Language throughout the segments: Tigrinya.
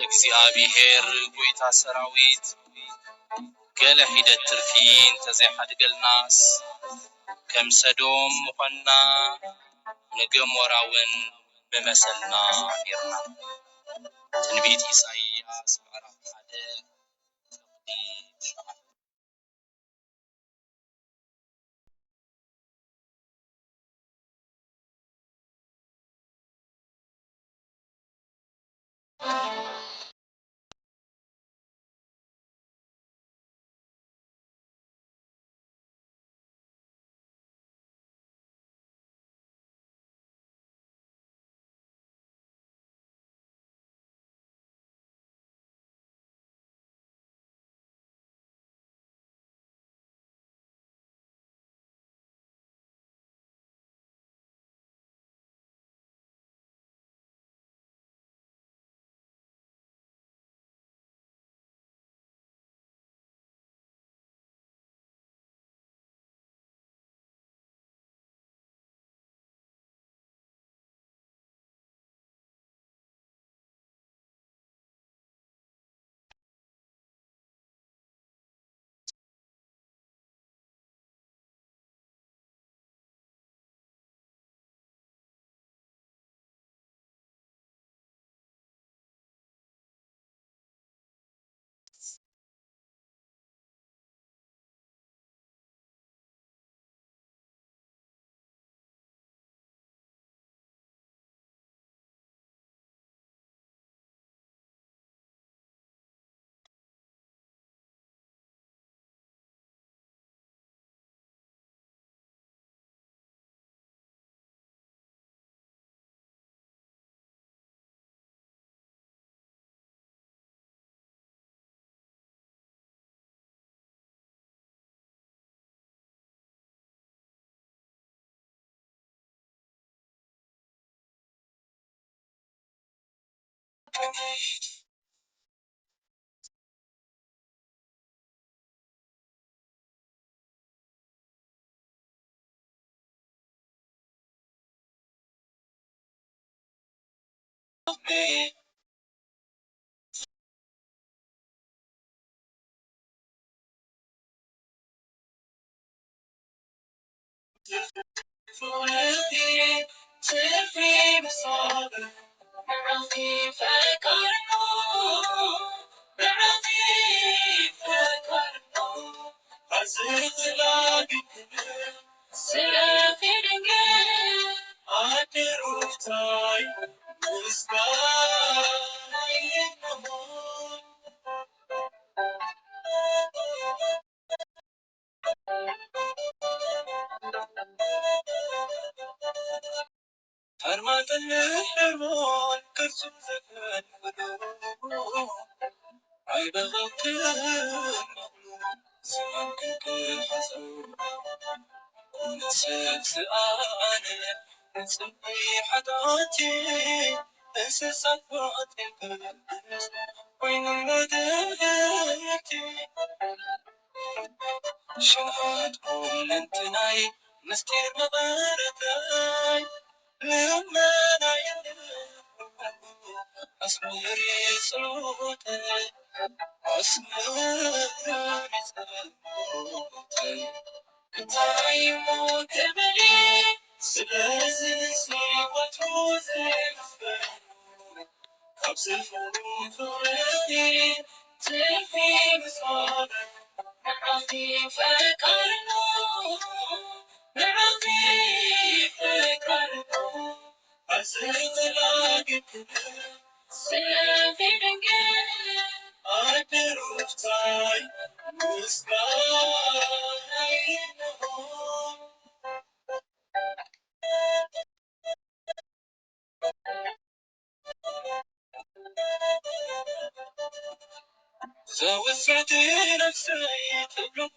እግዚኣብሔር ጐይታ ሰራዊት፣ ገለ ሒደት ትርፊ እንተዘይሓድገልናስ፣ ከም ሰዶም ምኾንና፣ ንገሞራ እውን ምመሰልና ኔርና። ትንቢት ኢሳይያስ ምዕራፍ ሓደ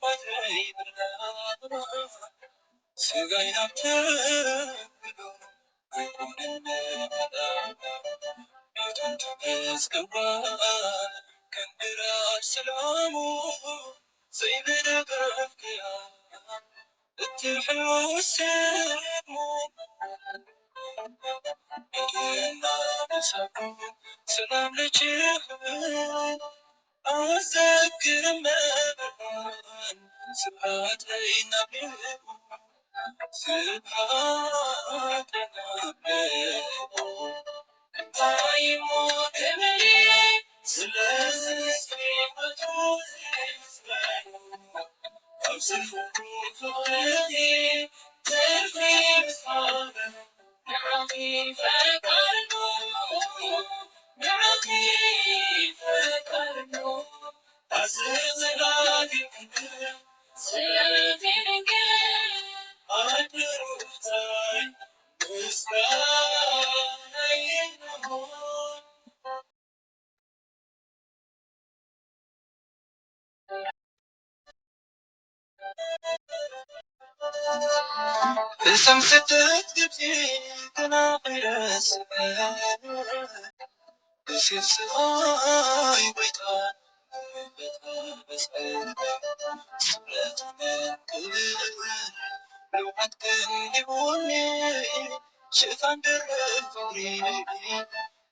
ቁጽሪ ሸውዓተ። ሰላም ልጅህን ኣዘክር መብርሃን ስብሐት ለይናብልዑ ስብሐት ለይናብልዑ እንታይ እሞ ክብል ስለዚ እስኪ ወትሩ ዝመስለኒ ኣብ ዝኽሩ ፍቕርኺ ተርፊ ምስጋና ንዓኺ ፈቃር ነው ንዓኺ ፈቃር ነው ኣስዘላጊ ክብር ስለቲ ድንግል ኣድሩታይ ምስጋና ይሁን። እዞም ስደት ግብፂ ተናቒረ ስበ እዚስኣይ ጎይታ ሽፋን ደረፍኩ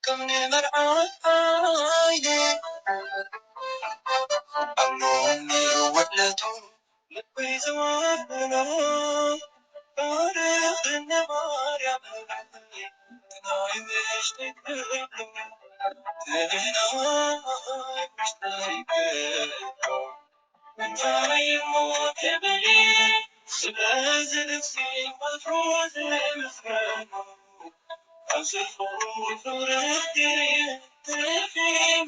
ከም ንመርዓት ዓይነ ኣምኖኒ ውዕለቱ ልበይ ዝወነኖ ባርኽኒ ማርያም ናይ ምሽቲ ክብሉ ናይ ምሽተይ ክብሉ እንታይ እሞ ክብል ስለዚ ልብሲ ወትሩ ዝምስገኑ ኣብ ዝኽሩ ፍቕርኪ ትርፊ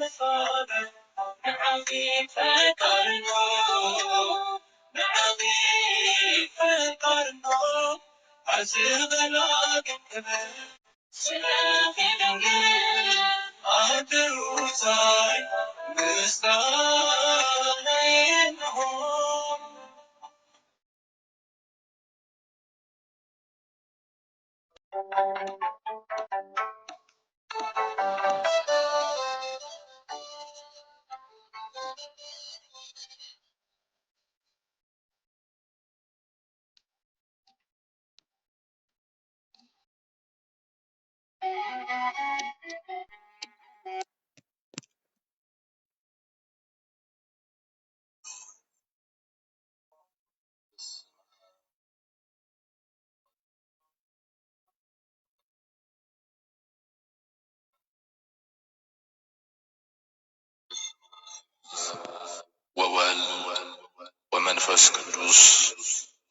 ምሳለ ንዓኺ ፈቃር ነው ንዓኺ ፈቃር ነው ኣዝበላ ግን ክብር ስለኺ ድንግል ኣድሩታይ ምስጋናይ እንሆ። ወወልድ ወመንፈስ ቅዱስ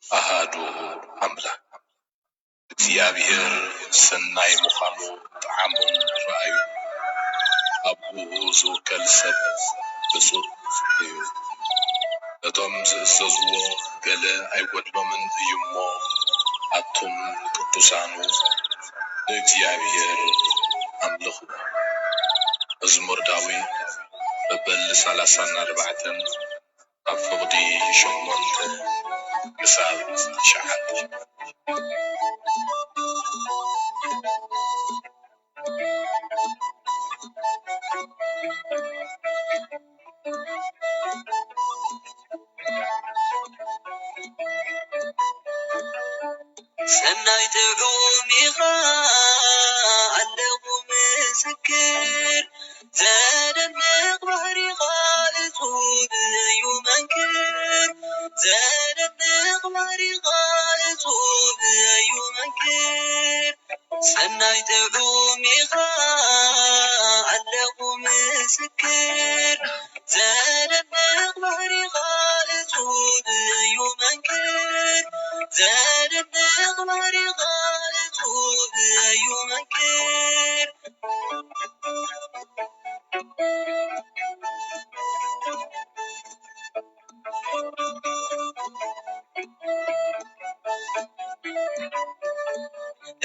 ኣሃዱ ኣምላክ። እግዚኣብሔር ሰናይ ምዃኑ ጠዓሞም ረኣዩ። ኣብ ብኡ ዝውከል ሰብ ብፁዕ እዩ። ነቶም ዝእዘዝዎ ገለ ኣይጎድሎምን እዩ እሞ፣ ኣቱም ቅዱሳኑ ንእግዚኣብሔር ኣምልኹ። መዝሙር ዳዊት መበል ሰላሳን ኣርባዕተን ካብ ፍቕዲ ሸሞንተ ክሳብ ትሽዓተ። ሰናይ ጥዑም ኢኻ ኣለኹ ምስክር፣ ዘደንቕ ባህሪኻ እጹብ እዩ መንክር፣ ዘደንቕ ባህሪኻ እጹብ እዩ መንክር። ሰናይ ጥዑም ኢኻ ኣለኹ ምስክር፣ ዘደንቕ ባህሪኻ እጹብ እዩ መንክር፣ ዘደንቕ ባህሪኻ እጹብ እዩ መንክር።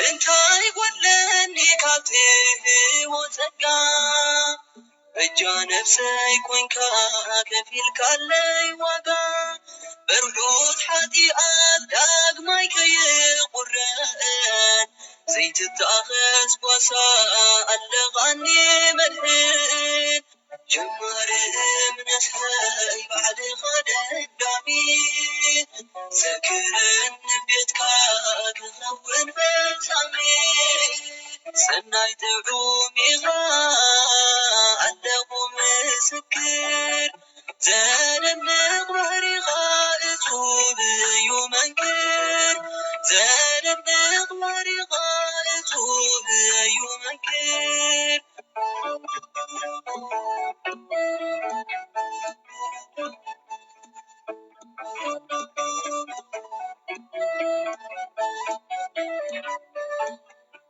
እንታይ ጎድለኒ ካብ ትህቦ ጸጋ፣ በጃ ነፍሰይ ኮንካ ከፊልካለይ ዋጋ። በርሑት ሓጢኣት ዳግማይ ከይቑረን፣ ዘይትተኣኸስ ጓሳ ኣለኻኒ መድሕን። ጀማሪ እምነትከይ ባዕልኻ ደጋሚ፣ ዘክረኒ ቤትካ ክኸውን ፈጻሚ። ሰናይ ጥዑም ኢኻ ኣለኹ ምስክር፣ ዘደንቕ ባህሪኻ እጹብ እዩ መንክር፣ ዘደንቕ ባህሪኻ እጹብ እዩ መንክር።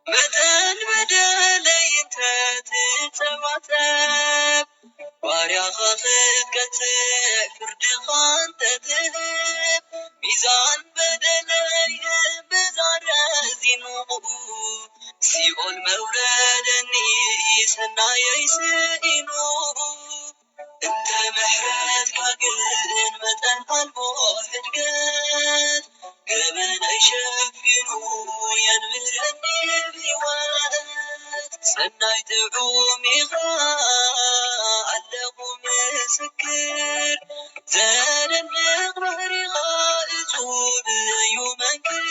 መጠን በደለይ እንተትጸባጸብ፣ ባርያኻ ክትቀጽዕ ፍርድኻ እንተትህብ፣ ሚዛን በደለይ እምብዛ ረዚኑ፣ ሲኦል መውረደኒ ሰናየይ ስኢኑ። እንተ ምሕረትካ ግን መጠን ኣልቦ ሕድገት፣ ገበነይ ሸፊኑ የንብረኒ ብህይወት። ሰናይ ጥዑም ኢኻ ኣለኹ ምስክር፣ ዘደንቕ ባህሪኻ እጹብ እዩ መንክር።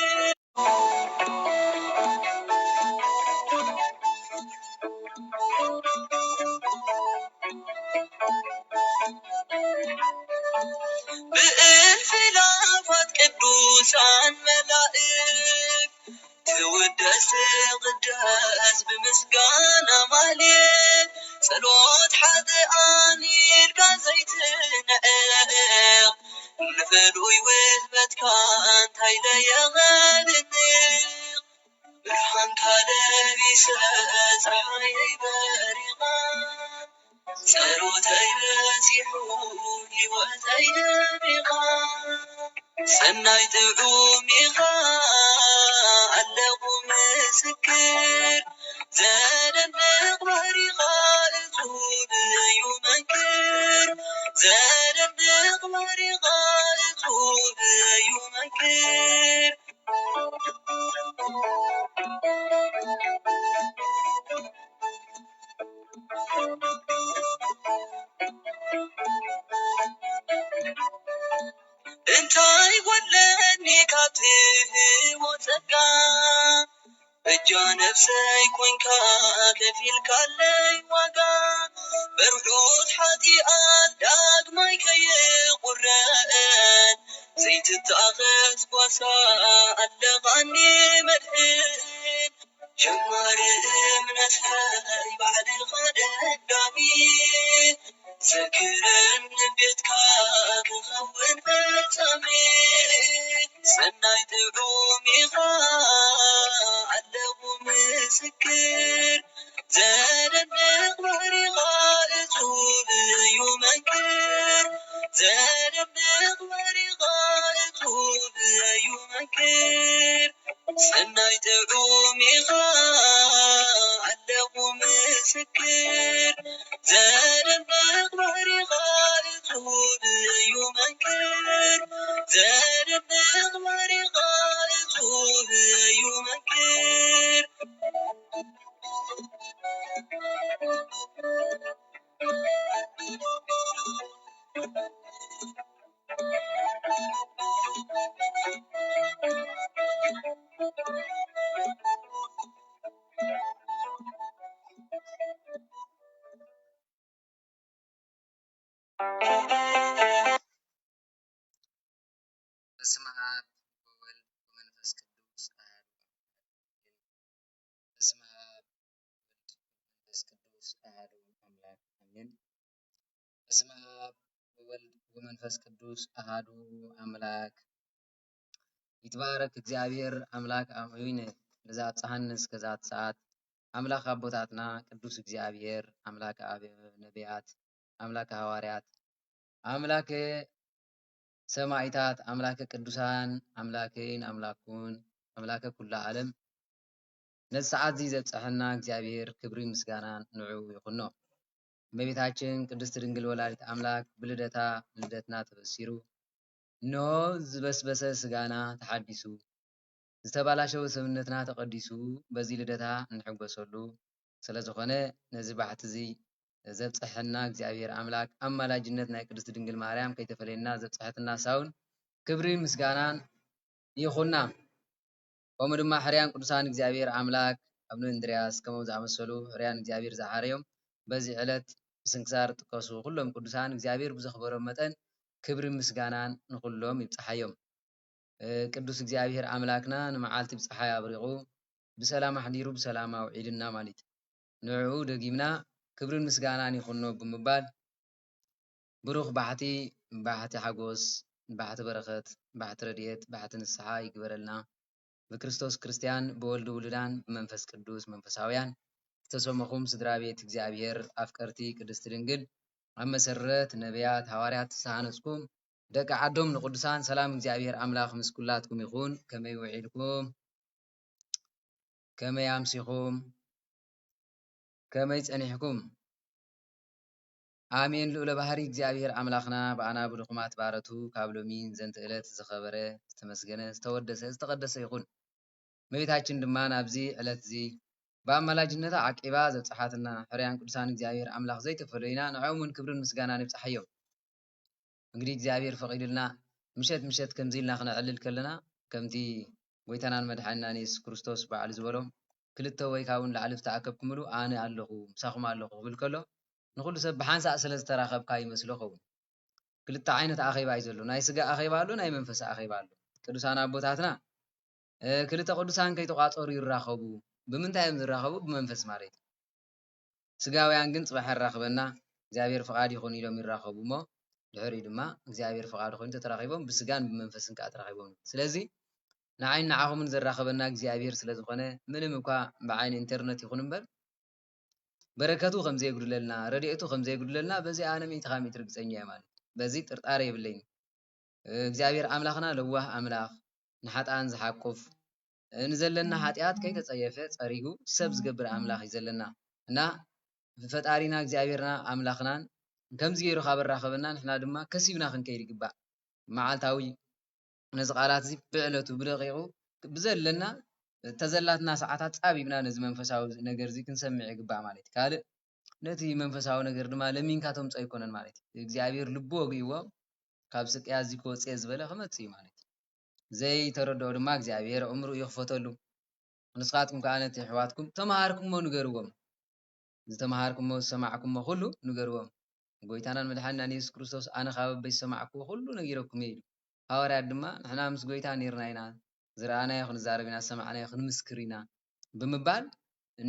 ብእልፊ ኣእላፋት ቅዱሳን መላእክት ትውደስ ትቕደስ ብምስጋና ማህሌት፣ ጸሎት ሓጥኣን ኢልካ ዘይትንዕቕ፣ ንፍሉይ ውህበትካ እንታይ ለየቐድንቕ። ብርሃንካ ለቢሰ ጸሓየይ በሪቓ፣ ጸሎተይ በጺሑ ህይወተይ ደሚቓ። ሰናይ ጥዑም ኢኻ ኣለኹ ምስክር፣ ዘደንቕ ባህሪኻ እጹብ እዩ መንክር፣ ዘደንቕ ባህሪኻ እጹብ እዩ መንክር። እንታይ ጎድለኒ ካብ ትህቦ ጸጋ፣ በጃ ነፍሰይ ኮንካ ከፊልካለይ ዋጋ፣ በርሑት ሓጢኣት ዳግማይ ከይቁረን፣ ዘይትታኸስ ጓሳ ኣለኻኒ መድሕን። ጀማሪ እምነተይ ባዕልኻ ደጋሚ፣ ዘክረኒ ቤትካ ክኸውን ፈጻሚ። ሰናይ ጥዑም ኢኻ ኣለኹ ምስክር፣ ዘደንቕ ባህሪኻ እጹብ እዩ መንክር፣ ዘደንቕ ባህሪኻ እጹብ እዩ መንክር። ሰናይ ጥዑም ኢኻ ኣለኹ ምስክር፣ ዘደንቕ ባህሪኻ እጹብ እዩ መንክር፣ ዘደንቕ ባህሪኻ እጹብ እዩ መንክር። በስመ አብ ወወልድ ወመንፈስ ቅዱስ አሐዱ አምላክ። በስመ አብ ወወልድ ወመንፈስ ቅዱስ አሐዱ አምላክ አሜን። በስመ አብ ወወልድ ወመንፈስ ቅዱስ አሐዱ አምላክ። ይትባረክ እግዚኣብሔር አምላክ አቡነ ለዘአብጽሐነ እስከዛቲ ሰዓት። አምላክ አቦታትና ቅዱስ እግዚኣብሔር አምላክ አብ ነቢያት፣ አምላክ ሐዋርያት፣ አምላክ ሰማዕታት፣ አምላክ ቅዱሳን፣ አምላክን አምላኩን፣ አምላክ ኩሉ ዓለም ነዚ ሰዓት እዚ ዘብጽሐና እግዚኣብሔር ክብሪ ምስጋና ንዑ ይኹኖ። እመቤታችን ቅድስት ድንግል ወላዲት አምላክ ብልደታ ልደትና ተበሲሩ፣ እነሆ ዝበስበሰ ስጋና ተሓዲሱ፣ ዝተባላሸወ ሰብነትና ተቐዲሱ በዚ ልደታ እንሕጎሰሉ ስለ ዝኾነ፣ ነዚ ባሕቲ እዚ ዘብጽሐና እግዚኣብሔር ኣምላክ ኣማላጅነት ናይ ቅድስት ድንግል ማርያም ከይተፈለየና ዘብጽሐትና ሳውን ክብሪ ምስጋናን ይኹና። ከምኡ ድማ ሕርያን ቅዱሳን እግዚኣብሔር ኣምላክ ኣቡነ እንድርያስ ከምኡ ዝኣመሰሉ ሕርያን እግዚኣብሔር ዝሓረዮም በዚ ዕለት ብስንክሳር ጥቀሱ። ኩሎም ቅዱሳን እግዚኣብሔር ብዘኽበሮም መጠን ክብርን ምስጋናን ንኹሎም ይብጽሓዮም። ቅዱስ እግዚኣብሔር ኣምላክና ንመዓልቲ ብፀሓይ ኣብሪቑ ብሰላም ኣሕዲሩ ብሰላም ኣውዒልና ማለት እዩ። ንዕኡ ደጊምና ክብርን ምስጋናን ይኹኖ ብምባል ብሩኽ ባሕቲ፣ ባሕቲ ሓጎስ፣ ባሕቲ በረኸት፣ ባሕቲ ረድኤት፣ ባሕቲ ንስሓ ይግበረልና። ብክርስቶስ ክርስትያን፣ ብወልድ ውሉዳን፣ ብመንፈስ ቅዱስ መንፈሳውያን ዝተሰመኹም ስድራ ቤት እግዚኣብሔር ኣፍቀርቲ ቅድስቲ ድንግል ኣብ መሰረት ነቢያት ሃዋርያት ዝተሃነጽኩም ደቂ ዓዶም ንቅዱሳን ሰላም እግዚኣብሔር ኣምላኽ ምስ ኩላትኩም ይኹን። ከመይ ውዒልኩም? ከመይ ኣምሲኹም? ከመይ ጸኒሕኩም? ኣሜን። ልዑለ ባህሪ እግዚኣብሔር ኣምላኽና ብኣና ብድኹማት ባረቱ ካብ ሎሚ ዘንቲ ዕለት ዝኸበረ ዝተመስገነ ዝተወደሰ ዝተቐደሰ ይኹን። እመቤታችን ድማ ናብዚ ዕለት እዚ ብኣማላጅነታ ዓቂባ ዘብጽሓትና ሕርያን ቅዱሳን እግዚኣብሔር ኣምላኽ ዘይተፈለዩና ንዕኦም እውን ክብርን ምስጋናን ይብጽሓዮም። እንግዲህ እግዚኣብሔር ፈቒድልና ምሸት ምሸት ከምዚ ኢልና ክነዕልል ከለና ከምቲ ጎይታናን መድሓኒናን የሱስ ክርስቶስ ባዕሉ ዝበሎ ክልተ ወይ ካብኡ ንላዕሊ ዝተኣከብኩምሉ ኣነ ኣለኹ ምሳኹም ኣለኹ ክብል ከሎ ንኹሉ ሰብ ብሓንሳእ ስለ ዝተራኸብካ ይመስሎ ኸውን። ክልተ ዓይነት ኣኼባ እዩ ዘሎ። ናይ ስጋ ኣኼባ ኣሎ፣ ናይ መንፈስ ኣኼባ ኣሎ። ቅዱሳን ኣቦታትና ክልተ ቅዱሳን ከይተቋጸሩ ይራኸቡ። ብምንታይ እዮም ዝራኸቡ? ብመንፈስ ማለት እዩ። ስጋውያን ግን ጽባሕ ኣራኽበና እግዚኣብሔር ፍቓድ ይኹን ኢሎም ይራኸቡ እሞ ድሕሪኡ ድማ እግዚኣብሔር ፍቓዱ ኮይኑ ተተራኺቦም ብስጋን ብመንፈስን ከዓ ተራኺቦም። ስለዚ ንዓይን ንዓኹምን ዘራኸበና እግዚኣብሔር ስለ ዝኾነ ምንም እኳ ብዓይኒ ኢንተርነት ይኹን እምበር በረከቱ ከም ዘየጉድለልና ረድኤቱ ከም ዘየጉድለልና በዚ ኣነ ሚእቲ ካብ ሚእቲ ርግፀኛ እየ ማለት እዩ። በዚ ጥርጣረ የብለይን። እግዚኣብሔር ኣምላኽና ለዋህ ኣምላኽ ንሓጥኣን ዝሓቁፍ ንዘለና ሓጢኣት ከይተጸየፈ ጸሪጉ ሰብ ዝገብር ኣምላኽ እዩ ዘለና እና ፈጣሪና እግዚኣብሔርና ኣምላኽናን ከምዚ ገይሩ ካብ ኣራኸበና ንሕና ድማ ከሲብና ክንከይድ ይግባእ። መዓልታዊ ነዚ ቃላት እዚ ብዕለቱ ብደቂቑ ብዘለና ተዘላትና ሰዓታት ጻቢብና ነዚ መንፈሳዊ ነገር እዚ ክንሰምዕ ይግባእ ማለት እዩ። ካልእ ነቲ መንፈሳዊ ነገር ድማ ለሚንካ ተምጾ ኣይኮነን ማለት እዩ። እግዚኣብሔር ልቡ ወግእዎ ካብ ስቅያ እዚ ክወጽእ ዝበለ ክመጽእ እዩ ማለት እዩ። ዘይተረድኦ ድማ እግዚኣብሔር ኣእምርኡ ይኽፈተሉ። ንስኻትኩም ከኣ ነቲ ኣሕዋትኩም ተመሃርኩሞ ንገርዎም። ዝተመሃርኩሞ ዝሰማዕኩሞ ኩሉ ንገርዎም። ጎይታናን መድሓኒናን የሱስ ክርስቶስ ኣነ ካብ ኣቦይ ዝሰማዕክዎ ኩሉ ነጊረኩም እየ ኢሉ። ሃዋርያት ድማ ንሕና ምስ ጎይታ ነይርና ኢና፣ ዝረኣናዮ ክንዛረብ ኢና፣ ዝሰማዕናዮ ክንምስክር ኢና ብምባል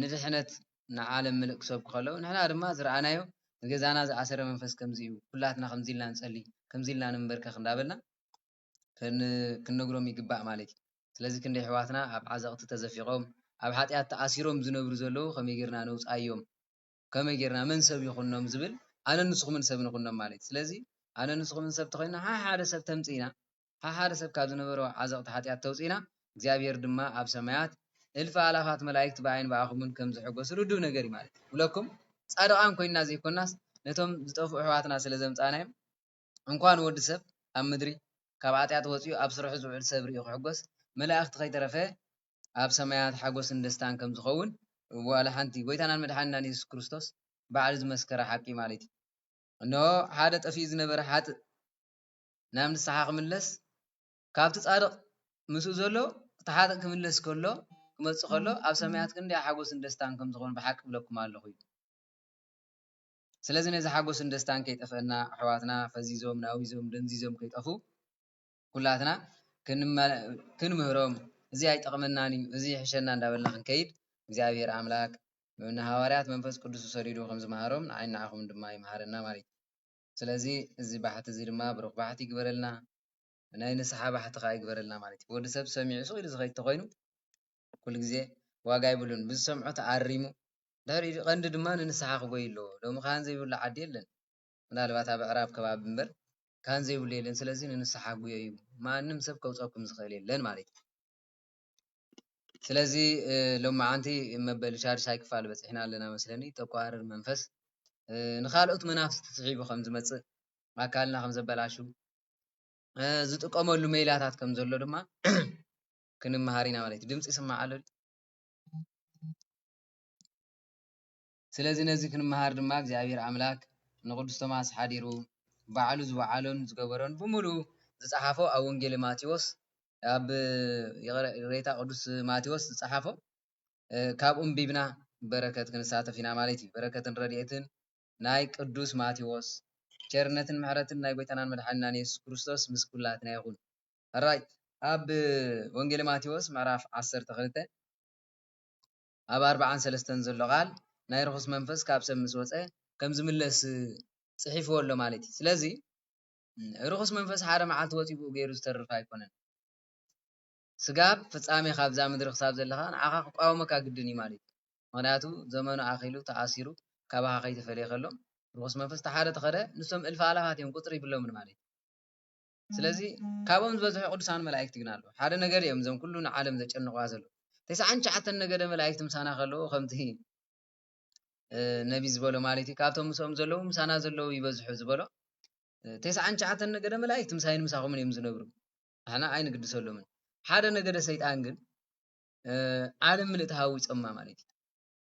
ንድሕነት ንዓለም ምልእ ክሰብኩ ከለዉ ንሕና ድማ ዝረኣናዮ ንገዛና ዝኣሰረ መንፈስ ከምዚ እዩ፣ ኩላትና ከምዚ ኢልና ንጸሊ፣ ከምዚ ኢልና ንንበርከኽ እንዳበልና ክንነግሮም ይግባእ ማለት እዩ። ስለዚ ክንደይ ኣሕዋትና ኣብ ዓዘቕቲ ተዘፊቖም ኣብ ሓጢኣት ተኣሲሮም ዝነብሩ ዘለዉ ከመይ ጌርና ነውፃዮም? ከመይ ጌርና መን ሰብ ይኹኖም ዝብል ኣነ ንስኹምን ሰብ ንኹኖም ማለት እዩ። ስለዚ ኣነ ንስኹምን ሰብ ተኾይንና ሓሓደ ሰብ ተምፅእና ሓሓደ ሰብ ካብ ዝነበሮ ዓዘቕቲ ሓጢኣት ተውፅእና እግዚኣብሔር ድማ ኣብ ሰማያት እልፊ ኣላፋት መላእክት ብኣይን ብኣኹምን ከም ዝሕጎስ ርዱእ ነገር እዩ ማለት እዩ። ብለኩም ፃድቓን ኮይንና ዘይኮናስ ነቶም ዝጠፍኡ ኣሕዋትና ስለ ዘምፃእናዮም እንኳን ወዲ ሰብ ኣብ ምድሪ ካብ ኣጢኣት ወፂኡ ኣብ ስርሑ ዝውዕል ሰብ ሪኡ ክሕጎስ መላእክቲ ከይተረፈ ኣብ ሰማያት ሓጎስን ደስታን ከም ዝኸውን ዋላ ሓንቲ ጎይታናን መድሓኒናን የሱስ ክርስቶስ ባዕሉ ዝመስከረ ሓቂ ማለት እዩ። እንሆ ሓደ ጠፊኡ ዝነበረ ሓጥእ ናብ ንስሓ ክምለስ ካብቲ ፃድቕ ምስኡ ዘሎ እቲ ሓጥእ ክምለስ ከሎ ክመፅእ ከሎ ኣብ ሰማያት ክንደይ ሓጎስን ደስታን ከም ዝኾኑ ብሓቂ ብለኩም ኣለኹ እዩ። ስለዚ ነዚ ሓጎስን ደስታን ከይጠፍአና ኣሕዋትና ፈዚዞም ናዊዞም ደንዚዞም ከይጠፉ ኩላትና ክንምህሮም እዚ ኣይጠቕመናን እዩ እዚ ይሕሸና እንዳበልና ክንከይድ እግዚኣብሔር ኣምላክ ንሃዋርያት መንፈስ ቅዱስ ሰዲዱ ከም ዝመሃሮም ንዓይ ንዓኹም ድማ ይመሃረና ማለት እዩ። ስለዚ እዚ ባሕቲ እዚ ድማ ብሩኽ ባሕቲ ይግበረልና። ናይ ንስሓ ባሕቲ ከዓ ይግበረልና ማለት እዩ። ወዲ ሰብ ሰሚዑ ስቕ ኢሉ ዝኸይድ ተኾይኑ ኩሉ ግዜ ዋጋ ይብሉን ብዝሰምዖ ተኣሪሙ ድሕሪ ቀንዲ ድማ ንንስሓ ክጎይ ኣለዎ። ሎሚ ካህን ዘይብሉ ዓዲ የለን። ምናልባት ኣብ ኣዕራብ ከባቢ እምበር ካህን ዘይብሉ የለን። ስለዚ ንንስሓ ጉዮ እዩ። ማንም ሰብ ከውፀኩም ዝኽእል የለን ማለት እዩ። ስለዚ ሎማዓንቲ መበል ሻድሻይ ክፋል በፂሕና ኣለና መስለኒ። ጠቋርር መንፈስ ንካልኦት መናፍስቲ ስሒቡ ከም ዝመፅእ ኣካልና ከም ዘበላሹ ዝጥቀመሉ ሜላታት ከም ዘሎ ድማ ክንመሃር ኢና ማለት እዩ። ድምፂ ይስማዕ ኣሎ። ስለዚ ነዚ ክንመሃር ድማ እግዚኣብሔር ኣምላክ ንቅዱስ ቶማስ ሓዲሩ ባዕሉ ዝወዓሎን ዝገበሮን ብምሉ ዝፀሓፎ ኣብ ወንጌል ማቴዎስ ኣብ ይቕሬታ ቅዱስ ማቴዎስ ዝፀሓፎ እ፣ ካብኡ ኣንቢብና በረከት ክንሳተፍ ኢና ማለት እዩ። በረከትን ረድኤትን ናይ ቅዱስ ማቴዎስ፣ ቸርነትን ምሕረትን ናይ ጎይታናን መድሓኒናን የሱስ ክርስቶስ ምስ ኩላትና ይኹን። ሕራይ ኣብ ወንጌል ማቴዎስ ምዕራፍ ዓሰርተ ክልተ ኣብ ኣርባዓን ሰለስተን ዘሎ ቃል ናይ ርኹስ መንፈስ ካብ ሰብ ምስ ወፀ ከም ዝምለስ ፅሒፍዎ ኣሎ ማለት እዩ። ስለዚ ርኹስ መንፈስ ሓደ መዓልቲ ወፂኡ ብኡ ገይሩ ዝተርፍ ኣይኮነን። ስጋብ ፍጻሜ ካብዛ ምድሪ ክሳብ ዘለኻ ንዓኻ ክቃወመካ ግድን እዩ ማለት እዩ። ምኽንያቱ ዘመኑ ኣኺሉ ተኣሲሩ ካባኻ ከይተፈለየ ከሎ ርኹስ መንፈስ ተሓደ ተኸደ ንሶም እልፊ ኣላፋት እዮም፣ ቁፅሪ ይብሎምን ማለት እዩ። ስለዚ ካብኦም ዝበዝሑ ቅዱሳን መላእክቲ ግን ኣለዉ። ሓደ ነገድ እዮም እዞም ኩሉ ንዓለም ዘጨንቕዋ ዘለዉ። ተስዓን ትሽዓተን ነገደ መላእክቲ ምሳና ከለዉ ከምቲ እ፣ ነቢ ዝበሎ ማለት እዩ። ካብቶም ምስኦም ዘለዉ ምሳና ዘለዉ ይበዝሑ ዝበሎ እ፣ ተስዓን ትሽዓተን ነገደ መላእክቲ ምሳይን ምሳኹምን እዮም ዝነብሩ። ንሕና ኣይንግድሰሎምን። ሓደ ነገደ ሰይጣን ግን እ፣ ዓለም ምልእቲ ሃዊጾማ ማለት እዩ።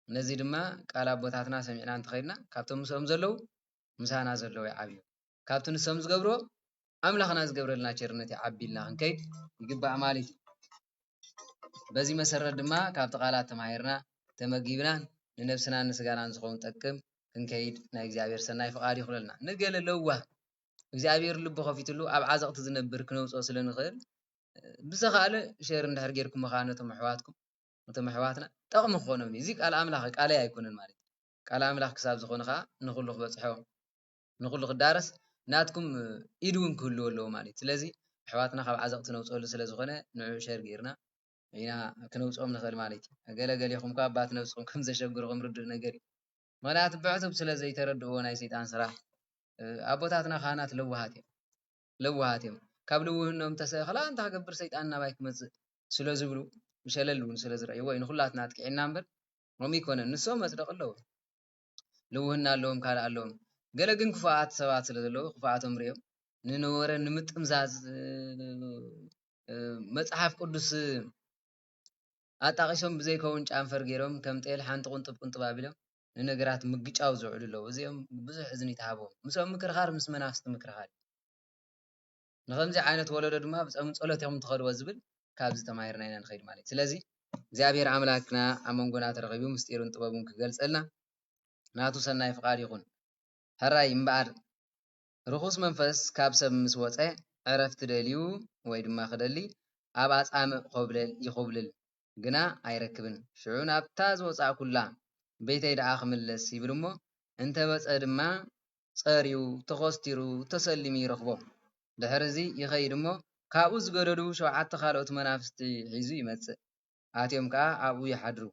ነዚ ድማ ቃል ኣቦታትና ሰሚዕና እንተኸድና ካብቶም ምስኦም ዘለዉ ምሳና ዘለዉ ይዓብዩ። ካብቲ ንሶም ዝገብርዎ ኣምላኽና ዝገብረልና ቸርነት ይዓቢ ኢልና ክንከይድ ይግባእ ማለት እዩ። በዚ መሰረት ድማ ካብቲ ቃላት ተማሂርና ተመጊብናን ንነብስናን ንስጋናን ዝኸውን ጠቅም ክንከይድ ናይ እግዚኣብሔር ሰናይ ፍቓድ ይኹነልና። ንገለ ለዋህ እግዚኣብሔር ልቡ ከፊትሉ ኣብ ዓዘቕቲ ዝነብር ክነውፅኦ ስለ ንኽእል ብዝተኻእለ ሸር እንድሕር ጌርኩሞ ከዓ ነቶም ኣሕዋትኩም ነቶም ኣሕዋትና ጠቕሚ ክኾኖም እዩ። እዚ ቃል ኣምላኽ ቃለይ ኣይኮነን ማለት እዩ። ቃል ኣምላኽ ክሳብ ዝኾነ ከዓ ንኹሉ ክበፅሖ ንኹሉ ክዳረስ ናትኩም ኢድ እውን ክህልዎ ኣለዎ ማለት እዩ። ስለዚ ኣሕዋትና ካብ ዓዘቕቲ ነውፅኦሉ ስለ ዝኾነ ንዑ ሸር ገይርና ኢና ክነውፅኦም ንኽእል ማለት እዩ። ገለ ገሌኹም እኳ ኣባት ነብስኹም ከም ዘሸግርኹም ርዱእ ነገር እዩ። ምኽንያቱ ብዕቱብ ስለ ዘይተረድእዎ ናይ ሰይጣን ስራሕ ኣቦታትና ካህናት ለዋሃት እዮም። ለዋሃት እዮም። ካብ ልውህኖም ተሰእኽላ እንታይ ክገብር ሰይጣን ናባይ ክመፅእ ስለ ዝብሉ ብሸለል እውን ስለ ዝረእይዎ እዩ ንኩላትና ኣጥቂዕና እምበር ከምኡ ይኮነን። ንሶም መፅደቂ ኣለዎም። ልውህና ኣለዎም፣ ካልእ ኣለዎም። ገለ ግን ክፉኣት ሰባት ስለ ዘለዉ ክፉኣቶም ሪኦም ንወረ ንምጥምዛዝ መፅሓፍ ቅዱስ ኣጣቒሶም ብዘይከውን ጫንፈር ገይሮም ከም ጤል ሓንቲ ቁንጥብ ቁንጥብ ኣቢሎም ንነገራት ምግጫው ዝውዕሉ ኣለዉ። እዚኦም ብዙሕ እዝኒ ተሃቦም። ምስኦም ምክርኻር ምስ መናፍስቲ ምክርኻር እዩ። ንኸምዚ ዓይነት ወለዶ ድማ ብፀምን ጸሎት ኢኹም ትኸድዎ ዝብል ካብዚ ተማሂርና ኢና ንኸይድ ማለት እዩ። ስለዚ እግዚኣብሔር ኣምላክና ኣብ መንጎና ተረኺቡ ምስጢሩን ጥበቡን ክገልጸልና ናቱ ሰናይ ፍቓድ ይኹን። ሕራይ እምበኣር ርኹስ መንፈስ ካብ ሰብ ምስ ወፀ ዕረፍቲ ደልዩ ወይ ድማ ክደሊ ኣብ ኣጻምእ ኮብለል ይኹብልል ግና ኣይረክብን። ሽዑ ናብታ ዝወጻእኩላ ቤተይ ደኣ ክምለስ ይብል እሞ እንተወጸ ድማ ጸርዩ፣ ተኾስቲሩ፣ ተሰሊሙ ይረኽቦ። ድሕርዚ ይኸይድ እሞ ካብኡ ዝገደዱ ሸውዓተ ካልኦት መናፍስቲ ሒዙ ይመጽእ። ኣትዮም ከኣ ኣብኡ ይሓድሩ።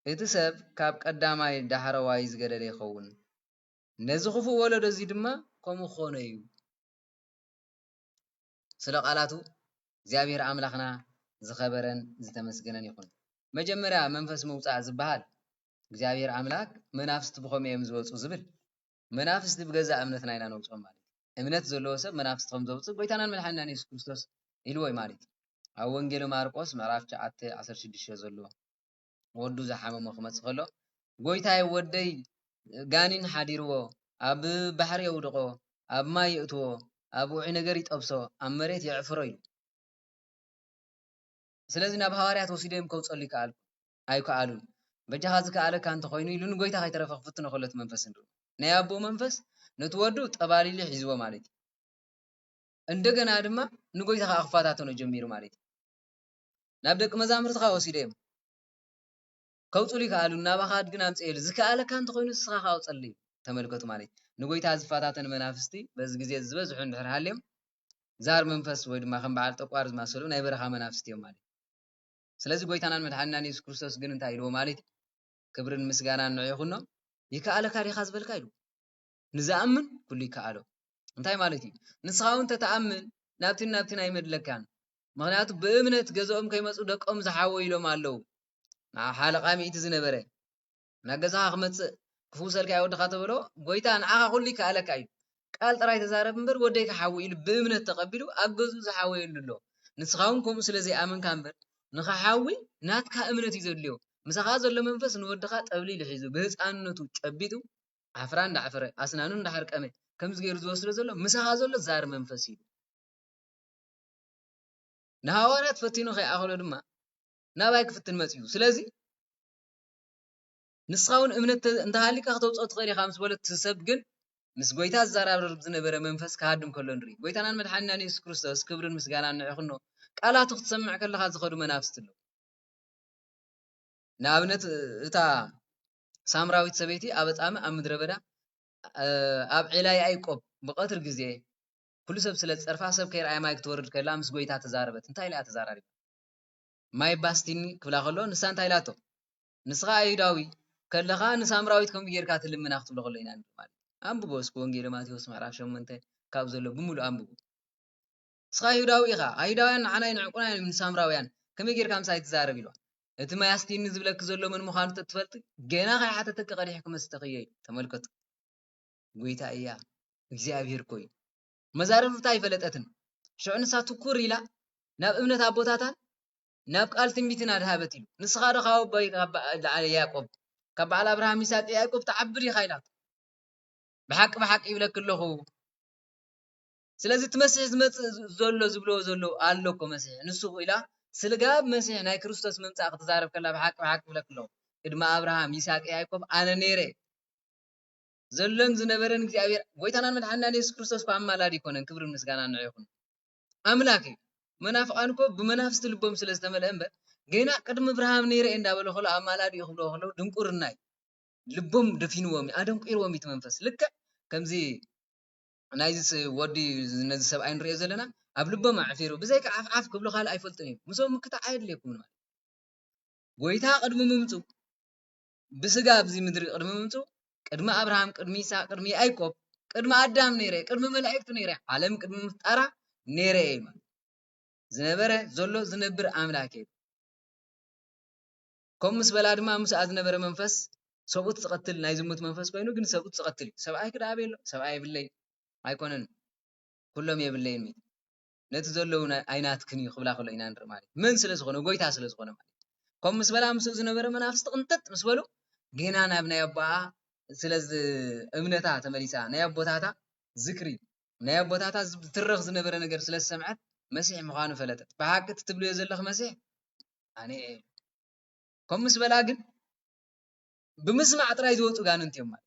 እቲ ሰብ ካብ ቀዳማይ ዳሕረዋይ ዝገደለ ይኸውን። ነዚ ክፉእ ወለዶ እዚ ድማ ከምኡ ክኾኖ እዩ። ስለ ቃላቱ እግዚኣብሔር ኣምላኽና ዝኸበረን ዝተመስገነን ይኹን። መጀመርያ መንፈስ ምውጻእ ዝበሃል እግዚኣብሔር ኣምላክ መናፍስቲ ብኸመይ እዮም ዝወጹ ዝብል መናፍስቲ ብገዛእ እምነትና ኢና ነውጽኦም ማለት እዩ። እምነት ዘለዎ ሰብ መናፍስቲ ከም ዘውጽእ ጎይታናን መድሓኒናን የሱስ ክርስቶስ ኢልዎ እዩ ማለት እዩ። ኣብ ወንጌል ማርቆስ ምዕራፍ ትሽዓተ ዓሰርተ ሽዱሽተ ዘሎ ወዱ ዝሓመሞ ክመጽእ ከሎ ጎይታይ ወደይ ጋኒን ሓዲርዎ ኣብ ባሕሪ የውድቆ ኣብ ማይ የእትዎ ኣብ ውዑይ ነገር ይጠብሶ ኣብ መሬት የዕፍሮ ኢሉ። ስለዚ ናብ ሃዋርያት ወሲዶም ከውፀሉ ይከኣል ኣይከኣሉን። በጃኻ ዝከኣለካ እንተኮይኑ ኢሉ ንጎይታ ከይተረፈ ክፍትኖ ከሎ እቲ መንፈስ ንርኢ ናይ ኣቦ መንፈስ ነቲ ወዱ ጠባሊሉ ሒዝዎ ማለት እዩ። እንደገና ድማ ንጎይታ ከዓ ክፈታተኖ ጀሚሩ ማለት እዩ። ናብ ደቂ መዛምርትኻ ወሲዶም ከውፅሉ ይከኣሉ ናባኻ ግን ኣምፅኤሉ ዝከኣለካ እንተኮይኑ ንስኻ ካውፀሉ ተመልከቱ ማለት እዩ። ንጎይታ ዝፈታተን መናፍስቲ በዚ ግዜ ዝበዝሑ እንድሕር ሃልዮም ዛር መንፈስ ወይ ድማ ከም በዓል ጠቋር ዝማሰሉ ናይ በረኻ መናፍስቲ እዮም ማለት እዩ። ስለዚ ጎይታናን መድሓኒናን የሱስ ክርስቶስ ግን እንታይ ኢልዎ ማለት እዩ? ክብርን ምስጋናን ንዑ ይኹኖ። ይከኣለካ ዲኻ ዝበልካ ኢሉ ንዝኣምን ኩሉ ይከኣሎ። እንታይ ማለት እዩ? ንስኻ እውን ተተኣምን ናብትን ናብትን ኣይመድለካን። ምኽንያቱ ብእምነት ገዝኦም ከይመፁ ደቆም ዝሓወ ኢሎም ኣለዉ። ሓለቓ ሚእቲ ዝነበረ ናብ ገዛኻ ክመፅእ ክፍውሰልካ ወድኻ ተበሎ ጎይታ ንዓኻ ኩሉ ይከኣለካ እዩ። ቃል ጥራይ ተዛረብ እምበር ወደይ ክሓዊ ኢሉ ብእምነት ተቐቢሉ ኣብ ገዝኡ ዝሓወየሉ ኣሎ። ንስኻ እውን ከምኡ ስለ ዘይኣመንካ እምበር ንኽሓዊ ናትካ እምነት እዩ ዘድልዮ። ምሳኻ ዘሎ መንፈስ ንወድኻ ጠብሊሉ ሒዙ ብህፃንነቱ ጨቢጡ ዓፍራ እንዳዕፈረ ኣስናኑ እንዳሓርቀመ ከምዚ ገይሩ ዝወስዶ ዘሎ ምሳኻ ዘሎ ዛር መንፈስ እዩ። ንሃዋርያት ፈቲኑ ከይኣኸሎ ድማ ናባይ ክፍትን መፅዩ። ስለዚ ንስኻ እውን እምነት ተ- እንተሃሊካ ክተውፅኦ ትኽእል ኢኻ ምስ በለት፣ እቲ ሰብ ግን ምስ ጎይታ ዝዘራረብ ዝነበረ መንፈስ ክሃድም ከሎ ንርኢ። ጎይታናን መድሓኒናን የሱስ ክርስቶስ፣ ክብርን ምስጋናን ንዕኹኖ፣ ቃላቱ ክትሰምዕ ከለኻ ዝኸዱ መናፍስቲ ኣለዉ። ንኣብነት፣ እታ ሳምራዊት ሰበይቲ ኣብ ኣጻምእ ኣብ ምድረ በዳ፣ እ፣ ኣብ ዒላ ያዕቆብ ብቐትሪ ግዜ ኩሉ ሰብ ስለ ዝጸርፋ፣ ሰብ ከይረኣያ ማይ ክትወርድ ከላ ምስ ጎይታ ተዛረበት። እንታይ ኢላ ተዛራሪባ? "ማይ ባስቲኒ" ክብላ ከሎ፣ ንሳ እንታይ ኢላቶ? "ንስኻ ኣይሁዳዊ ከለኻ ንሳምራዊት ከምኡ ጌርካ ትልምና?" ክትብሎ ከሎ ኢና ንርኢ ማለት እዩ። ኣንብቦ እስኪ ወንጌል ማቴዎስ ምዕራፍ ሸሞንተ ካብ ዘሎ ብምሉእ ኣንብቦ። "ንስኻ ኣይሁዳዊ ኢኻ፣ ኣይሁዳውያን ንዓና ይንዕቁና እዮም ንሳምራውያን፣ ከመይ ጌርካ ምሳይ ትዛረብ?" ኢልዋ። "እቲ ማይ ኣስቲኒ ዝብለኪ ዘሎ መን ምዃኑ ተትፈልጢ፣ ገና ከይሓተተኪ ቀዲሕኪ መስተኽዮ" እዩ። ተመልከቱ። ጎይታ እያ፣ እግዚኣብሔር እኮ እዩ። መዛረብታ ኣይፈለጠትን። ሽዑ ንሳ ትኩር ኢላ ናብ እምነት ኣቦታታን ናብ ቃል ትንቢትን ኣድሃበት ኢሉ። "ንስኻ ዶ ካብ ኣቦይ ካብ በ-፣ ላዕሊ ያዕቆብ፣ ካብ በዓል ኣብርሃም፣ ይስሐቅ፣ ያዕቆብ ትዓቢ ዲኻ?" ኢላቶ። "ብሓቂ ብሓቂ ይብለኪ ኣለኹ። ስለዚ እቲ መሲሕ ዝመጽእ ዘሎ ዝብሎ ዘሎ ኣሎ እኮ መሲሕ፣ ንሱ" ኢላ ስጋብ መሲሕ ናይ ክርስቶስ ምምጻእ ክትዛረብ ከላ፣ "ብሓቂ ብሓቂ ይብለኪ ኣለኹ፣ ቅድሚ ኣብርሃም፣ ይስሐቅ፣ ያዕቆብ ኣነ ነይረ። ዘሎን ዝነበረን እግዚኣብሔር፣ ጎይታናን መድሓኒናን የሱስ ክርስቶስ እኮ ኣማላዲ ኣይኮነን፣ ክብርን ምስጋናን ንዕኡ ይኹን። ኣምላክ እዩ። መናፍቃን እኮ ብመናፍስቲ ልቦም ስለ ዝተመልአ እምበር፣ ገና ቅድሚ ኣብርሃም ነይረ እየ እንዳበለ ከሎ ኣማላዲ እዩ ክብልዎ ከለዉ ድንቁርና እዩ። ልቦም ደፊንዎም እዩ፣ ኣደንቂርዎም እዩ እቲ መንፈስ። ልክዕ ከምዚ ናይዚ ስ-፣ ወዲ ነዚ ሰብኣይ ንሪኦ ዘለና ኣብ ልቦም ኣዕፊሩ፣ ብዘይካ ዓፍዓፍ ክብሉ ካልእ ኣይፈልጡን እዮም። ምስኦም ምክታዕ ኣየድልየኩምን ማለት እዩ። ጎይታ ቅድሚ ምምጹ፣ ብስጋ ኣብዚ ምድሪ ቅድሚ ምምጹ፣ ቅድሚ ኣብርሃም፣ ቅድሚ ይስሐቅ፣ ቅድሚ ያዕቆብ፣ ቅድሚ ኣዳም ነይረ፣ ቅድሚ መላእክቲ ነይረ፣ ዓለም ቅድሚ ምፍጣራ ነይረ እየ ማለት። ዝነበረ፣ ዘሎ፣ ዝነብር ኣምላክ እየ። ከምኡ ምስ በላ ድማ ምስኣ ዝነበረ መንፈስ ሰብኡት ዝቐትል፣ ናይ ዝሙት መንፈስ ኮይኑ ግን ሰብኡት ዝቐትል እዩ። ሰብኣይኪ ደኣ ኣበይ ኣሎ? ሰብኣይ የብለይ። ኣይኮነን። ኩሎም የብለይን እዩ። ነቲ ዘለዉ ናይ-፣ ኣይናትክን እዩ ክብላ ከሎ ኢና ንርኢ ማለት እዩ። መን ስለ ዝኾነ? ጎይታ ስለ ዝኾነ ማለት እዩ። ከምኡ ምስ በላ ምስኡ ዝነበረ መናፍስቲ ቅንጥጥ ምስ በሉ፣ ገና ናብ ናይ ኣቦኣ፣ ስለዚ እምነታ ተመሊሳ፣ ናይ ኣቦታታ ዝክሪ፣ ናይ ኣቦታታ ዝትረኽ ዝነበረ ነገር ስለ ዝሰምዐት፣ መሲሕ ምዃኑ ፈለጠት። "ብሓቂ እቲ ትብልዮ ዘለኺ መሲሕ ኣነ እየ" ኢሉ። ከምኡ ምስ በላ ግን ብምስማዕ ጥራይ ዝወጹ ጋንንቲ እዮም ማለት።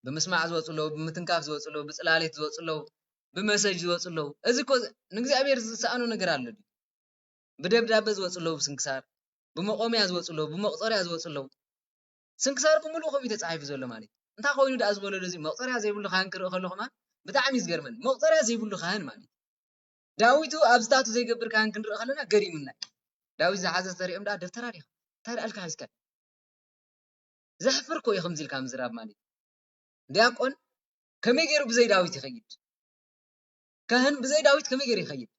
ብምስማዕ ዝወጹ ኣለዉ፣ ብምትንካፍ ዝወጹ ኣለዉ፣ ብጽላሌት ዝወጹ ኣለዉ፣ ብመሰጅ ዝወጹ ኣለዉ። እዚ እኮ ንእግዚኣብሔር ዝሰኣኖ ነገር ኣሎ ድዩ? ብደብዳበ ዝወጹ ኣለዉ፣ ብስንክሳር፣ ብመቆምያ ዝወጹ ኣለዉ፣ ብመቁጸርያ ዝወጹ ኣለዉ። ስንክሳር ብምሉእ ከቢዩ ተጻሒፉ ዘሎ ማለት እዩ። እንታይ ኮይኑ ደኣ ዝበሎ እዚ መቁጸርያ ዘይብሉ ካህን ክርኢ ከለኹ ከማን ብጣዕሚ እዩ ዝገርመኒ። መቁጸርያ ዘይብሉ ካህን ማለት እዩ። ዳዊቱ ኣብ ዝታቱ ዘይገብር ካህን ክንርኢ ከለና ገሪሙና እዩ። ዳዊት ዝሓዘ ተሪኦም ደኣ ደብተራ ዲኻ? እንታይ ደኣ ኢልካ ሒዝካ? ዘሕፍር እኮ እዩ ከምዚ ኢልካ ምዝራብ ማለት እዩ። ዲያቆን ከመይ ገይሩ ብዘይ ዳዊት ይኸይድ? ካህን ብዘይ ዳዊት ከመይ ገይሩ ይኸይድ?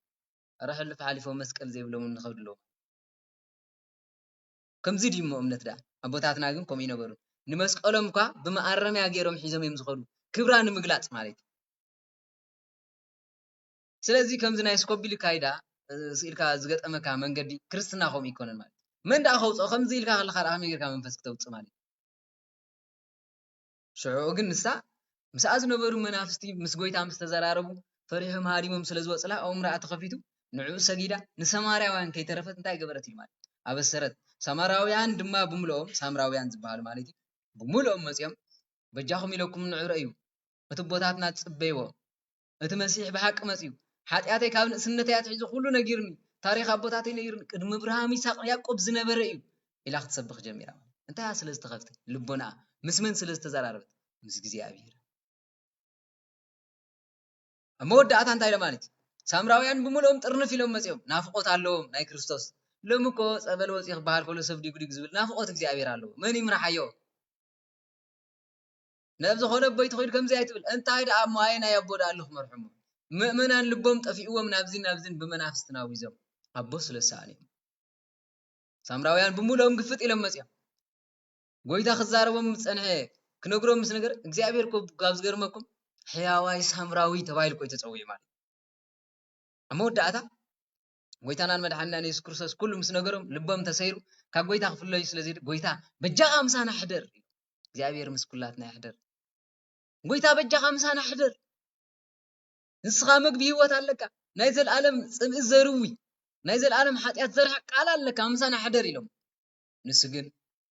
ኧረ ሕሉፍ ሓሊፎ መስቀል ዘይብሎም ንኸዱ ኣለዉ። ከምዚ ድዩ እሞ እምነት ደኣ? ኣቦታትና ግን ከምኡ ይነበሩ። ንመስቀሎም እኳ ብመኣረምያ ገይሮም ሒዞም እዮም ዝኸዱ። ክብራ ንምግላጽ ማለት እዩ። ስለዚ ከምዚ ናይ ስኮቢል ካይዳ፣ እ፣ ስኢልካ ዝገጠመካ መንገዲ ክርስትና ከምኡ ይኮነን ማለት እዩ። መን ደኣ ከውፅኦ? ከምዚ ኢልካ ከለኻ ደኣ ከመይ ጌርካ መንፈስ ክተውፅእ ማለት እዩ? ሽዑ ግን ንሳ ምስኣ ዝነበሩ መናፍስቲ ምስ ጎይታ ምስ ተዘራረቡ፣ ፈሪሖም ሃዲሞም ስለ ዝወፅላ፣ ኣእምሮኣ ተኸፊቱ፣ ንዕኡ ሰጊዳ፣ ንሰማርያውያን ከይተረፈት እንታይ ገበረት እዩ ማለት እዩ? ኣበሰረት። ሰማራውያን ድማ ብምልኦም፣ ሳምራውያን ዝበሃሉ ማለት እዩ፣ ብምልኦም መፂኦም፣ በጃኹም ኢለኩም ንዑ ረእዩ፣ እቲ ኣቦታትና ዝፅበይዎ፣ እቲ መሲሕ ብሓቂ መፂኡ፣ ሓጢኣተይ ካብ ንእስነተይ ኣትሒዙ ኩሉ ነጊርኒ፣ ታሪኽ ኣቦታተይ ነጊርኒ፣ ቅድሚ እብርሃም፣ ይስሐቅ፣ ያዕቆብ ዝነበረ እዩ ኢላ ክትሰብኽ ጀሚራ። እንታይ እያ ስለ ዝተኸፍተ ልቦናኣ? ምስ መን ስለ ዝተዘራረበት? ምስ እግዚኣብሔር። ኣብ መወዳእታ እንታይ ኢለ ማለት እዩ? ሳምራውያን ብምልኦም ጥርንፍ ኢሎም መፂኦም። ናፍቆት ኣለዎም ናይ ክርስቶስ። ሎሚ እኮ ፀበል ወፂ ክበሃል ከሎ ሰብ ዲጉዲግ ዝብል ናፍቆት እግዚኣብሔር ኣለዎ። መን ይምርሓዮ? ናብ ዝኾነ ኣቦይ ትኸይድ ከምዚ ኣይትብል። እንታይ ደኣ እሞ ኣየ ናይ ኣቦ ደኣ ኣሎ ክመርሖም? ምእመናን ልቦም ጠፊእዎም ናብዚን ናብዚን ብመናፍስቲ ናዊዞም። ኣቦ ስለ ዝሰኣኑ እዮም። ሳምራውያን ብምልኦም ግፍጥ ኢሎም መፂኦም። ጎይታ ክዛረቦም ዝፀንሐ ክነግሮም ምስ ነገር እግዚኣብሔር እኮ ካብ ዝገርመኩም ሕያዋይ ሳምራዊ ተባሂሉ እኮ እዩ ተፀዊዑ ማለት እዩ። ኣብ መወዳእታ ጎይታናን መድሓኒናን የሱስ ክርስቶስ ኩሉ ምስ ነገሮም ልቦም ተሰይሩ ካብ ጎይታ ክፍለዩ ስለ ዘይድ ጎይታ በጃኻ ምሳና ሕደር። እግዚኣብሔር ምስ ኩላትና ይሕደር። ጎይታ በጃኻ ምሳና ሕደር። ንስኻ መግቢ ህይወት ኣለካ። ናይ ዘለኣለም ጽምኢ ዘርዊ፣ ናይ ዘለኣለም ሓጢኣት ዘርሕቕ ቃል ኣለካ፣ ምሳና ሕደር ኢሎም። ንሱ ግን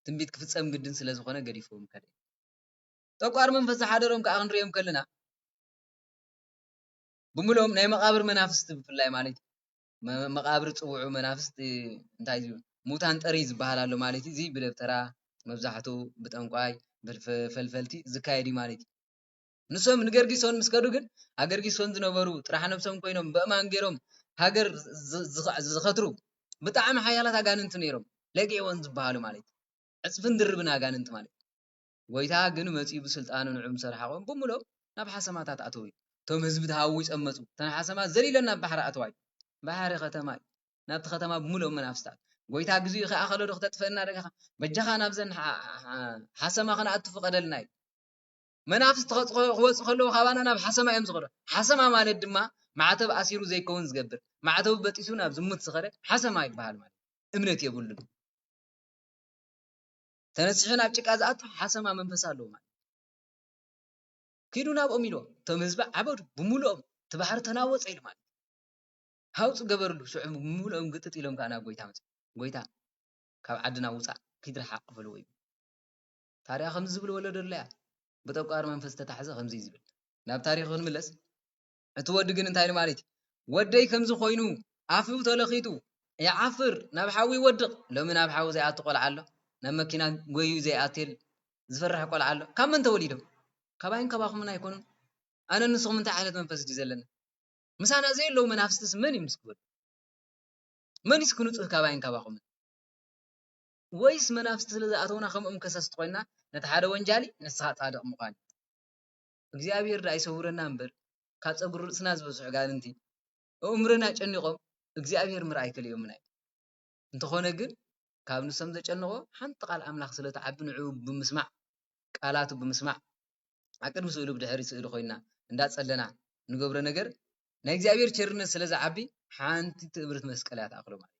ትንቢት ክፍጸም ግድን ስለ ዝኾነ ገዲፍዎም ከደ። ጠቋር መንፈስ ዝሓደሮም ከኣ ክንሪኦም ከለና፣ ብምሎም ናይ መቓብር መናፍስቲ ብፍላይ ማለት እዩ። መ-፣ መቓብር ጽውዑ መናፍስቲ እንታይ እዩ? ሙታን ጠሪ ዝበሃል ኣሎ ማለት እዩ። እዚ ብደብተራ መብዛሕትኡ ብጠንቋይ፣ ብልፈ-፣ ፈልፈልቲ ዝካየድ እዩ ማለት እዩ። ንሶም ንገርጊሶን ምስ ከዱ ግን፣ ኣገርጊሶን ዝነበሩ ጥራሕ ነብሶም ኮይኖም ብእማን ገይሮም ሃገር ዝ-፣ ዝ-፣ ዝኸትሩ ብጣዕሚ ሓያላት ኣጋንንቲ ነይሮም። ለጌዎን ዝበሃሉ ማለት እዩ። ዕጽፍን ድርብን ኣጋንንቲ ማለት እዩ። ጎይታ ግን መጺኡ ብስልጣኑ ንዑ ምስ ኣርሓቖም ብምሎም ናብ ሓሰማታት ኣተዉ እዩ። እቶም ህዝቢ ተሃዊጾም መጹ። እተን ሓሰማ ዘሊለን ናብ ባሕሪ ኣተዋ እዩ። ባሕሪ ከተማ እዩ። ናብቲ ከተማ ብምሎም መናፍስታት። ጎይታ ግዜኡ ከኣ ከሎ ዶ ክተጥፍአና ደጋኻ? በጃኻ ናብዘን ሓ-፣ ሓ-፣ ሓሰማ ከነኣቱ ፍቐደልና እዩ። መናፍስቲ ከጽ-፣ ክወጽኡ ከለዉ ካባና ናብ ሓሰማ እዮም ዝኸዱ። ሓሰማ ማለት ድማ ማዕተብ ኣሲሩ ዘይከውን ዝገብር፣ ማዕተቡ በጢሱ ናብ ዝሙት ዝኸደ ሓሰማ ይበሃል ማለት እዩ። እምነት የብሉን። ተነሲሑ ናብ ጭቃ ዝኣቱ ሓሰማ መንፈስ ኣለዎ ማለት እዩ። ኪዱ ናብኦም ኢልዎ፣ እቶም ህዝቢ ዓበዱ፣ ብምሉኦም እቲ ባሕሪ ተናወጸ ኢሉ ማለት እዩ። ሃውጽ ገበርሉ፣ ሽዑ ብምሉኦም ግጥጥ ኢሎም ከኣ ናብ ጎይታ መጹ። ጎይታ፣ ካብ ዓድና ውጻእ፣ ኪድ ርሓቕ በልዎ እዩ። ታዲያ ከምዚ ዝብል ወለዶ ኣሎ እያ። ብጠቋር መንፈስ ተታሕዘ ከምዚ እዩ ዝብል። ናብ ታሪኽ ክንምለስ፣ እቲ ወዲ ግን እንታይ ኢሉ ማለት እዩ? ወደይ ከምዚ ኮይኑ፣ ኣፉ ተለኺቱ፣ ይዓፍር፣ ናብ ሓዊ ይወድቕ። ሎሚ ናብ ሓዊ ዘይኣቱ ቆልዓ ኣሎ? ናብ መኪና ጎዩ ዘይኣትል ዝፈርሕ ቆልዓ ኣሎ? ካብ መን ተወሊዶም? ካባይን ካባኹምን ኣይኮኑን። ኣነ ንስኹም እንታይ ዓይነት መንፈስ ድዩ ዘለና? ምሳና ዘየለዉ መናፍስትስ መን እዩ ምስ ክበሉ? መን እዩ ክንጹህ ካባይን ካባኹምን? ወይስ መናፍስቲ ስለ ዝኣተውና ከምኦም ከሰስቲ ኮይና ነቲ ሓደ ወንጃሊ ንስኻ ጻድቕ ምዃን? እግዚኣብሔር ደኣ ይሰውረና እምበር፣ ካብ ጸጉሪ ርእስና ዝበዝሑ ኣጋንንቲ፣ ኣእምሮና ጨኒቖም እግዚኣብሔር ምርኣይ ከልእዮምና እዩ። እንተኾነ ግን፣ ካብ ንሶም ዘጨንቖ ሓንቲ ቃል ኣምላኽ ስለ ትዓቢ ንዕኡ ብምስማዕ፣ ቃላቱ ብምስማዕ፣ ኣብ ቅድሚ ስእሉ ብድሕሪ ስእሉ ኮይንና እንዳጸለና ንገብሮ ነገር ናይ እግዚኣብሔር ቸርነት ስለ ዝዓቢ ሓንቲ ትእምርት መስቀል እያ ትኣኽሎ ማለት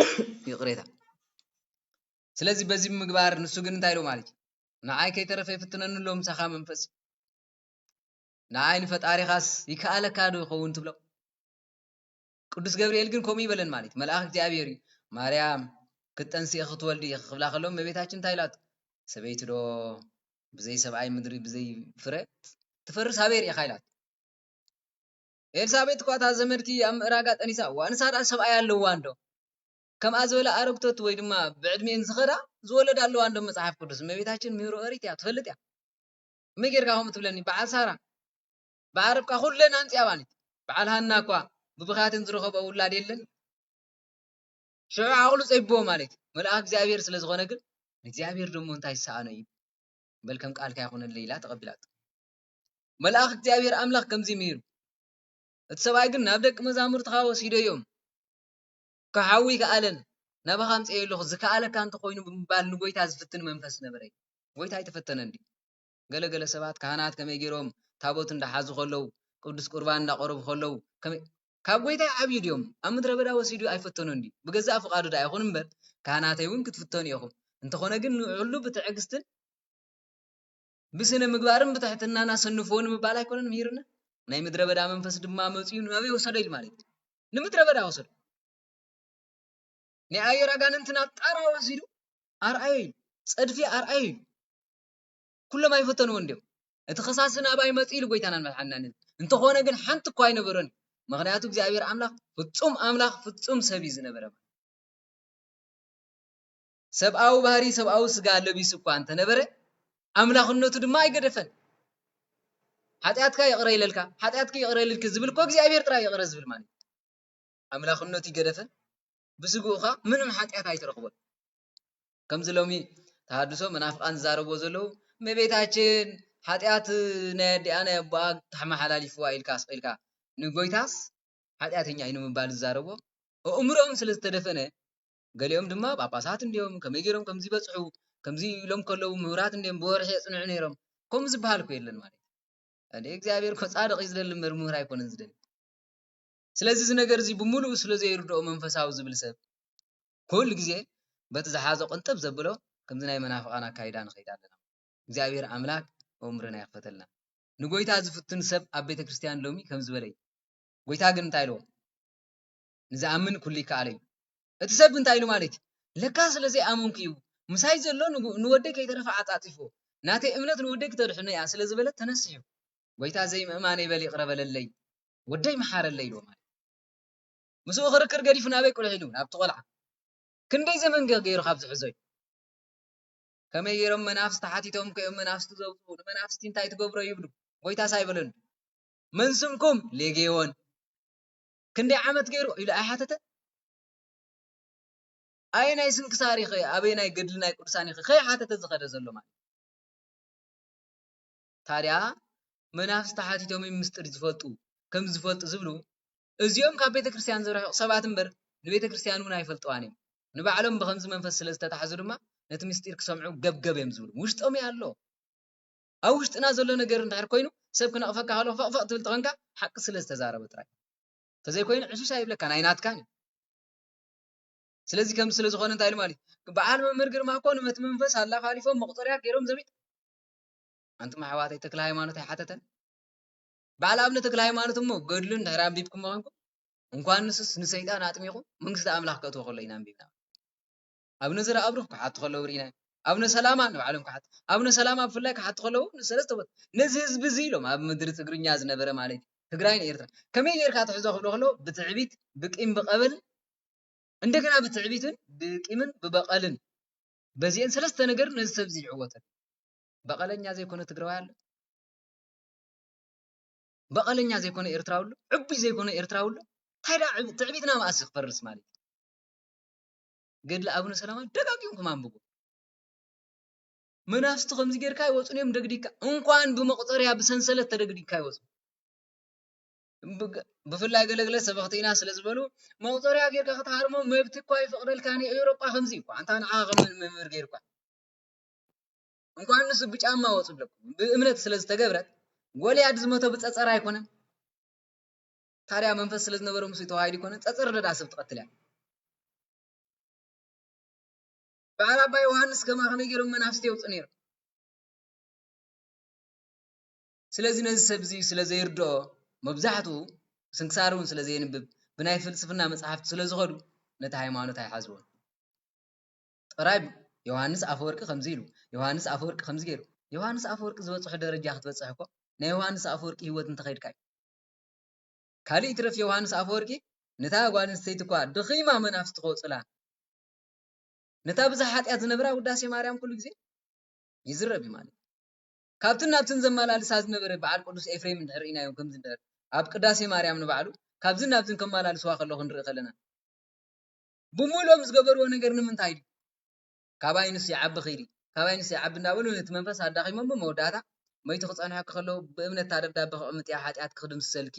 እዩ። ይቕሬታ። ስለዚ በዚ ብምግባር ንሱ ግን እንታይ ኢሉ ማለት እዩ? ንዓይ ከይተረፈ ይፍትነኒ ኣሎ ምሳኻ መንፈስ። ንዓይ ንፈጣሪኻስ ይከኣለካ ዶ ይኸውን ትብሎ? ቅዱስ ገብርኤል ግን ከምኡ ይበለን ማለት እዩ። መልኣኽ እግዚኣብሔር እዩ። ማርያም ክትጠንሲ ኢኺ ክትወልዲ ኢኺ ክብላ ከሎ እመቤታችን እንታይ ኢላቶ? ሰበይቲ ዶ ብዘይ ሰብኣይ ምድሪ ብዘይ ፍረ ትፈርስ ኣበይ ርኢኻ ኢላቶ። ኤልሳቤጥ እኳ እታ ዘመድኪ ኣብ ምእራጋ ጠኒሳ፣ እዋ ንሳ ደኣ ሰብኣይ ኣለዋ እንዶ? ከምኣ ዝበላ ኣረግቶት ወይ ድማ ብዕድሜን ዝኸዳ ዝወለዳ ኣለዋ እንዶ? መጽሓፍ ቅዱስ እመቤታችን ምህሮ ኦሪት እያ፣ ትፈልጥ እያ። መይ ጌርካ ከምኡ ትብለኒ? በዓል ሳራ፣ በዓል ርብቃ ኩለን ኣምጽያ ማለት እዩ። በዓል ሃና እኳ ብብኽያተን ዝረኸቦ ውላድ የለን። ሽዑ ዓቕሉ ጸቢብዎ ማለት እዩ። መልኣኽ እግዚኣብሔር ስለ ዝኾነ ግን ንእግዚኣብሔር ደሞ እንታይ ዝሰኣኖ እዩ? በል ከም ቃልካ ይኹነለይ ኢላ ተቐቢላቶ። መልኣኽ እግዚኣብሔር ኣምላኽ ከምዚ ምሂሩ፣ እቲ ሰብኣይ ግን ናብ ደቂ መዛሙርትኻ ወሲደዮም፣ ክሓዊ ይከኣለን፣ ናባኻ ኣምጽኤዮ ኣለኹ፣ ዝከኣለካ እንተኾይኑ ብምባል ንጎይታ ዝፍትን መንፈስ ነበረ። ጎይታ ኣይተፈተነን ድዩ? ገለ ገለ ሰባት ካህናት ከመይ ገይሮም ታቦት እንዳሓዙ ከለዉ፣ ቅዱስ ቁርባን እንዳቆረቡ ከለዉ፣ ከመይ ካብ ጎይታ ይዓብዩ ድዮም? ኣብ ምድረ በዳ ወሲዱ ኣይፈተኖን ድዩ? ብገዛእ ፍቓዱ ደኣ ይኹን እምበር፣ ካህናተይ እውን ክትፍተኑ ኢኹም። እንተኾነ ግን ንዕሉ ብትዕግስትን ብስነ ምግባርን ብትሕትናን ኣሰንፍዎ ንምባል ኣይኮነን ምሂርና? ናይ ምድረ በዳ መንፈስ ድማ መጺኡ ናበይ ወሰዶ ኢሉ ማለት እዩ። ንምድረ በዳ ወሰዶ። ናይ ኣየር ኣጋንንቲ ናብ ጣራ ወሲዱ ኣርኣዮ ኢሉ። ጸድፊ ኣርኣዮ ኢሉ። ኩሎም ኣይፈተንዎ እንዲዮም። እቲ ኸሳሲ ናባይ መጺኡ ኢሉ ጎይታናን መድሓንናን። እንተኾነ ግን ሓንቲ እኳ ኣይነበሮን። ምኽንያቱ እግዚኣብሔር ኣምላኽ ፍጹም ኣምላኽ ፍጹም ሰብ እዩ ዝነበረ። ሰብኣዊ ባህሪ ሰብኣዊ ስጋ ለቢሱ እኳ እንተነበረ ኣምላኽነቱ ድማ ኣይገደፈን። ሓጢኣትካ ይቕረ ኢለልካ፣ ሓጢኣትኪ ይቕረ ኢልልኪ ዝብል እኮ እግዚኣብሔር ጥራይ ይቕረ ዝብል ማለት እዩ። ኣምላኽነቱ ይገደፈን ብስግኡ ኸኣ ምንም ሓጢኣት ኣይትረኽቦን። ከምዚ ሎሚ ተሃድሶ መናፍቃን ዝዛረብዎ ዘለዉ እመቤታችን ሓጢኣት ናይ ኣዲኣ ናይ ኣቦኣ ተሓመሓላሊፍዋ ኢልካ ኣስቒልካ ንጎይታስ ሓጢኣተኛ እዩ ንምባል ዝዛረብዎ ኣእምሮኦም ስለ ዝተደፈነ ገሊኦም ድማ ጳጳሳት እንዲዮም ከመይ ገይሮም ከምዚ ይበጽሑ ከምዚ ኢሎም ከለዉ ምሁራት እንዲዮም ብወርሒ የጽንዑ ነይሮም ከምኡ ዝበሃል እኮ የለን ማለት እዩ። እግዚኣብሔር እኮ ጻድቕ እዩ ዝደሊ እምበር ምሁር ኣይኮነን ዝደሊ። ስለዚ እዚ ነገር እዚ ብምሉኡ ስለ ዘይርድኦ መንፈሳዊ ዝብል ሰብ ኩሉ ግዜ በቲ ዝሓዞ ቅንጥብ ዘብሎ ከምዚ ናይ መናፍቓን ኣካይዳ ንኸይድ ኣለና። እግዚኣብሔር ኣምላክ ኣእምሮና ይኽፈተልና። ንጎይታ ዝፍትን ሰብ ኣብ ቤተ ክርስቲያን ሎሚ ከም ዝበለ እዩ። ጎይታ ግን እንታይ ኢልዎ? ንዝኣምን ኩሉ ይከኣሎ እዩ። እቲ ሰብ እንታይ ኢሉ ማለት እዩ? ለካ ስለ ዘይኣመንኩ እዩ፣ ምሳይ ዘሎ ንጉ-፣ ንወደይ ከይተረፈ ዓጻጺፎ፣ ናተይ እምነት ንወደይ ክተድሕኖ እያ ስለ ዝበለት ተነሲሑ። ጎይታ ዘይምእማነይ በል ይቕረ በለለይ፣ ወደይ መሓረለይ ኢልዎ ማለት እዩ። ምስኡ ክርክር ገዲፉ ናበይ ቁልሕ ኢሉ? ናብቲ ቆልዓ። ክንደይ ዘመን ገ-፣ ገይሩ ካብ ዝሕዞ እዩ? ከመይ ገይሮም መናፍስቲ ሓቲቶም ከዮም መናፍስቲ ዘውፅኡ? ንመናፍስቲ እንታይ ትገብሮ ይብሉ? ጎይታስ ኣይበለን። መን ስምኩም? ሌጌዎን። ክንደይ ዓመት ገይሩ ኢሉ ኣይሓተተ? ኣየናይ ስንክሳር ኢኸ፣ ኣበየናይ ገድሊ ናይ ቅዱሳን ኢኸ ከይሓተተ ዝኸደ ዘሎ ማለት እዩ። ታዲያ መናፍስቲ ሓቲቶም እዮም ምስጢር ዝፈልጡ፣ ከም ዝፈልጡ ዝብሉ፣ እዚኦም ካብ ቤተ ክርስቲያን ዝረሕቑ ሰባት እምበር ንቤተ ክርስቲያን እውን ኣይፈልጥዋን እዮም። ንባዕሎም ብኸምዚ መንፈስ ስለ ዝተታሕዙ ድማ ነቲ ምስጢር ክሰምዑ ገብገብ እዮም ዝብሉ። ውሽጦም እየ ኣሎ። ኣብ ውሽጥና ዘሎ ነገር እንድሕር ኮይኑ ሰብ ክነቕፈካ ከሎ ፈቕፈቕ ትብል ተኾንካ ሓቂ ስለ ዝተዛረበ ጥራይ። ተዘይኮይኑ ዕሽሽ ኣይብለካን፣ ኣይናትካን እዩ። ስለዚ ከም ስለ ዝኾነ እንታይ ኢሉ ማለት እዩ? በዓል መምህር ግርማ እኮ ነቲ መንፈስ ኣላፋሊፎም መቑፀርያ ገይሮም ዘቢጥ። ኣንቱም ኣሕዋተይ ተክለ ሃይማኖት ኣይሓተተን። በዓል ኣብነ ተክለ ሃይማኖት እሞ ገድሉ እንድሕር ኣንቢብኩም ምዃንኩም እንኳን ንሱስ ንሰይጣን ኣጥሚቑ መንግስቲ ኣምላኽ ከእትዎ ከሎ ኢና ኣንቢብና። ኣብነ ዘርኣብሩኽ ክሓቱ ከለዉ ርኢና። ኣብነ ሰላማ ንባዕሎም ክሓቱ፣ ኣብነ ሰላማ ብፍላይ ክሓቱ ከለዉ ንሰለስተ ቦታ ነዚ ህዝቢ እዚ ኢሎም ኣብ ምድሪ ትግርኛ ዝነበረ ማለት እዩ ትግራይን ኤርትራ ከመይ ጌርካ ትሕዞ ክብሎ ከለዉ ብትዕቢት ብቂም ብቐበል እንደገና ብትዕቢትን ብቂምን ብበቐልን በዚአን ሰለስተ ነገር ነዚ ሰብ እዚ ይዕወተን። በቐለኛ ዘይኮነ ትግራዋይ ኣሎ? በቐለኛ ዘይኮነ ኤርትራዊ ኣሎ? ዕቡይ ዘይኮነ ኤርትራዊ ኣሎ? እንታይ ደኣ ዕብ-፣ ትዕቢትና መኣስ ክፈርስ ማለት እዩ? ገድሊ ኣቡነ ሰላማ ደጋጊምኩም ኣንብቡ። መናፍስቲ ከምዚ ጌርካ ይወፁን እዮም ደግዲካ። እንኳን ብመቑፀርያ ብሰንሰለት ተደግዲካ ይወፁ። ብግ-፣ ብፍላይ ገለግለ ሰበኽቲ ኢና ስለ ዝበሉ መቑፀርያ ጌርካ ክትሃርሞ መብቲ እኳ ይፈቕደልካ። ንኤውሮጳ ከምዚ እዩ እኳ። ኣንታ ንዓኻ ከም መምህር ጌርኳ። እንኳን ንሱ ብጫማ ወፁ ብለኩም። ብእምነት ስለ ዝተገብረት ጎልያድ ዝሞተ ብፀፀር ኣይኮነን። ታዲያ መንፈስ ስለ ዝነበሮ ምስኡ ተዋሂዱ ይኮነ? ፀፀር ደዳ ሰብ ትቐትል እያ። በዓል ኣባ ዮሃንስ ከማ ከመይ ገይሮም መናፍስቲ የውፁ ነይሮም? ስለዚ ነዚ ሰብ እዚ ስለ ዘይርድኦ መብዛሕትኡ ስንክሳር እውን ስለ ዘየንብብ ብናይ ፍልስፍና መፅሓፍቲ ስለ ዝኸዱ ነቲ ሃይማኖት ኣይሓዝዎን። ጥራይ ዮሃንስ ኣፈወርቂ ከምዚ ኢሉ፣ ዮሃንስ ኣፈወርቂ ከምዚ ገይሩ። ዮሃንስ ኣፈወርቂ ዝበፅሖ ደረጃ ክትበፅሕ እኮ ናይ ዮሃንስ ኣፈወርቂ ህይወት እንተኸይድካ እዩ። ካልእ ይትረፍ ዮሃንስ ኣፈወርቂ ነታ ጓል ኣንስተይቲ እኳ ደኺማ መናፍስቲ ከውፅላ ነታ ብዛ ሓጢኣት ዝነብራ ውዳሴ ማርያም ኩሉ ግዜ ይዝረብ እዩ ማለት እዩ። ካብትን ናብትን ዘመላልሳ ዝነበረ በዓል ቅዱስ ኤፍሬም እንድሕር ርኢናዮም ከምዚ እንድሕር ኣብ ቅዳሴ ማርያም ንባዕሉ ካብዝን ናብዝን ከመላልስዋ ከለኹ ንርኢ ከለና ብምሉኦም ዝገበርዎ ነገር ንምንታይ ድዩ? ካባይ ንሱ ይዓቢ ኺዲ፣ ካባይ ንሱ ይዓቢ እንዳበሉ ነቲ መንፈስ ኣዳኺሞም ብመወዳእታ መይቱ ክጸንሐኪ ከለዉ ብእምነት እታ ደብዳበ ክቕምጥያ ሓጢኣትኪ ክድምስሰልኪ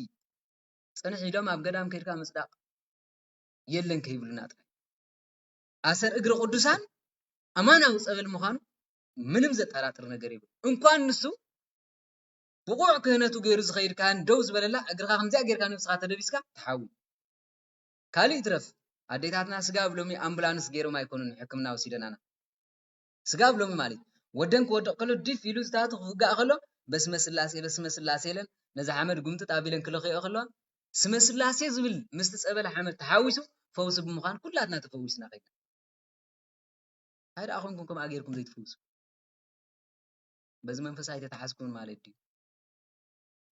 ጽንሒ ኢሎም ኣብ ገዳም ከይድካ ምጽዳቕ የለን ከይብሉና ጥራይ። ኣሰር እግሪ ቅዱሳን ኣማናዊ ጸበል ምዃኑ ምንም ዘጠራጥር ነገር የብሉ። እንኳን ንሱ ብቑዕ ክህነቱ ገይሩ ዝኸይድ ካህን ደው ዝበለላ እግርኻ ከምዚኣ ጌርካ ነብስኻ ተደቢስካ ትሓዊ። ካልእ ይትረፍ ኣዴታትና ስጋብ ሎሚ ኣምቡላንስ ገይሮም ኣይኮኑን ሕክምና ወሲደናና። ስጋብ ሎሚ ማለት ወደን ክወድቕ ከሎ ዲፍ ኢሉ ዝታቱ ክውጋእ ከሎ በስመ ስላሴ በስመ ስላሴ ኢለን ነዚ ሓመድ ጉምጥጥ ኣቢለን ክለኽዮ ከለዋ ስመ ስላሴ ዝብል ምስቲ ጸበል ሓመድ ተሓዊሱ ፈውሲ ብምዃን ኩላትና ተፈዊስና ከይና። እንታይ ደኣ ኮንኩም ከምኣ ጌርኩም ዘይትፍውሱ? በዚ መንፈስ ኣይተተሓዝኩምን ማለት ድዩ?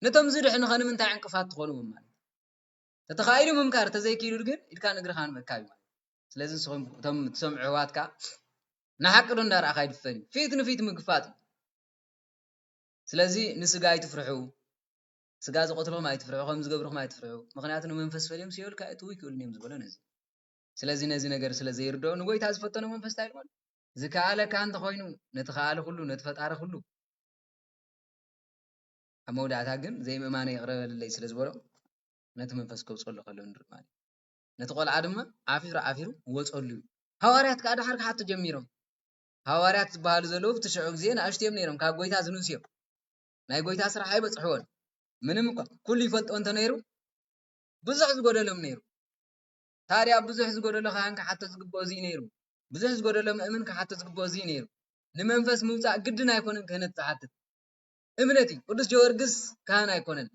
ነቶም ዝድሕኑ ከ ንምንታይ ዕንቅፋት ትኾንዎም ማለት እዩ? ተተኻኢሉ ምምካር፣ ተዘይክኢሉ ግን ኢድካን እግርኻን ምእካብ እዩ ማለት እዩ። ስለዚ ንስኹም እቶም ትሰምዑ ኣሕዋት ከኣ ንሓቂ ዶ እንዳረኣኻ ይድፈን እዩ። ፊት ንፊት ምግፋጥ እዩ። ስለዚ ንስጋ ኣይትፍርሑ። ስጋ ዝቐትልኹም ኣይትፍርሑ፣ ከም ዝገብርኹም ኣይትፍርሑ። ምኽንያቱ ንመንፈስ ፈልዮም ሲኦል ከእትዉ ይክእሉን እዮም ዝበሎ ነዚ። ስለዚ ነዚ ነገር ስለ ዘይርድኦ ንጎይታ ዝፈተኖ መንፈስ እንታይ ኢልዎ ኣሎ? ዝከኣለካ እንተኾይኑ ነቲ ከኣሊ ኩሉ፣ ነቲ ፈጣሪ ኩሉ ኣብ መውዳእታ ግን ዘይምእማነ ይቕረ በልለይ ስለ ዝበሎ ነቲ መንፈስ ከውፅኦ ኣሎ ከሎ ንርኢ ማለት እዩ። ነቲ ቆልዓ ድማ ዓፊሩ ዓፊሩ ወፀሉ እዩ። ሃዋርያት ከዓ ደሓር ክሓቱ ጀሚሮም። ሃዋርያት ዝበሃሉ ዘለዉ ብቲ ሽዑ ግዜ ንኣሽቱ እዮም ነይሮም፣ ካብ ጎይታ ዝንእሱ እዮም። ናይ ጎይታ ስራሕ ኣይበፅሕዎን። ምንም እኳ ኩሉ ይፈልጦ እንተነይሩ ብዙሕ ዝጎደሎም ነይሩ። ታዲያ ብዙሕ ዝጎደሎ ካህን ክሓቶ ዝግብኦ እዚ ነይሩ። ብዙሕ ዝጎደሎ ምእምን ክሓቶ ዝግብኦ እዚ ነይሩ። ንመንፈስ ምውፃእ ግድን ኣይኮነን ክህነት ዝሓትት። እምነት እዩ። ቅዱስ ጊዮርጊስ ካህን ኣይኮነን።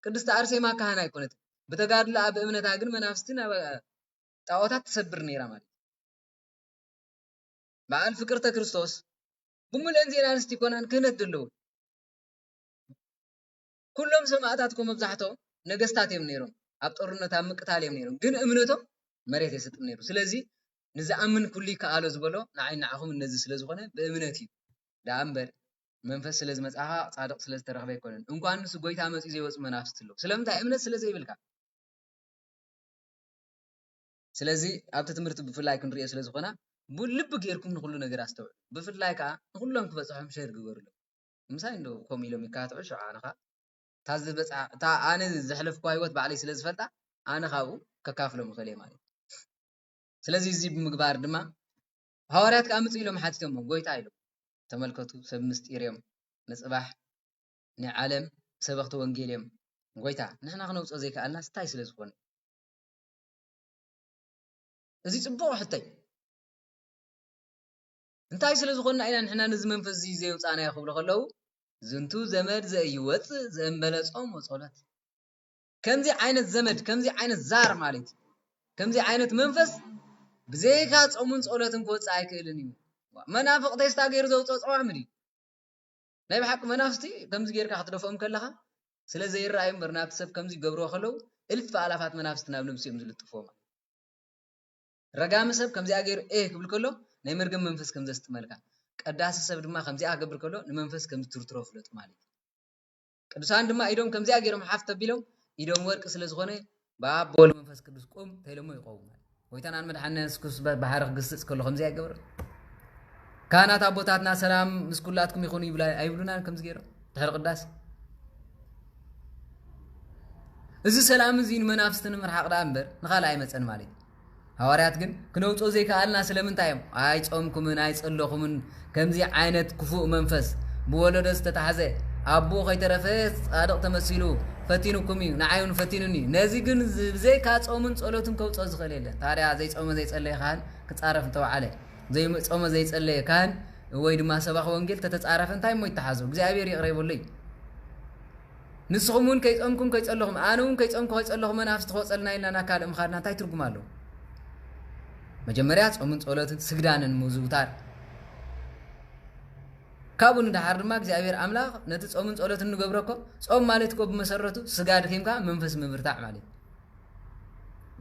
ቅድስቲ ኣርሴማ ካህን ኣይኮነትን። ብተጋድሎኣ ብእምነታ ግን መናፍስቲ ናብ ጣዖታት ትሰብር ነይራ ማለት እዩ። በዓል ፍቅርተ ክርስቶስ ብምልእን ዜና ኣንስቲ ይኮናን ክህነት ዘለዉ ኩሎም ሰማእታት እኮ መብዛሕትኦም ነገስታት እዮም ነይሮም። ኣብ ጦርነት ኣብ ምቅታል እዮም ነይሮም፣ ግን እምነቶም መሬት የስጥም ነይሩ። ስለዚ ንዝኣምን ኩሉ ይከኣሎ ዝበሎ ንዓይ ንዓኹም እነዚ ስለ ዝኾነ ብእምነት እዩ። ደኣ እምበር መንፈስ ስለ ዝመጽኣኻ ጻድቕ ስለ ዝተረኽበ ኣይኮነን። እንኳን ንሱ ጎይታ መጺኡ ዘይወጹ መናፍስቲ ኣለዉ። ስለምንታይ? እምነት ስለ ዘይብልካ። ስለዚ ኣብቲ ትምህርቲ ብፍላይ ክንሪኦ ስለ ዝኾና ብልቢ ጌርኩም ንኹሉ ነገር ኣስተውዕሉ። ብፍላይ ከዓ ንኹሎም ክበጽሖም ሸር ግበሩሎም። ምሳይ እንዶ ከምኡ ኢሎም ይካትዑ ሽዑ ኣነ ከዓ እታ ዝበጽዓ እታ ኣነ ዘሕለፍኩዋ ህይወት ባዕለይ ስለ ዝፈልጣ ኣነ ካብኡ ከካፍሎም ይኽእል እየ ማለት እዩ። ስለዚ እዚ ብምግባር ድማ ሃዋርያት ከዓ ምጽእ ኢሎም ሓቲቶሞ ጎይታ ኢሎም ተመልከቱ ሰብ ምስጢር እዮም ንጽባሕ ናይ ዓለም ሰበኽቲ ወንጌል እዮም። ጎይታ ንሕና ክነውፅኦ ዘይከኣልና እንታይ ስለ ዝኾነ? እዚ ፅቡቕ ሕቶ እዩ። እንታይ ስለ ዝኾንና ኢና ንሕና ነዚ መንፈስ እዚ ዘየውፃእናዮ ክብሉ ከለዉ ዝንቱ ዘመድ ዘእይወፅእ ዘእንበለ ጾም ወጸሎት። ከምዚ ዓይነት ዘመድ ከምዚ ዓይነት ዛር ማለት እዩ። ከምዚ ዓይነት መንፈስ ብዘይካ ጾምን ጸሎትን ክወፅእ ኣይክእልን እዩ። መናፍቕ ቴስታ ገይሩ ዘውፅኦ ጸዋም ድዩ? ናይ ብሓቂ መናፍስቲ ከምዚ ጌርካ ክትደፍኦም ከለኻ ስለ ዘይረኣዩ እምበር ናብቲ ሰብ ከምዚ ገብርዎ ከለዉ እልፊ ኣላፋት መናፍስቲ ናብ ነብሲ እዮም ዝልጥፍዎ ማለት እዩ። ረጋሚ ሰብ ከምዚኣ ገይሩ ኤህ ክብል ከሎ ናይ መርገም መንፈስ ከም ዘስጥመልካ፣ ቀዳሲ ሰብ ድማ ከምዚኣ ክገብር ከሎ ንመንፈስ ከም ዝትርትሮ ፍለጡ ማለት እዩ። ቅዱሳን ድማ ኢዶም ከምዚኣ ገይሮም ሓፍ ተቢሎም ኢዶም ወርቂ ስለ ዝኾነ ብኣብ ብወልድ መንፈስ ቅዱስ ቁም ተይሎሞ ይቆውም። ጎይታናን መድሓኒና የሱስ ክርስቶስ ባሕሪ ክግስጽ ከሎ ከምዚ ኣይገብርን። ካህናት ኣቦታትና ሰላም ምስ ኩላትኩም ይኹን ይብላ ኣይብሉናን ከምዚ ገይሮም ድሕሪ ቅዳሴ። እዚ ሰላም እዚ ንመናፍስቲ ንምርሓቕ ደኣ እምበር ንኻልእ ኣይመጸን ማለት እዩ። ሃዋርያት ግን ክነውጽኦ ዘይከኣልና ስለምንታይ እዮም? ኣይጾምኩምን ኣይጸለኹምን። ከምዚ ዓይነት ክፉእ መንፈስ ብወለዶ ዝተታሕዘ ኣቦኡ ከይተረፈ ጻድቕ ተመሲሉ ፈቲኑኩም እዩ፣ ንዓይ እውን ፈቲኑኒ። ነዚ ግን ብዘይካ ጾምን ጸሎትን ከውጽኦ ዝኽእል የለን። ታዲያ ዘይጾመ ዘይጸለየ ካህን ክጻረፍ እንተወዓለ፣ ዘይጾመ ዘይጸለየ ካህን ወይ ድማ ሰባኺ ወንጌል ተተጻረፈ እንታይ እሞ ይተሓዞ? እግዚኣብሔር ይቕረ ይበሎ እዩ። ንስኹም እውን ከይጾምኩም ከይጸለኹም፣ ኣነ እውን ከይጾምኩ ከይጸለኹ መናፍስቲ ክወጸልና ኢልና ናብ ካልእ ምኻድና እንታይ ትርጉም ኣለዎ? መጀመርያ ጾምን ጸሎትን ስግዳንን ምዝውታር፣ ካብኡ ንደሓር ድማ እግዚኣብሔር ኣምላኽ ነቲ ጾምን ጸሎትን ንገብሮ እኮ፣ ጾም ማለት እኮ ብመሰረቱ ስጋ ድኺምካ መንፈስ ምብርታዕ ማለት እዩ።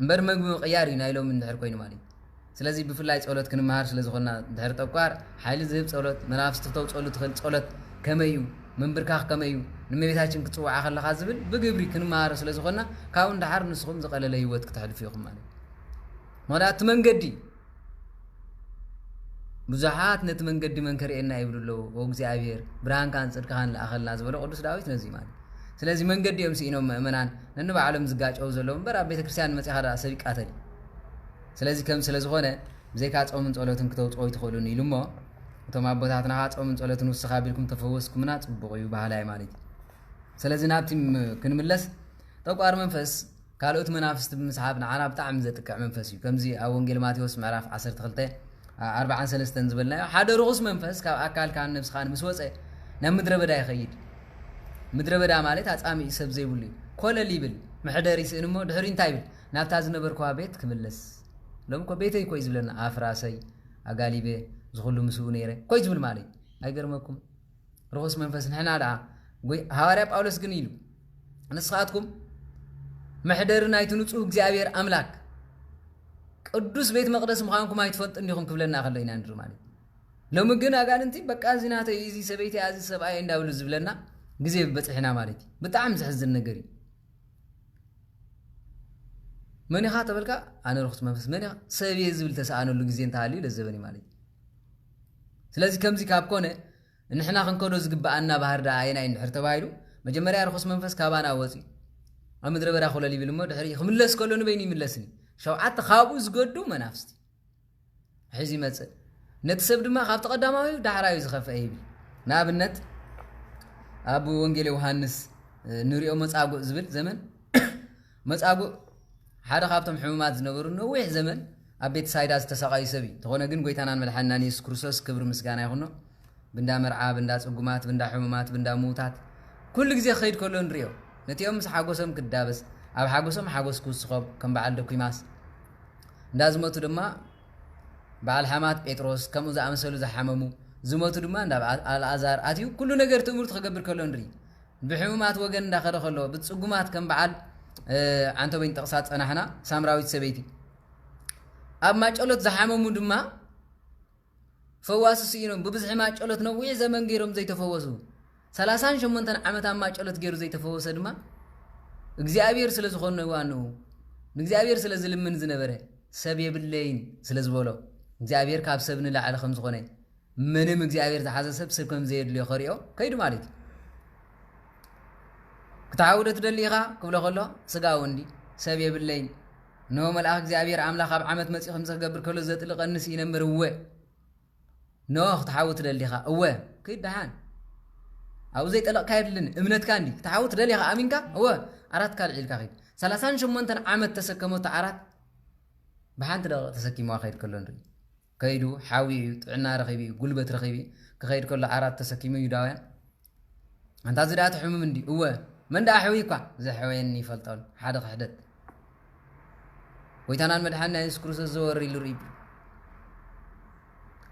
እምበር መግቢ ምቕያር እዩ ናይ ሎሚ እንድሕር ኮይኑ ማለት እዩ። ስለዚ ብፍላይ ጸሎት ክንመሃር ስለ ዝኾንና፣ እንድሕር ጠቋር ሓይሊ ዝህብ ጸሎት፣ መናፍስቲ ክተውጸሉ ትኽእል ጸሎት ከመይ እዩ? ምንብርካኽ ከመይ እዩ? ንእመቤታችን ክትጽውዓ ከለኻ ዝብል ብግብሪ ክንመሃሮ ስለ ዝኾንና፣ ካብኡ ንደሓር ንስኹም ዝቐለለ ህይወት ክተሕልፉ ኢኹም ማለት እዩ። ምኽንያቱ እቲ መንገዲ ብዙሓት ነቲ መንገዲ መን ከርእየና ይብሉ ኣለዉ። ኦ እግዚኣብሔር፣ ብርሃንካን ጽድቅኻን ለኣኸልና ዝበሎ ቅዱስ ዳዊት ነዚ እዩ ማለት። ስለዚ መንገዲ እዮም ስኢኖም ምእመናን ነንባዕሎም ዝጋጨው ዘለዉ እምበር ኣብ ቤተ ክርስቲያን መጺኻ ደኣ ሰብ ይቃተል እዩ። ስለዚ ከም ስለ ዝኾነ ብዘይካ ጾምን ጸሎትን ክተውጽኦ ይትኽእሉን ኢሉ እሞ እቶም ኣቦታትና ኸኣ ጾምን ጸሎትን ውስኽ ኣቢልኩም ተፈወስኩምና ጽቡቕ እዩ በሃላይ ማለት እዩ። ስለዚ ናብቲ ም-፣ ክንምለስ ጠቋር መንፈስ ካልኦት መናፍስቲ ብምስሓብ ንዓና ብጣዕሚ ዘጥቅዕ መንፈስ እዩ። ከምዚ ኣብ ወንጌል ማቴዎስ ምዕራፍ ዓሰርተ ክልተ ኣርባዓን ሰለስተን ዝበልናዮ ሓደ ርኹስ መንፈስ ካብ ኣካልካን ነብስኻን ምስ ወፀ ናብ ምድረ በዳ ይኸይድ። ምድረ በዳ ማለት ኣጻሚእ ሰብ ዘይብሉ እዩ። ኮለል ይብል፣ መሕደር ይስእን እሞ ድሕሪ እንታይ ይብል? ናብታ ዝነበርኩዋ ቤት ክምለስ። ሎም እኮ ቤተይ እኮ እዩ ዝብለና፣ ኣፍራሰይ፣ ኣጋሊበ፣ ዝኹሉ ምስኡ ነይረ እኮ እዩ ዝብል ማለት እዩ። ኣይገርመኩም? ርኹስ መንፈስ ንሕና ደኣ ጎይ-፣ ሃዋርያ ጳውሎስ ግን ኢሉ፣ "ንስኻትኩም መሕደሪ ናይቲ ንጹህ እግዚኣብሔር ኣምላክ ቅዱስ ቤት መቕደስ ምዃንኩም ኣይትፈልጡን ዲኹም?" ክብለና ከሎ ኢና ንርኢ ማለት እዩ። ሎሚ ግን ኣጋንንቲ፣ "በቃ እዚ ናተይ፣ እዚ ሰበይቲ፣ እዚ ሰብኣይ" እንዳብሉ ዝብለና ግዜ በጺሕና ማለት እዩ። ብጣዕሚ ዘሕዝን ነገር እዩ። "መን ኢኻ?" ተበልካ፣ "ኣነ ርኹስ መንፈስ።" "መን ኢኻ?" "ሰብ እየ" ዝብል ተሰኣነሉ ግዜ እንተሃልዩ ለዘበን እዩ ማለት እዩ። ስለዚ ከምዚ ካብ ኮነ፣ ንሕና ክንከዶ ዝግብኣና ባህሪ ደኣ ኣየናይ እንድሕር ተባሂሉ፣ መጀመርያ ርኹስ መንፈስ ካባና ወፂኡ ኣብ ምድረ በዳ ኮለል ይብል እሞ፣ ድሕሪ ክምለስ ከሎ ንበይኑ ይምለስን እዩ። ሸውዓተ ካብኡ ዝገዱ መናፍስቲ ሒዙ ይመጽእ። ነቲ ሰብ ድማ ካብቲ ቀዳማዊ ዳሕራዊ ዝኸፍአ ይብል። ንኣብነት፣ ኣብ ወንጌል ዮሃንስ፣ እ፣ ንሪኦ መጻጉዕ ዝብል ዘመን፣ መጻጉዕ ሓደ ካብቶም ሕሙማት ዝነበሩ ነዊሕ ዘመን ኣብ ቤት ሳይዳ ዝተሰቃዩ ሰብ እዩ። እንተኾነ ግን ጎይታናን መድሓኒናን የሱስ ክርስቶስ ክብሪ ምስጋና ይኹኖ። ብንዳ መርዓ፣ ብንዳ ጽጉማት፣ ብንዳ ሕሙማት፣ ብንዳ ምዉታት፣ ኩሉ ግዜ ክኸይድ ከሎ ንርእዮ። ነቲኦም ምስ ሓጎሶም ክዳበስ፣ ኣብ ሓጎሶም ሓጎስ ክውስኾም፣ ከም በዓል ደኩማስ። እንዳ ዝመቱ ድማ በዓል ሓማት ጴጥሮስ፣ ከምኡ ዝኣመሰሉ ዝሓመሙ፣ ዝሞቱ ድማ እንዳ በዓል ኣልኣዛር ኣትዩ ኩሉ ነገር ትእምርቱ ክገብር ከሎ ንርኢ። ብሕሙማት ወገን እንዳኸደ ከሎ፣ ብጽጉማት ከም በዓል፣ እ፣ ዓንተቦይን ጠቕሳ ጸናሕና፣ ሳምራዊት ሰበይቲ። ኣብ ማጨሎት ዝሓመሙ ድማ ፈዋሲ ስኢኖም፣ ብብዝሒ ማጨሎት ነዊሕ ዘመን ገይሮም ዘይተፈወሱ፣ ሰላሳን ሸሞንተን ዓመት ኣብ ማጨሎት ገይሩ ዘይተፈወሰ ድማ እግዚኣብሔር ስለ ዝኾነ ዋንኡ፣ ንእግዚኣብሔር ስለ ዝልምን ዝነበረ፣ ሰብ የብለይን ስለ ዝበሎ፣ እግዚኣብሔር ካብ ሰብ ንላዕሊ ከም ዝኾነ፣ ምንም እግዚኣብሔር ዝሓዘ ሰብ ሰብ ከም ዘየድልዮ ከሪኦ ከይዱ ማለት እዩ። ክትሓዊ ዶ ትደሊ ኢኻ ክብሎ ከሎ፣ ስጋ ወንዲ ሰብ የብለይን። እንሆ መልኣኽ እግዚኣብሔር ኣምላኽ ኣብ ዓመት መጺኡ ከምዚ ክገብር ከሎ ዘጥልቐንስ ይነምር እወ። እንሆ ክትሓዊ ትደሊ ኢኻ እወ። ክይድ ደሓን። ኣብኡ ዘይጠለቕካ የድልን። እምነትካ እንዲ ክትሓዊ ትደሊ ኢኻ ኣሚንካ እወ። ዓራትካ ልዒልካ ኺድ። ሰላሳን ሸሞንተን ዓመት ተሰከመቶ ዓራት ብሓንቲ ደቂቕ ተሰኪምዋ ኸይድ ከሎ ንርኢ። ከይዱ ሓዊ እዩ፣ ጥዕና ረኺቡ እዩ፣ ጉልበት ረኺቡ እዩ። ክኸይድ ከሎ ዓራት ተሰኪሙ ይሁዳውያን። ኣንታ እዚ ደኣ ትሕሙም እንዲ እወ። መን ደኣ ኣሕዊ እኳ ዘሕወየኒ ይፈልጦን። ሓደ ክሕደት። ጎይታናን መድሓንና የሱስ ክርስቶስ ዘወር ኢሉ ርኢ።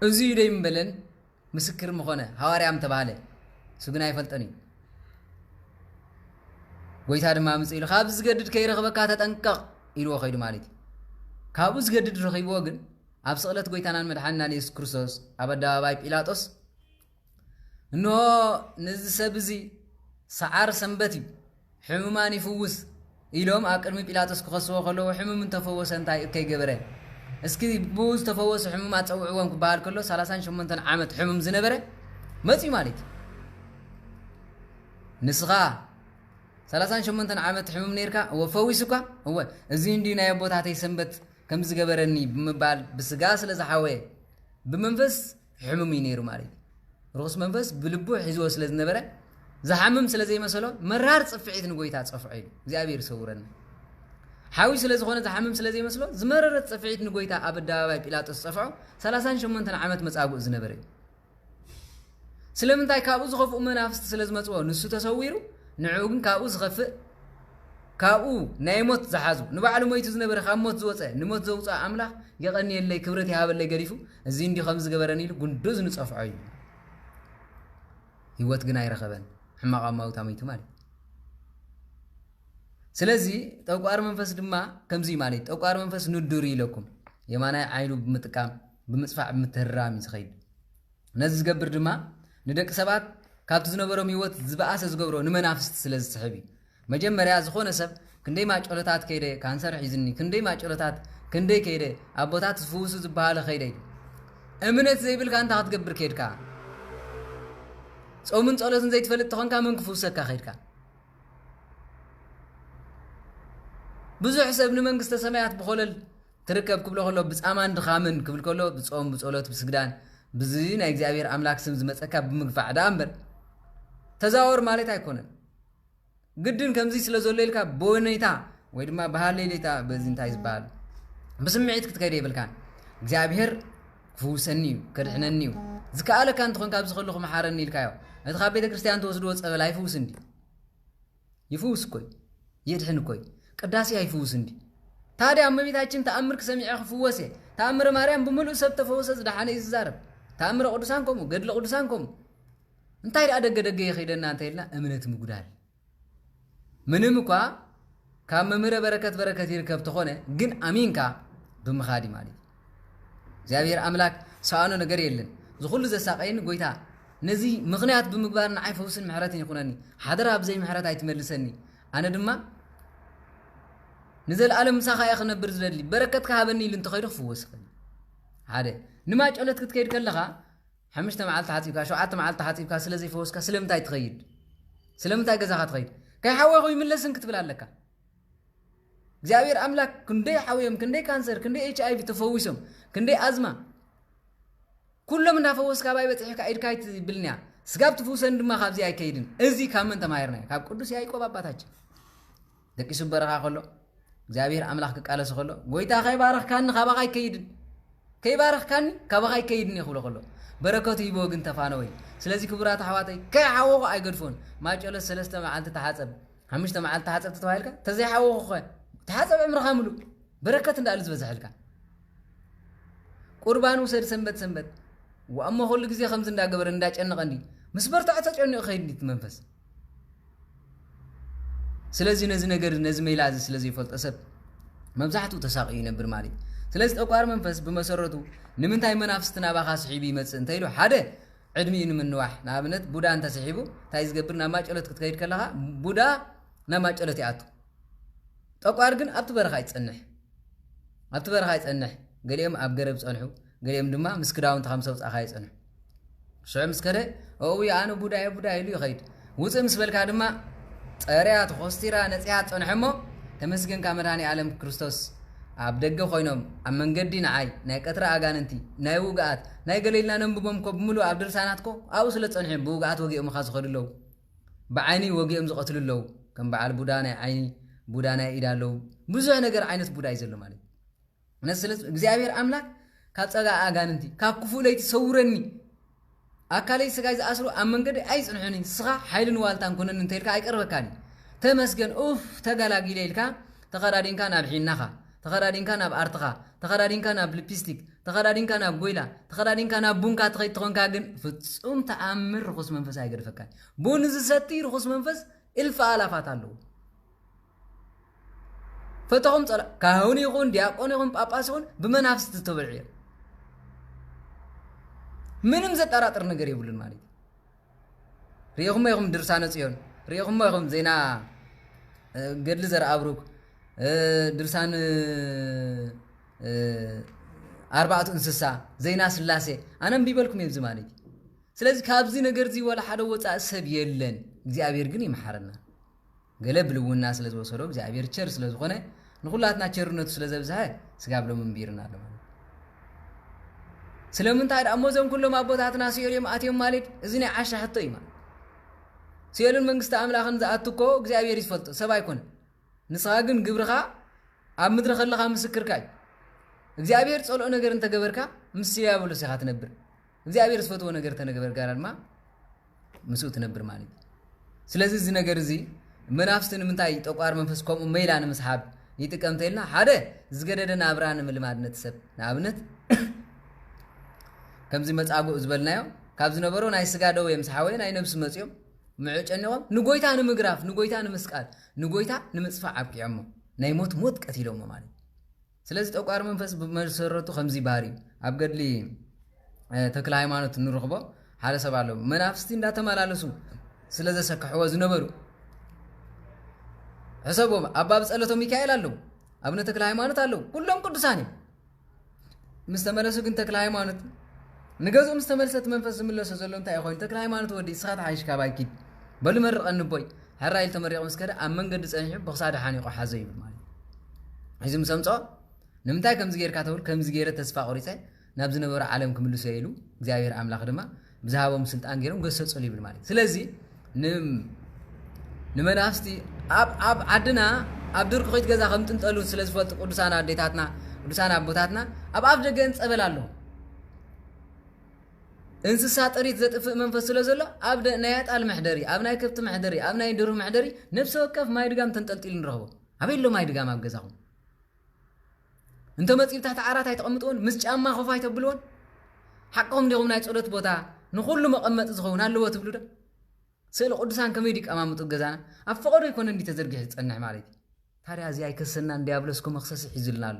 እዚ እዩ ደይምበለን ምስክር ምኾነ ሃዋርያ ምተባህለ። እሱ ግን ኣይፈልጠን እዩ። ጎይታ ድማ ምጽእ ኢሉ፣ "ካብ ዝገድድ ከይረኽበካ ተጠንቀቕ" ኢልዎ ከይዱ ማለት እዩ። ካብኡ ዝገድድ ረኺብዎ ግን፣ ኣብ ስቕለት ጎይታናን መድሓንናን የሱስ ክርስቶስ ኣብ ኣደባባይ ጲላጦስ፣ "እንሆ ነዚ ሰብ እዚ ሰዓር ሰንበት እዩ፣ ሕሙማን ይፍውስ" ኢሎም ኣብ ቅድሚ ጲላጦስ ክኸስዎ ከለዉ፣ ሕሙም እንተፈወሰ እንታይ እከይ ገበረ? እስኪ ብኡ ዝተፈወሱ ሕሙማት ጸውዕዎም ክበሃል ከሎ፣ ሰላሳን ሸሞንተን ዓመት ሕሙም ዝነበረ መጺኡ ማለት እዩ። ንስኻ ሰላሳን ሸሞንተን ዓመት ሕሙም ነይርካ፣ እወ ፈዊሱካ፣ እወ እዚ እንድዩ ናይ ኣቦታተይ ሰንበት ከም ዝገበረኒ ብምባል ብስጋ ስለ ዝሓወየ፣ ብመንፈስ ሕሙም እዩ ነይሩ ማለት እዩ። ርኹስ መንፈስ ብልቡ ሒዝዎ ስለ ዝነበረ፣ ዝሓምም ስለ ዘይመሰሎ፣ መራር ጽፍዒት ንጎይታ ጸፍዖ ኢሉ። እግዚኣብሔር ይሰውረና። ሓዊ ስለ ዝኾነ ዝሓምም ስለ ዘይመስሎ፣ ዝመረረት ጽፍዒት ንጎይታ ኣብ ኣደባባይ ጲላጦስ ጸፍዖ፣ ሰላሳን ሸሞንተን ዓመት መጻጉዕ ዝነበረ እዩ። ስለምንታይ? ካብኡ ዝኸፍኡ መናፍስቲ ስለ ዝመጽዎ፣ ንሱ ተሰዊሩ፣ ንዕኡ ግን ካብኡ ዝኸፍእ፣ ካብኡ ናይ ሞት ዝሓዙ፣ ንባዕሉ ሞይቱ ዝነበረ ካብ ሞት ዝወጸ፣ ንሞት ዘውጽኦ ኣምላኽ የቐንየለይ፣ ክብረት ይሃበለይ ገዲፉ፣ እዚ እንዲ ከም ዝገበረኒ ኢሉ ጉንዱ ዝንጸፍዖ እዩ። ህይወት ግን ኣይረኸበን። ሕማቕ ኣማውታ ሞይቱ ማለት እዩ። ስለዚ ጠቋር መንፈስ ድማ ከምዚ እዩ ማለት እዩ። ጠቋር መንፈስ ንዱር እዩ ኢለኩም። የማናይ ዓይኑ ብምጥቃም፣ ብምጽፋዕ፣ ብምትህራም እዩ ዝኸይድ። ነዚ ዝገብር ድማ ንደቂ ሰባት ካብቲ ዝነበሮም ህይወት ዝበኣሰ ዝገብሮ ንመናፍስቲ ስለ ዝስሕብ እዩ። መጀመርያ ዝኾነ ሰብ ክንደይ ማጨሎታት ከይደ፣ ካንሰር ሒዝኒ፣ ክንደይ ማጨሎታት፣ ክንደይ ከይደ፣ ኣቦታት ዝፍውሱ ዝበሃለ ከይደ ኢሉ። እምነት ዘይብልካ እንታይ ክትገብር ከይድካ? ጾምን ጸሎትን ዘይትፈልጥ ተኾንካ መን ክፍውሰካ ከይድካ? ብዙሕ ሰብ ንመንግስተ ሰማያት ብኾለል ትርከብ ክብሎ ከሎ፣ ብጻማን ድኻምን ክብል ከሎ፣ ብጾም፣ ብጸሎት፣ ብስግዳን፣ ብዚ ናይ እግዚኣብሔር ኣምላክ ስም ዝመጸካ ብምግፋዕ ደኣ እምበር፣ ተዛወር ማለት ኣይኮነን። ግድን ከምዚ ስለ ዘሎ ኢልካ ብወነይታ ወይ ድማ ብሃሌሌታ፣ በዚ እንታይ ዝበሃል፣ ብስምዒት ክትከይድ የብልካን። እግዚኣብሔር ክፍውሰኒ እዩ፣ ከድሕነኒ እዩ። ዝከኣለካ እንተኾን፣ ካብዚ ከለኹ መሓረኒ ኢልካዮ። እቲ ካብ ቤተ ክርስቲያን ትወስድዎ ጸበል ኣይፍውስን ድዩ? ይፍውስ እኮ እዩ። የድሕን እኮ እዩ። ቅዳሴ ኣይፍውስን ድዩ? ታዲያ እመቤታችን ተኣምር ክሰሚዐ ክፍወስ እየ። ተኣምረ ማርያም ብምሉእ ሰብ ተፈወሰ ዝደሓነ እዩ ዝዛረብ። ተኣምረ ቅዱሳን ከምኡ፣ ገድለ ቅዱሳን ከምኡ። እንታይ ደኣ ደገ ደገ የኸይደና እንተ ኢልና፣ እምነት ምጉዳል። ምንም እኳ ካብ መምህረ በረከት በረከት ይርከብ ተኾነ፣ ግን ኣሚንካ ብምኻድ እዩ ማለት እዩ። እግዚኣብሔር ኣምላክ ሰኣኖ ነገር የለን። እዚ ኩሉ ዘሳቀየኒ ጎይታ፣ ነዚ ምኽንያት ብምግባር ንዓይ ፈውስን ምሕረትን ይኹነኒ። ሓደራ ብዘይ ምሕረት ኣይትመልሰኒ። ኣነ ድማ ንዘለኣለም ምሳኻ እየ ክነብር ዝደሊ። በረከትካ ሃበኒ ኢሉ እንተኸይዱ ክፍወስ ይኽእል። ሓደ ንማጨሎት ክትከይድ ከለኻ፣ ሓሙሽተ መዓልቲ ሓጺብካ፣ ሸውዓተ መዓልቲ ሓጺብካ ስለ ዘይፈወስካ ስለምንታይ ትኸይድ? ስለምንታይ ገዛኻ ትኸይድ? ከይሓወኹ ይምለስን ክትብል ኣለካ። እግዚኣብሔር ኣምላክ ክንደይ ሓውዮም፣ ክንደይ ካንሰር፣ ክንደይ ኤች ኣይ ቪ ተፈዊሶም፣ ክንደይ ኣዝማ፣ ኩሎም እንዳፈወስካ ኣባይ በጺሕካ ኢድካ ኣይትብልንያ። ስጋብ ትፍውሰን ድማ ካብዚ ኣይከይድን። እዚ ካብ መን ተማሂርናዮ? ካብ ቅዱስ ያዕቆብ ኣባታችን። ደቂሱ በረኻ ከሎ፣ እግዚኣብሔር ኣምላኽ ክቃለስ ከሎ፣ "ጎይታ ከይባረኽካኒ ካባኻ ኣይከይድን፣ ከይባረኽካኒ ካባኻ ኣይከይድን እየ" ክብሎ ከሎ፣ በረከቱ ሂብዎ ግን ተፋነወ እዩ። ስለዚ ክቡራት ኣሕዋተይ፣ ከይሓወኹ ኣይገድፎን። ማጨሎት ሰለስተ መዓልቲ ተሓጸብ፣ ሓሙሽተ መዓልቲ ተሓጸብ ተባሂልካ፣ ተዘይሓወኹ ኸ ተሓጸብ ዕምርኻ ምሉእ። በረከት እንዳኣሉ ዝበዝሐልካ። ቁርባን ውሰድ ሰንበት ሰንበት። ዋእሞ ኩሉ ግዜ ከምዚ እንዳገበረ እንዳጨነቐ እንዲ ምስ በርትዖ ተጨኒቑ ከይድ እንዲ እቲ መንፈስ። ስለዚ ነዚ ነገር፣ ነዚ ሜላ እዚ ስለ ዘይፈልጦ ሰብ መብዛሕትኡ ተሳቒዩ ይነብር ማለት እዩ። ስለዚ ጠቋር መንፈስ ብመሰረቱ ንምንታይ መናፍስቲ ናባኻ ስሒቡ ይመጽእ እንተ ኢሉ፣ ሓደ ዕድሚኡ ንምንዋሕ። ንኣብነት ቡዳ እንተስሒቡ እንታይ ዝገብር? ናብ ማጨሎት ክትከይድ ከለኻ ቡዳ ናብ ማጨሎት ይኣቱ። ጠቋር ግን ኣብቲ በረኻ ይጸንሕ። ኣብቲ በረኻ ይጸንሕ። ገሊኦም ኣብ ገረብ ጸንሑ፣ ገሊኦም ድማ ምስ ክዳውንቲ ከም ሰውጻኻ ይጸንሑ። ሽዑ ምስ ከደ፣ "ኦዊ ኣነ ቡዳየ ቡዳየ" ኢሉ ይኸይድ። ውጽእ ምስ በልካ ድማ ጸርያ፣ ተኾስቲራ፣ ነጺሃ ትጸንሐ እሞ፣ "ተመስገንካ መድኃኔ ዓለም ክርስቶስ፣ ኣብ ደገ ኮይኖም ኣብ መንገዲ ንዓይ ናይ ቀትሪ ኣጋንንቲ፣ ናይ ውግኣት፣ ናይ ገለ ኢልና ነንብቦም እኮ ብምሉእ ኣብ ድርሳናት እኮ ኣብኡ ስለ ዝጸንሑ እዮም ብውግኣት ወጊኦምኻ ዝኸዱ ኣለዉ። ብዓይኒ ወጊኦም ዝቐትሉ ኣለዉ። ከም በዓል ቡዳ ናይ ዓይኒ፣ ቡዳ ናይ ኢድ ኣለዉ። ብዙሕ ነገር ዓይነት ቡዳ እዩ ዘሎ ማለት እዩ። ነዚ ስለ እግዚኣብሔር ኣምላክ ካብ ጸጋ ኣጋንንቲ፣ ካብ ክፉእ ለይቲ ሰውረኒ። ኣካለይ ስጋይ ዝኣስሩ ኣብ መንገዲ ኣይጽንሑኒ። ንስኻ ሓይልን ዋልታን ኩነኒ እንተ ኢልካ ኣይቀርበካን እዩ። ተመስገን፣ ኡፍ፣ ተገላጊለ ኢልካ ተኸዳዲንካ ናብ ሒናኻ፣ ተኸዳዲንካ ናብ ኣርትኻ፣ ተኸዳዲንካ ናብ ሊፕስቲክ፣ ተኸዳዲንካ ናብ ጎይላ፣ ተኸዳዲንካ ናብ ቡንካ ትኸይድ ተኾንካ ግን ፍጹም ተኣምር ርኹስ መንፈስ ኣይገድፈካን። ቡን ዝሰቲ ርኹስ መንፈስ እልፍ ኣላፋት ኣለዉ። ፈተኹም ጸላ-፣ ካህን ይኹን፣ ዲያቆን ይኹን፣ ጳጳስ ይኹን፣ ብመናፍስቲ ዝተበልዑ እዮም። ምንም ዘጠራጥር ነገር የብሉን ማለት እዩ። ርኢኹሞ ኢኹም ድርሳነ ጽዮን፣ ርኢኹሞ ኢኹም ዜና፣ እ፣ ገድሊ ዘርኣብሩክ፣ እ፣ ድርሳን፣ እ፣ ኣርባዕቱ እንስሳ፣ ዜና ስላሴ፣ ኣነ እምቢ በልኩም እየ እዚ ማለት እዩ። ስለዚ ካብዚ ነገር እዚ ዋላ ሓደ ወጻኢ ሰብ የለን፣ እግዚኣብሔር ግን ይምሓረና። ገለ ብልውና ስለ ዝወሰዶ እግዚኣብሔር ቸር ስለ ዝኾነ ንኹላትና ቸርነቱ ስለ ዘብዝሐ ስጋብ ሎሚ እምቢርና ኣሎ ማለት እዩ። ስለምንታይ ደኣ እሞ እዞም ኩሎም ኣቦታትና ሲኦል እዮም ኣትዮም ማለት? እዚ ናይ ዓሻ ሕቶ እዩ ማለት። ሲኦልን መንግስቲ ኣምላኽን ዝኣቱ እኮ እግዚኣብሔር እዩ ዝፈልጦ፣ ሰብ ኣይኮነን። ንስኻ ግን ግብርኻ ኣብ ምድሪ ከለኻ ምስክርካ እዩ። እግዚኣብሔር ጸልኦ ነገር እንተገበርካ ምስ ዲያብሎስ ኢኻ ትነብር። እግዚኣብሔር ዝፈትዎ ነገር እንተገበርካ ድማ ምስኡ ትነብር ማለት እዩ። ስለዚ እዚ ነገር እዚ መናፍስቲ ንምንታይ ጠቋር መንፈስ ከምኡ መይላ ንምስሓብ ይጥቀም እንተ ኢልና፣ ሓደ ዝገደደ ናብራ ንምልማድ ነቲ ሰብ። ንኣብነት ከምዚ መጻጉዕ ዝበልናዮ ካብ ዝነበሮ ናይ ስጋ ደዌ ምስ ሓወየ ናይ ነብሲ መጺኦም ምዑ ጨኒቖም ንጎይታ ንምግራፍ፣ ንጎይታ ንምስቃል፣ ንጎይታ ንምጽፋዕ ኣብቂዖሞ። ናይ ሞት ሞት ቀቲሎሞ ማለት እዩ። ስለዚ ጠቋር መንፈስ ብመሰረቱ ከምዚ ባህሪ እዩ። ኣብ ገድሊ፣ እ፣ ተክለ ሃይማኖት እንረኽቦ ሓደ ሰብ ኣሎ። መናፍስቲ እንዳተመላለሱ ስለ ዘሰክሕዎ ዝነበሩ ሕሰቦም። ኣባ ብጸለቶ ሚካኤል ኣለዉ፣ ኣቡነ ተክለ ሃይማኖት ኣለዉ፣ ኩሎም ቅዱሳን እዮም። ምስ ተመለሱ ግን ተክለ ሃይማኖት ንገዝኡ ምስ ተመልሰ እቲ መንፈስ ዝምለሶ ዘሎ እንታይ ኮይኑ? ተክለ ሃይማኖት ወዲ እስኻ ተሓይሽ ካባይ ኪድ በሉ መርቐኒ ቦይ። ሕራይ ኢሉ ተመሪቑ ምስ ከደ ኣብ መንገዲ ጸኒሑ ብኽሳዱ ሓኒቑ ሓዞ ይብል ማለት እዩ። እዚ ምስ ኣምጽኦ ንምንታይ ከምዚ ጌርካ ተብል፣ ከምዚ ጌረ ተስፋ ቆሪጸ ናብ ዝነበሮ ዓለም ክምልሶ ኢሉ እግዚኣብሔር ኣምላኽ ድማ ብዝሃቦም ስልጣን ገይሮም ገሰጹሉ ይብል ማለት እዩ። ስለዚ ንም-፣ ንመናፍስቲ ኣብ፣ ኣብ ዓድና ኣብ ድርቂ ኮይት ገዛ ከም ጥንጠሉ ስለ ዝፈልጡ ቅዱሳን ኣዴታትና፣ ቅዱሳን ኣቦታትና ኣብ ኣፍ ደገን ጸበል ኣለዎ። እንስሳ ጥሪት ዘጥፍእ መንፈስ ስለ ዘሎ ኣብ ደ-፣ ናይ ኣጣል መሕደሪ፣ ኣብ ናይ ከብቲ መሕደሪ፣ ኣብ ናይ ደርሁ መሕደሪ ነብሲ ወከፍ ማይ ድጋም ተንጠልጢሉ ንረኽቦ። ኣበይ ኣሎ ማይ ድጋም ኣብ ገዛኹም? እንተ መጺኡ ብታሕቲ ዓራት ኣይተቐምጥዎን፣ ምስ ጫማ ኮፍ ኣይተብልዎን? ሓቅኹም ዲኹም? ናይ ጸሎት ቦታ ንኹሉ መቐመጢ ዝኸውን ኣለዎ ትብሉ ዶ? ስእሊ ቅዱሳን ከመይ ድዩ ቀማምጡ ገዛና? ኣብ ፈቐዶ ኣይኮነ እንዲ ተዘርጊሑ ዝጸንሕ ማለት እዩ። ታዲያ እዚ ኣይከሰናን፣ ዲያብሎስ እኮ መኽሰሲ ሒዙልና ኣሎ።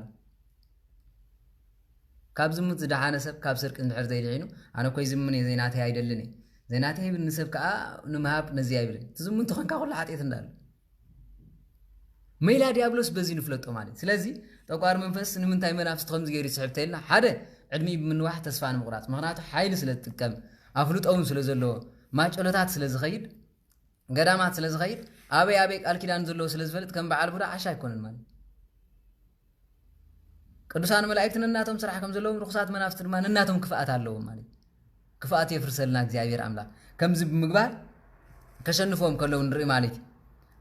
ካብ ዝሙት ዝደሓነ ሰብ ካብ ስርቂ እንድሕር ዘይድሒኑ፣ ኣነ እኮ ይዝምን እየ፣ ዘይናተይ ኣይደልን እየ። ዘይናተይ ይብል ንሰብ ከኣ ንምሃብ ነዚ ኣይብልን። ትዝሙን ተኾንካ ኩሉ ሓጢአት እንዳሉ። መይላ ዲያብሎስ በዚ ንፍለጦ ማለት እዩ። ስለዚ ጠቋር መንፈስ ንምንታይ መናፍስቲ ከምዚ ገይሩ ይስሕብ ተይልና፣ ሓደ ዕድሚኡ ብምንዋሕ ተስፋ ንምቑራጽ፣ ምኽንያቱ ሓይሊ ስለ ዝጥቀም፣ ኣፍልጦ እውን ስለ ዘለዎ፣ ማጨሎታት ስለ ዝኸይድ፣ ገዳማት ስለ ዝኸይድ፣ ኣበይ ኣበይ ቃል ኪዳን ዘለዎ ስለ ዝፈልጥ ከም በዓል ቡዳ ዓሻ ኣይኮነን ማለት እዩ። ቅዱሳን መላእክቲ ነናቶም ስራሕ ከም ዘለዎም ርኹሳት መናፍስቲ ድማ ነናቶም ክፍኣት ኣለዎም ማለት እዩ። ክፍኣት የፍርሰልና እግዚኣብሔር ኣምላኽ። ከምዚ ብምግባር ከሸንፎም ከለዉ ንርኢ ማለት እዩ።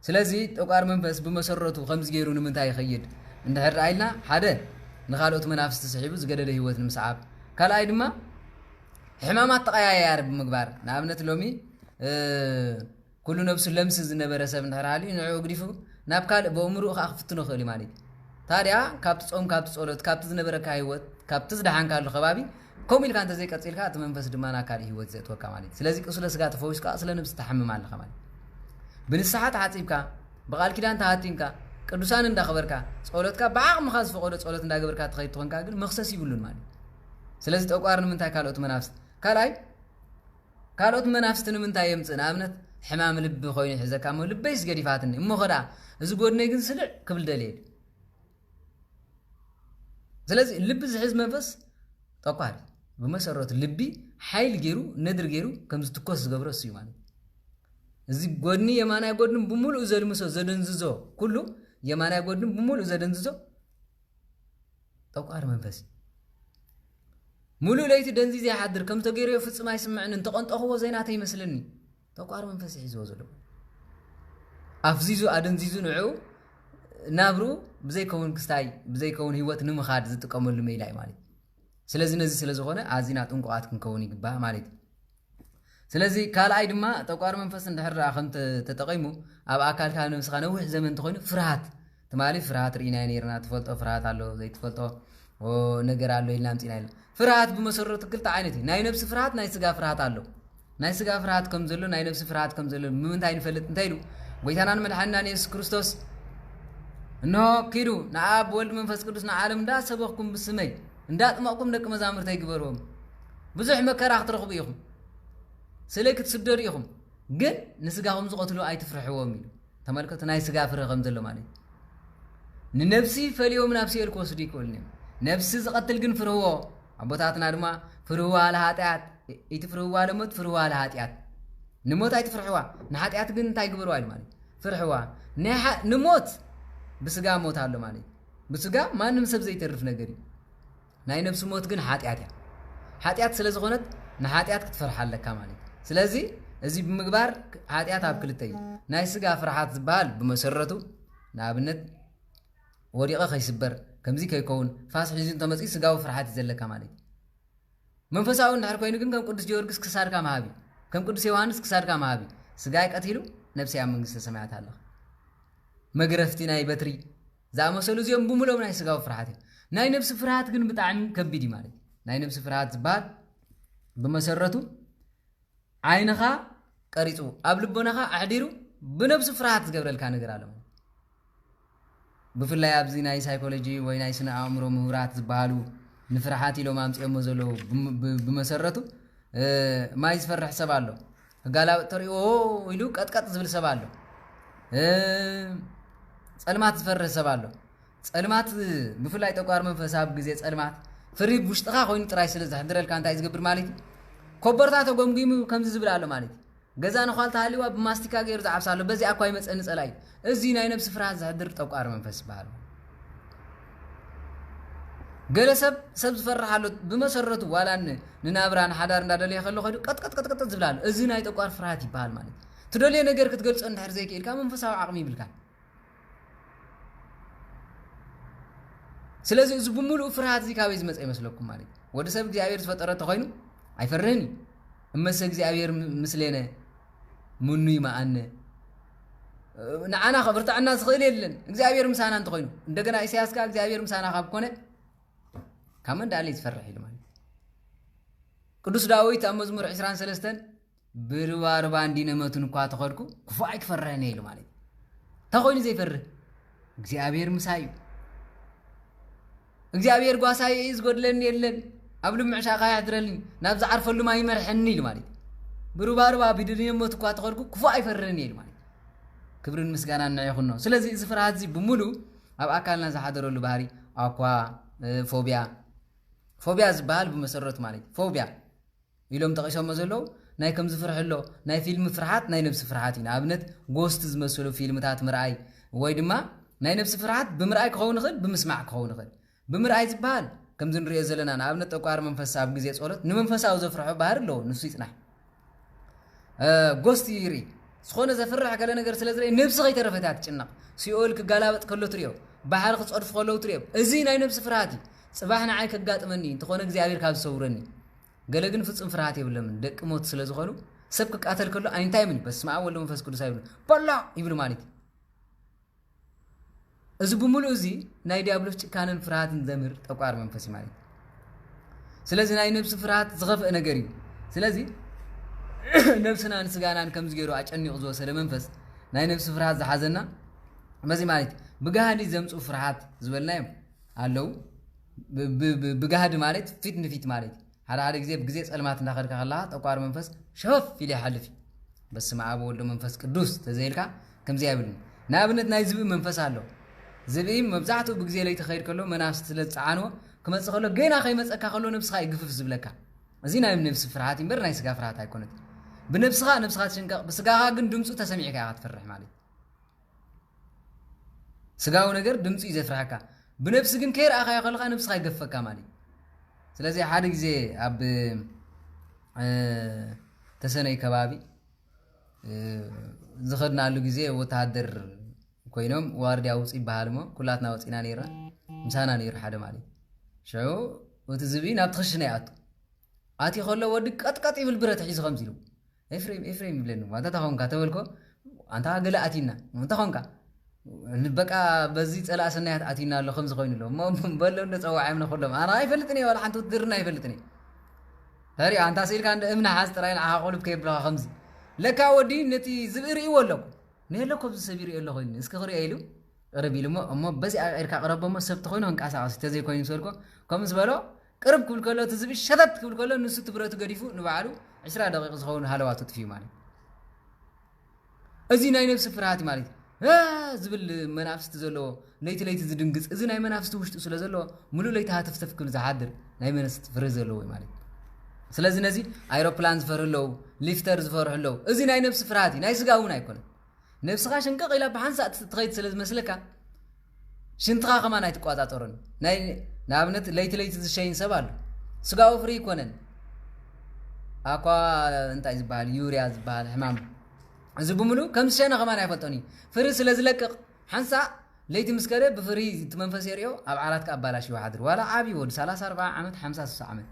ስለዚ ጠቋር መንፈስ ብመሰረቱ ከምዚ ገይሩ ንምንታይ ይኸይድ እንድሕር ደኣ ኢልና፣ ሓደ ንኻልኦት መናፍስቲ ስሒቡ ዝገደደ ህይወት ንምስዓብ፣ ካልኣይ ድማ ሕማማት ተቐያያሪ ብምግባር፣ ንኣብነት ሎሚ፣ እ፣ ኩሉ ነብሱ ለምሲ ዝነበረ ሰብ እንድሕር ሃልዩ ንዕኡ ግዲፉ ናብ ካልእ ብእምርኡ ከኣ ክፍትኖ ይኽእል እዩ ማለት እዩ። ታዲያ ካብቲ ጾም፣ ካብቲ ጸሎት፣ ካብቲ ዝነበረካ ህይወት ካብቲ ዝደሓንካሉ ከባቢ ከምኡ ኢልካ እንተዘይቀፂልካ፣ እቲ መንፈስ ድማ ናብ ካልእ ህይወት ዘእትወካ ማለት እዩ። ስለዚ ቁስለ ስጋ ተፈዊስካ፣ ቁስለ ነብሲ ትሓምም ኣለኻ ማለት እዩ። ብንስሓ ተሓፂብካ፣ ብቃል ኪዳን ተሃቲምካ፣ ቅዱሳን እንዳኸበርካ፣ ጸሎትካ ብዓቕምኻ ዝፈቐዶ ጸሎት እንዳገበርካ ትኸይድ ትኾንካ ግን መኽሰስ ይብሉን ማለት እዩ። ስለዚ ጠቋር ንምንታይ ካልኦት መናፍስት? ካልኣይ፣ ካልኦት መናፍስቲ ንምንታይ የምጽእ? ንኣብነት ሕማም ልቢ ኮይኑ ይሕዘካ እሞ፣ ልበይስ ገዲፋትኒ እሞ ኸዳ፣ እዚ ጎድነይ ግን ስልዕ ክብል ደልየ። ስለዚ ልቢ ዝሕዝ መንፈስ ጠቋር እዩ። ብመሰረቱ ልቢ ሓይል ገይሩ፣ ነድሪ ገይሩ ከም ዝትኮስ ዝገብሮ እሱ እዩ ማለት እዩ። እዚ ጎድኒ፣ የማናይ ጎድኒ ብምሉእ ዘልምሶ፣ ዘደንዝዞ፣ ኩሉ የማናይ ጎድኒ ብምሉእ ዘደንዝዞ ጠቋር መንፈስ እዩ። ሙሉእ ለይቲ ደንዚዘ ይሓድር፣ ከም ተገይረዮ ፍጹም ኣይስምዕንን፣ እንተቐንጠኽዎ ዘይናተይ ይመስለኒ። ጠቋር መንፈስ እዩ ሒዝዎ ዘሎ። ኣፍዚዙ፣ ኣደንዚዙ ንዕኡ ናብርኡ ብዘይከውን ክስታይ፣ ብዘይከውን ህይወት ንምኻድ ዝጥቀመሉ ሜላ እዩ ማለት እዩ። ስለዚ ነዚ ስለ ዝኾነ ኣዚና ጥንቁቓት ክንከውን ይግባእ ማለት እዩ። ስለዚ ካልኣይ ድማ ጠቋር መንፈስ እንድሕር ደኣ ከም ተ-፣ ተጠቒሙ ኣብ ኣካልካ፣ ኣብ ነብስኻ ነዊሕ ዘመን እንተኾይኑ ፍርሃት ትማሊ ፍርሃት ርኢና ነይርና። ትፈልጦ ፍርሃት ኣሎ፣ ዘይትፈልጦ፣ ኦ፣ ነገር ኣሎ ኢልና ኣምጺና ኢልና። ፍርሃት ብመሰረቱ ክልተ ዓይነት እዩ። ናይ ነብሲ ፍርሃት፣ ናይ ስጋ ፍርሃት ኣሎ። ናይ ስጋ ፍርሃት ከም ዘሎ፣ ናይ ነብሲ ፍርሃት ከም ዘሎ ብምንታይ ንፈልጥ እንተ ኢሉ፣ ጎይታናን መድሓንናን የሱስ ክርስቶስ፣ "እንሆ ኪዱ ንኣብ፣ ወልድ፣ መንፈስ ቅዱስ ንዓለም እንዳሰበኽኩም ብስመይ እንዳጥመቕኩም ደቂ መዛሙርተይ ግበርዎም። ብዙሕ መከራ ክትረኽቡ ኢኹም፣ ስለ ክትስደዱ ኢኹም፣ ግን ንስጋኹም ዝቐትሉ ኣይትፍርሕዎም" ኢሉ። ተመልከቱ፣ ናይ ስጋ ፍርህ ከም ዘሎ ማለት እዩ። ንነብሲ ፈልዮም ናብ ሲኦል ክወስዱ ይክእሉን እዮም። ነብሲ ዝቐትል ግን ፍርህዎ። ኣቦታትና ድማ፣ "ፍርህዋ ለኃጢኣት፣ ኢትፍርህዋ ለሞት፣ ፍርህዋ ለኃጢኣት። ንሞት ኣይትፍርሕዋ፣ ንኃጢኣት ግን እንታይ ግበርዋ?" ኢሉ ማለት እዩ። ፍርሕዋ። ናይ ሓ-፣ ንሞት ብስጋ ሞት ኣሎ ማለት እዩ። ብስጋ ማንም ሰብ ዘይተርፍ ነገር እዩ። ናይ ነብሲ ሞት ግን ሓጢኣት እያ። ሓጢኣት ስለ ዝኾነት ንሓጢኣት ክትፈርሓ ኣለካ ማለት እዩ። ስለዚ እዚ ብምግባር ሓጢኣት ኣብ ክልተ እዩ። ናይ ስጋ ፍርሓት ዝበሃል ብመሰረቱ ንኣብነት ወዲቐ ከይስበር፣ ከምዚ ከይከውን፣ ፋስ ሒዙ እንተመጺኡ ስጋዊ ፍርሓት እዩ ዘለካ ማለት እዩ። መንፈሳዊ እንድሕር ኮይኑ ግን ከም ቅዱስ ጊዮርጊስ ክሳድካ ምሃብ እዩ። ከም ቅዱስ ዮሃንስ ክሳድካ ምሃብ እዩ። ስጋይ ቀቲሉ ነብሰይ ኣብ መንግስተ ሰማያት ኣለኻ። መግረፍቲ ናይ በትሪ ዝኣመሰሉ እዚኦም ብምሎም ናይ ስጋዊ ፍርሓት እዮም። ናይ ነብሲ ፍርሃት ግን ብጣዕሚ ከቢድ እዩ ማለት እዩ። ናይ ነብሲ ፍርሃት ዝበሃል ብመሰረቱ ዓይንኻ ቀሪጹ ኣብ ልቦናኻ ኣሕዲሩ ብነብሱ ፍርሃት ዝገብረልካ ነገር ኣሎ። ብፍላይ ኣብዚ ናይ ሳይኮሎጂ ወይ ናይ ስነ ኣእምሮ ምሁራት ዝበሃሉ ንፍርሃት ኢሎም ኣምጺኦሞ ዘለዉ ብም-፣ ብ-፣ ብመሰረቱ፣ እ፣ ማይ ዝፈርሕ ሰብ ኣሎ። ክጋላበጥ ተሪእዎ ኢሉ ቀጥቀጥ ዝብል ሰብ ኣሎ። እ፣ ጸልማት ዝፈርህ ሰብ ኣሎ። ጸልማት፣ ብፍላይ ጠቋር መንፈስ ኣብ ግዜ ጸልማት ፍርሂ ብውሽጥኻ ኮይኑ ጥራይ ስለ ዘሕድረልካ እንታይ ዝገብር ማለት እዩ? ኮቦርታ ተጎምጒሙ ከምዚ ዝብል ኣሎ ማለት እዩ። ገዛ ነዃል ተሃሊዋ ብማስቲካ ገይሩ ዝዓብሳ ኣሎ። በዚኣ እኳ ይመጸኒ ጸላኢ። እዚ ናይ ነብሲ ፍርሃት ዘሕድር ጠቋር መንፈስ ይበሃል። ገለ ሰብ፣ ሰብ ዝፈርሕ ኣሎ። ብመሰረቱ ዋላ ን-፣ ንናብራ ንሓዳር እንዳደለየ ከሎ ከይዱ ቀጥቀጥ ቀጥቀጥ ዝብል ኣሎ። እዚ ናይ ጠቋር ፍርሃት ይበሃል ማለት እዩ። ትደልዮ ነገር ክትገልጾ እንድሕር ዘይክኢልካ መንፈሳዊ ዓቕሚ ይብልካን። ስለዚ እዚ ብምሉኡ ፍርሃት እዚ ካበይ ዝመጸ ይመስለኩም ማለት እዩ? ወዲ ሰብ እግዚኣብሔር ዝፈጠረ እንተኾይኑ ኣይፈርህን እዩ። እመሰ እግዚኣብሔር ም-፣ ምስሌነ ምኑ ይመኣነ። ንዓና ከብርትዐና ዝኽእል የለን እግዚኣብሔር ምሳና እንተኾይኑ። እንደገና ኢሳያስ ከኣ እግዚኣብሔር ምሳና ካብ ኮነ ካብ መን ደኣለ ዝፈርሕ ኢሉ ማለት እዩ። ቅዱስ ዳዊት ኣብ መዝሙር ዕስራን ሰለስተን ብርባርባ እንዲነ መቱን እኳ ተኸድኩ ክፉእ ኣይክፈርሕን እየ ኢሉ ማለት እዩ። እንታይ ኮይኑ ዘይፈርህ? እግዚኣብሔር ምሳይ እዩ። እግዚኣብሔር ጓሳይ እዩ፣ ዝጎድለኒ የለን፣ ኣብ ልምዕ ሻኻ የሕድረልኒ፣ ናብ ዝዓርፈሉ ማይ ይመርሐኒ ኢሉ ማለት እዩ። ብሩባሩባ ቢድልዮ ሞት እኳ ተኸድኩ ክፉእ ኣይፈርህን እየ ኢሉ ማለት እዩ። ክብርን ምስጋናን ንዕኡ ይኹኖ። ስለዚ እዚ ፍርሃት እዚ ብምሉእ ኣብ ኣካልና ዝሓደረሉ ባህሪ ኣኳ፣ እ፣ ፎብያ፣ ፎብያ ዝበሃል ብመሰረቱ ማለት እዩ። ፎብያ ኢሎም ጠቒሶሞ ዘለዉ ናይ ከም ዝፍርሕ ኣሎ፣ ናይ ፊልም ፍርሓት፣ ናይ ነብሲ ፍርሓት እዩ። ንኣብነት ጎስት ዝመስሉ ፊልምታት ምርኣይ ወይ ድማ ናይ ነብሲ ፍርሓት ብምርኣይ ክኸውን ይኽእል፣ ብምስማዕ ክኸውን ይኽእል። ብምርኣይ ዝበሃል ከምዚ ንሪኦ ዘለና ንኣብነት ጠቋሪ መንፈስ ኣብ ግዜ ጸሎት ንመንፈሳዊ ዘፍርሖ ባህሪ ኣለዎ፣ ንሱ ይጽናሕ። እ፣ ጎስት ይርኢ። ዝኾነ ዘፍርሕ ገለ ነገር ስለ ዝርኢ ነብሲ ከይተረፈት እያ ትጭነቕ። ሲኦል ክጋላበጥ ከሎ ትሪኦ፣ ባሕሪ ክጸድፉ ከለዉ ትሪኦ። እዚ ናይ ነብሲ ፍርሃት እዩ። ጽባሕ ንዓይ ከጋጥመኒ እንተኾነ እግዚኣብሔር ካብ ዝሰውረኒ። ገለ ግን ፍጹም ፍርሃት የብሎምን። ደቂ ሞት ስለ ዝኾኑ ሰብ ክቃተል ከሎ ኣይንታይምን እዩ። በስመ ኣብ ወወልድ ወመንፈስ ቅዱስ ኣይብሉ። በላ ይብሉ ማለት እዩ። እዚ ብምሉእ እዚ ናይ ዲያብሎስ ጭካነን ፍርሃትን ዘምህር ጠቋር መንፈስ እዩ ማለት እዩ። ስለዚ ናይ ነብሲ ፍርሃት ዝኸፍአ ነገር እዩ። ስለዚ ነብስናን ስጋናን ከምዚ ገይሩ ኣጨኒቑ ዝወሰደ መንፈስ ናይ ነብሲ ፍርሃት ዝሓዘና በዚ ማለት እዩ። ብጋህዲ ዘምፅኡ ፍርሃት ዝበልናዮም ኣለዉ። ብ- ብ- ብ- ብጋህዲ ማለት ፊት ንፊት ማለት እዩ። ሓደ ሓደ ግዜ ብግዜ ጸልማት እንዳኸድካ ከለኻ ጠቋሪ መንፈስ ሸፈፍ ኢሉ ይሓልፍ እዩ። በስመ ኣብ ወወልድ ወመንፈስ ቅዱስ ተዘይልካ ከምዚ ኣይብልን። ንኣብነት ናይ ዝብኢ መንፈስ ኣሎ። ዝብኢ መብዛሕትኡ ብግዜ ለይቲ ክኸይድ ከሎ መናፍስቲ ስለ ዝጸዓንዎ ክመጽእ ከሎ ገና ከይመጸካ ከሎ ነብስኻ ይግፍፍ ዝብለካ። እዚ ናይ ነብሲ ፍርሃት እምበር ናይ ስጋ ፍርሃት ኣይኮነት። ብነብስኻ ነብስኻ ትሽንቀቕ፣ ብስጋኻ ግን ድምፁ ተሰሚዕካ ኢኻ ትፈርሕ ማለት እዩ። ስጋዊ ነገር ድምፂ እዩ ዘፍርሐካ። ብነብሲ ግን ከይረኣኻዮ ከለኻ ነብስኻ ይገፈካ ማለት እዩ። ስለዚ ሓደ ግዜ ኣብ እ፣ ተሰነይ ከባቢ እ፣ ዝኸድናሉ ግዜ ወተሃደር ኮይኖም ዋርድያ ውፅ ይበሃል እሞ ኩላትና ወፂና ነይርና። ምሳና ነይሩ ሓደ ማለት እዩ። ሽዑ እቲ ዝብኢ ናብቲ ክሽነ ይኣቱ። ኣትዩ ከሎ ወዲ ቀጥቀጥ ይብል ብረት ሒዙ ከምዚ ኢሉ፣ "ኤፍሬም፣ ኤፍሬም" ይብለኒ። "ኣንታ እንታይ ኾንካ?" ተበልኮ፣ "ኣንታ ገለ ኣቲና" እንታይ ኾንካ? "በቃ በዚ ጸላእ ሰናያት ኣቲና ኣሎ ከምዚ ኮይኑ ኣሎ" እሞ በሎ እንደ ጸዋዕምና ኩሎም ኣነ ኣይፈልጥን እየ፣ ዋላ ሓንቲ ውትድርና ኣይፈልጥን እየ። ተሪኦ ኣንታ ስኢልካ እንደ እምኒ ሓዝ ጥራይ ንዓኻ ቁልፍ ከየብልኻ ከምዚ። ለካ ወዲ ነቲ ዝብኢ ርእይዎ ኣለኩ። "ነየለ እኮ ኣብዚ ሰብ ይርእዮ ኣሎ ኮይኑ እስኪ ክርእዮ" ኢሉ ቅርብ ኢሉ እሞ፣ እሞ በዚ ኣቂርካ ቅረቦ እሞ ሰብ ተኾይኑ ክንቀሳቐስ ተዘይኮይኑ ዝበልኮ ከምኡ ዝበሎ ቅርብ ክብል ከሎ እቲ ዝብኢ ሸተት ክብል ከሎ ንሱ እቲ ብረቱ ገዲፉ ንባዕሉ ዕስራ ደቂቕ ዝኸውን ሃለዋቱ ጥፍዩ ማለት እዩ። እዚ ናይ ነብሲ ፍርሃት እዩ ማለት እዩ። እ ዝብል መናፍስቲ ዘለዎ ለይቲ ለይቲ ዝድንግፅ እዚ ናይ መናፍስቲ ውሽጡ ስለ ዘለዎ ሙሉእ ለይቲ ሃተፍተፍ ክብል ዝሓድር ናይ መናፍስቲ ፍርህ ዘለዎ እዩ ማለት እዩ። ስለዚ ነዚ ኣይሮፕላን ዝፈርህ ኣለዉ፣ ሊፍተር ዝፈርሑ ኣለዉ። እዚ ናይ ነብሲ ፍርሃት እዩ፣ ናይ ስጋ እውን ኣይኮነን። ነብስኻ ሽንቅቕ ኢላ ብሓንሳእ ት- ትኸይድ ስለ ዝመስለካ ሽንትኻ ከማን ኣይትቆጻጸሮን። ናይ ንኣብነት ለይቲ ለይቲ ዝሸይን ሰብ ኣሎ። ስጋኡ ፍሪ ይኮነን። ኣኳ እንታይ ዝበሃል ዩርያ ዝበሃል ሕማም እዚ ብምሉ ከም ዝሸነ ከማን ኣይፈልጦን እዩ። ፍሪ ስለ ዝለቅቕ ሓንሳእ ለይቲ ምስ ከደ ብፍሪ እቲ መንፈስ የርእዮ ኣብ ዓራት ከኣባላሽ ይወሓድር ዋላ ዓብዪ ወዲ ሰላሳ ኣርባዓ ዓመት ሓምሳ ስሳ ዓመት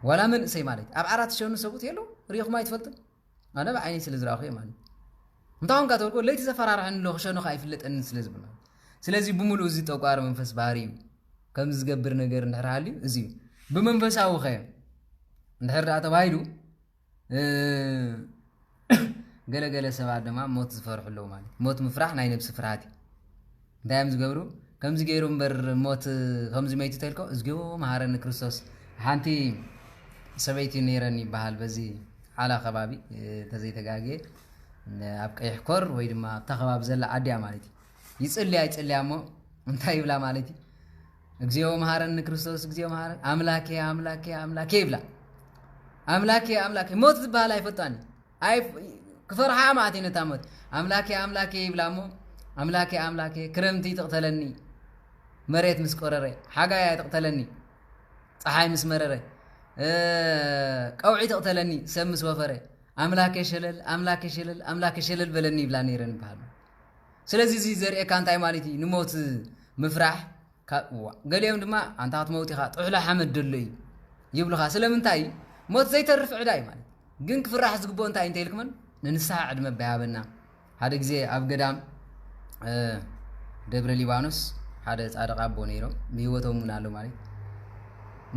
ዋላ መንእሰይ ማለት ኣብ ዓራት ዝሸኑ ሰብኡት የለው ሪኢኹም ኣይትፈልጥን። ኣነ ብዓይነይ ስለ ዝረኣኹ እየ ማለት እዩ። እንታይ ኾንካ ተበልኮ ለይቲ ዘፈራርሐኒ ኣሎ ክሸኖ ከኣ ኣይፍለጠንን ስለ ዝብል ማለት እዩ። ስለዚ ብምሉእ እዚ ጠቋሪ መንፈስ ባህሪ እዩ። ከምዚ ዝገብር ነገር እንድሕር ሃልዩ እዚ እዩ። ብመንፈሳዊ ኸ እንድሕር ደኣ ተባሂሉ እ፣ ገለገለ ሰባት ድማ ሞት ዝፈርሑ ኣለዉ ማለት እዩ። ሞት ምፍራሕ ናይ ነብሲ ፍርሃት እዩ። እንታይ እዮም ዝገብሩ? ከምዚ ገይሩ እምበር ሞት ከምዚ መይቱ ተልኮ እዝግዮ መሃረኒ ክርስቶስ። ሓንቲ ሰበይቲ ነይረን ይበሃል በዚ ዓላ ከባቢ ተዘይተጋግየ ኣብ ቀይሕ ኮር ወይ ድማ ኣብታ ከባቢ ዘላ ዓድያ ማለት እዩ። ይፅልያ ይፅልያ እሞ እንታይ ይብላ ማለት እዩ? እግዚኣብሔር መሃረኒ ክርስቶስ እግዚኣብሔር መሃረኒ ኣምላኬ ኣምላኬ ኣምላኬ ይብላ። ኣምላኬ ኣምላኬ ሞት ዝበሃል ኣይፈጣን እዩ። ኣይ ክፈርሓ ማለት እዩ ነታ ሞት ኣምላኬ ኣምላኬ ይብላ እሞ ኣምላኬ ኣምላኬ ክረምቲ ትቕተለኒ መሬት ምስ ቆረረ ሓጋይ ኣይትቕተለኒ ፀሓይ ምስ መረረ ቀውዒ ትቕተለኒ ሰብ ምስ ወፈረ ኣምላኬ ሸለል ኣምላኬ ሸለል ኣምላኬ ሸለል በለኒ ይብላ ነይረን ይበሃል። ስለዚ እዚ ዘርእየካ እንታይ ማለት እዩ ንሞት ምፍራሕ። ገሊኦም ድማ ኣንታ ክትመውት ኢኻ ጥሕሎ ሓመድ ደሎ እዩ ይብሉኻ ስለምንታይ እዩ ሞት ዘይተርፍ ዕዳ እዩ ማለት ግን ክፍራሕ ዝግብኦ እንታይ እንተ ኢልክመን ንንስሓ ዕድመ ባይሃበና ሓደ ግዜ ኣብ ገዳም ደብረ ሊባኖስ ሓደ ፃድቕ ኣቦ ነይሮም ብህይወቶም እውን ኣሎ ማለት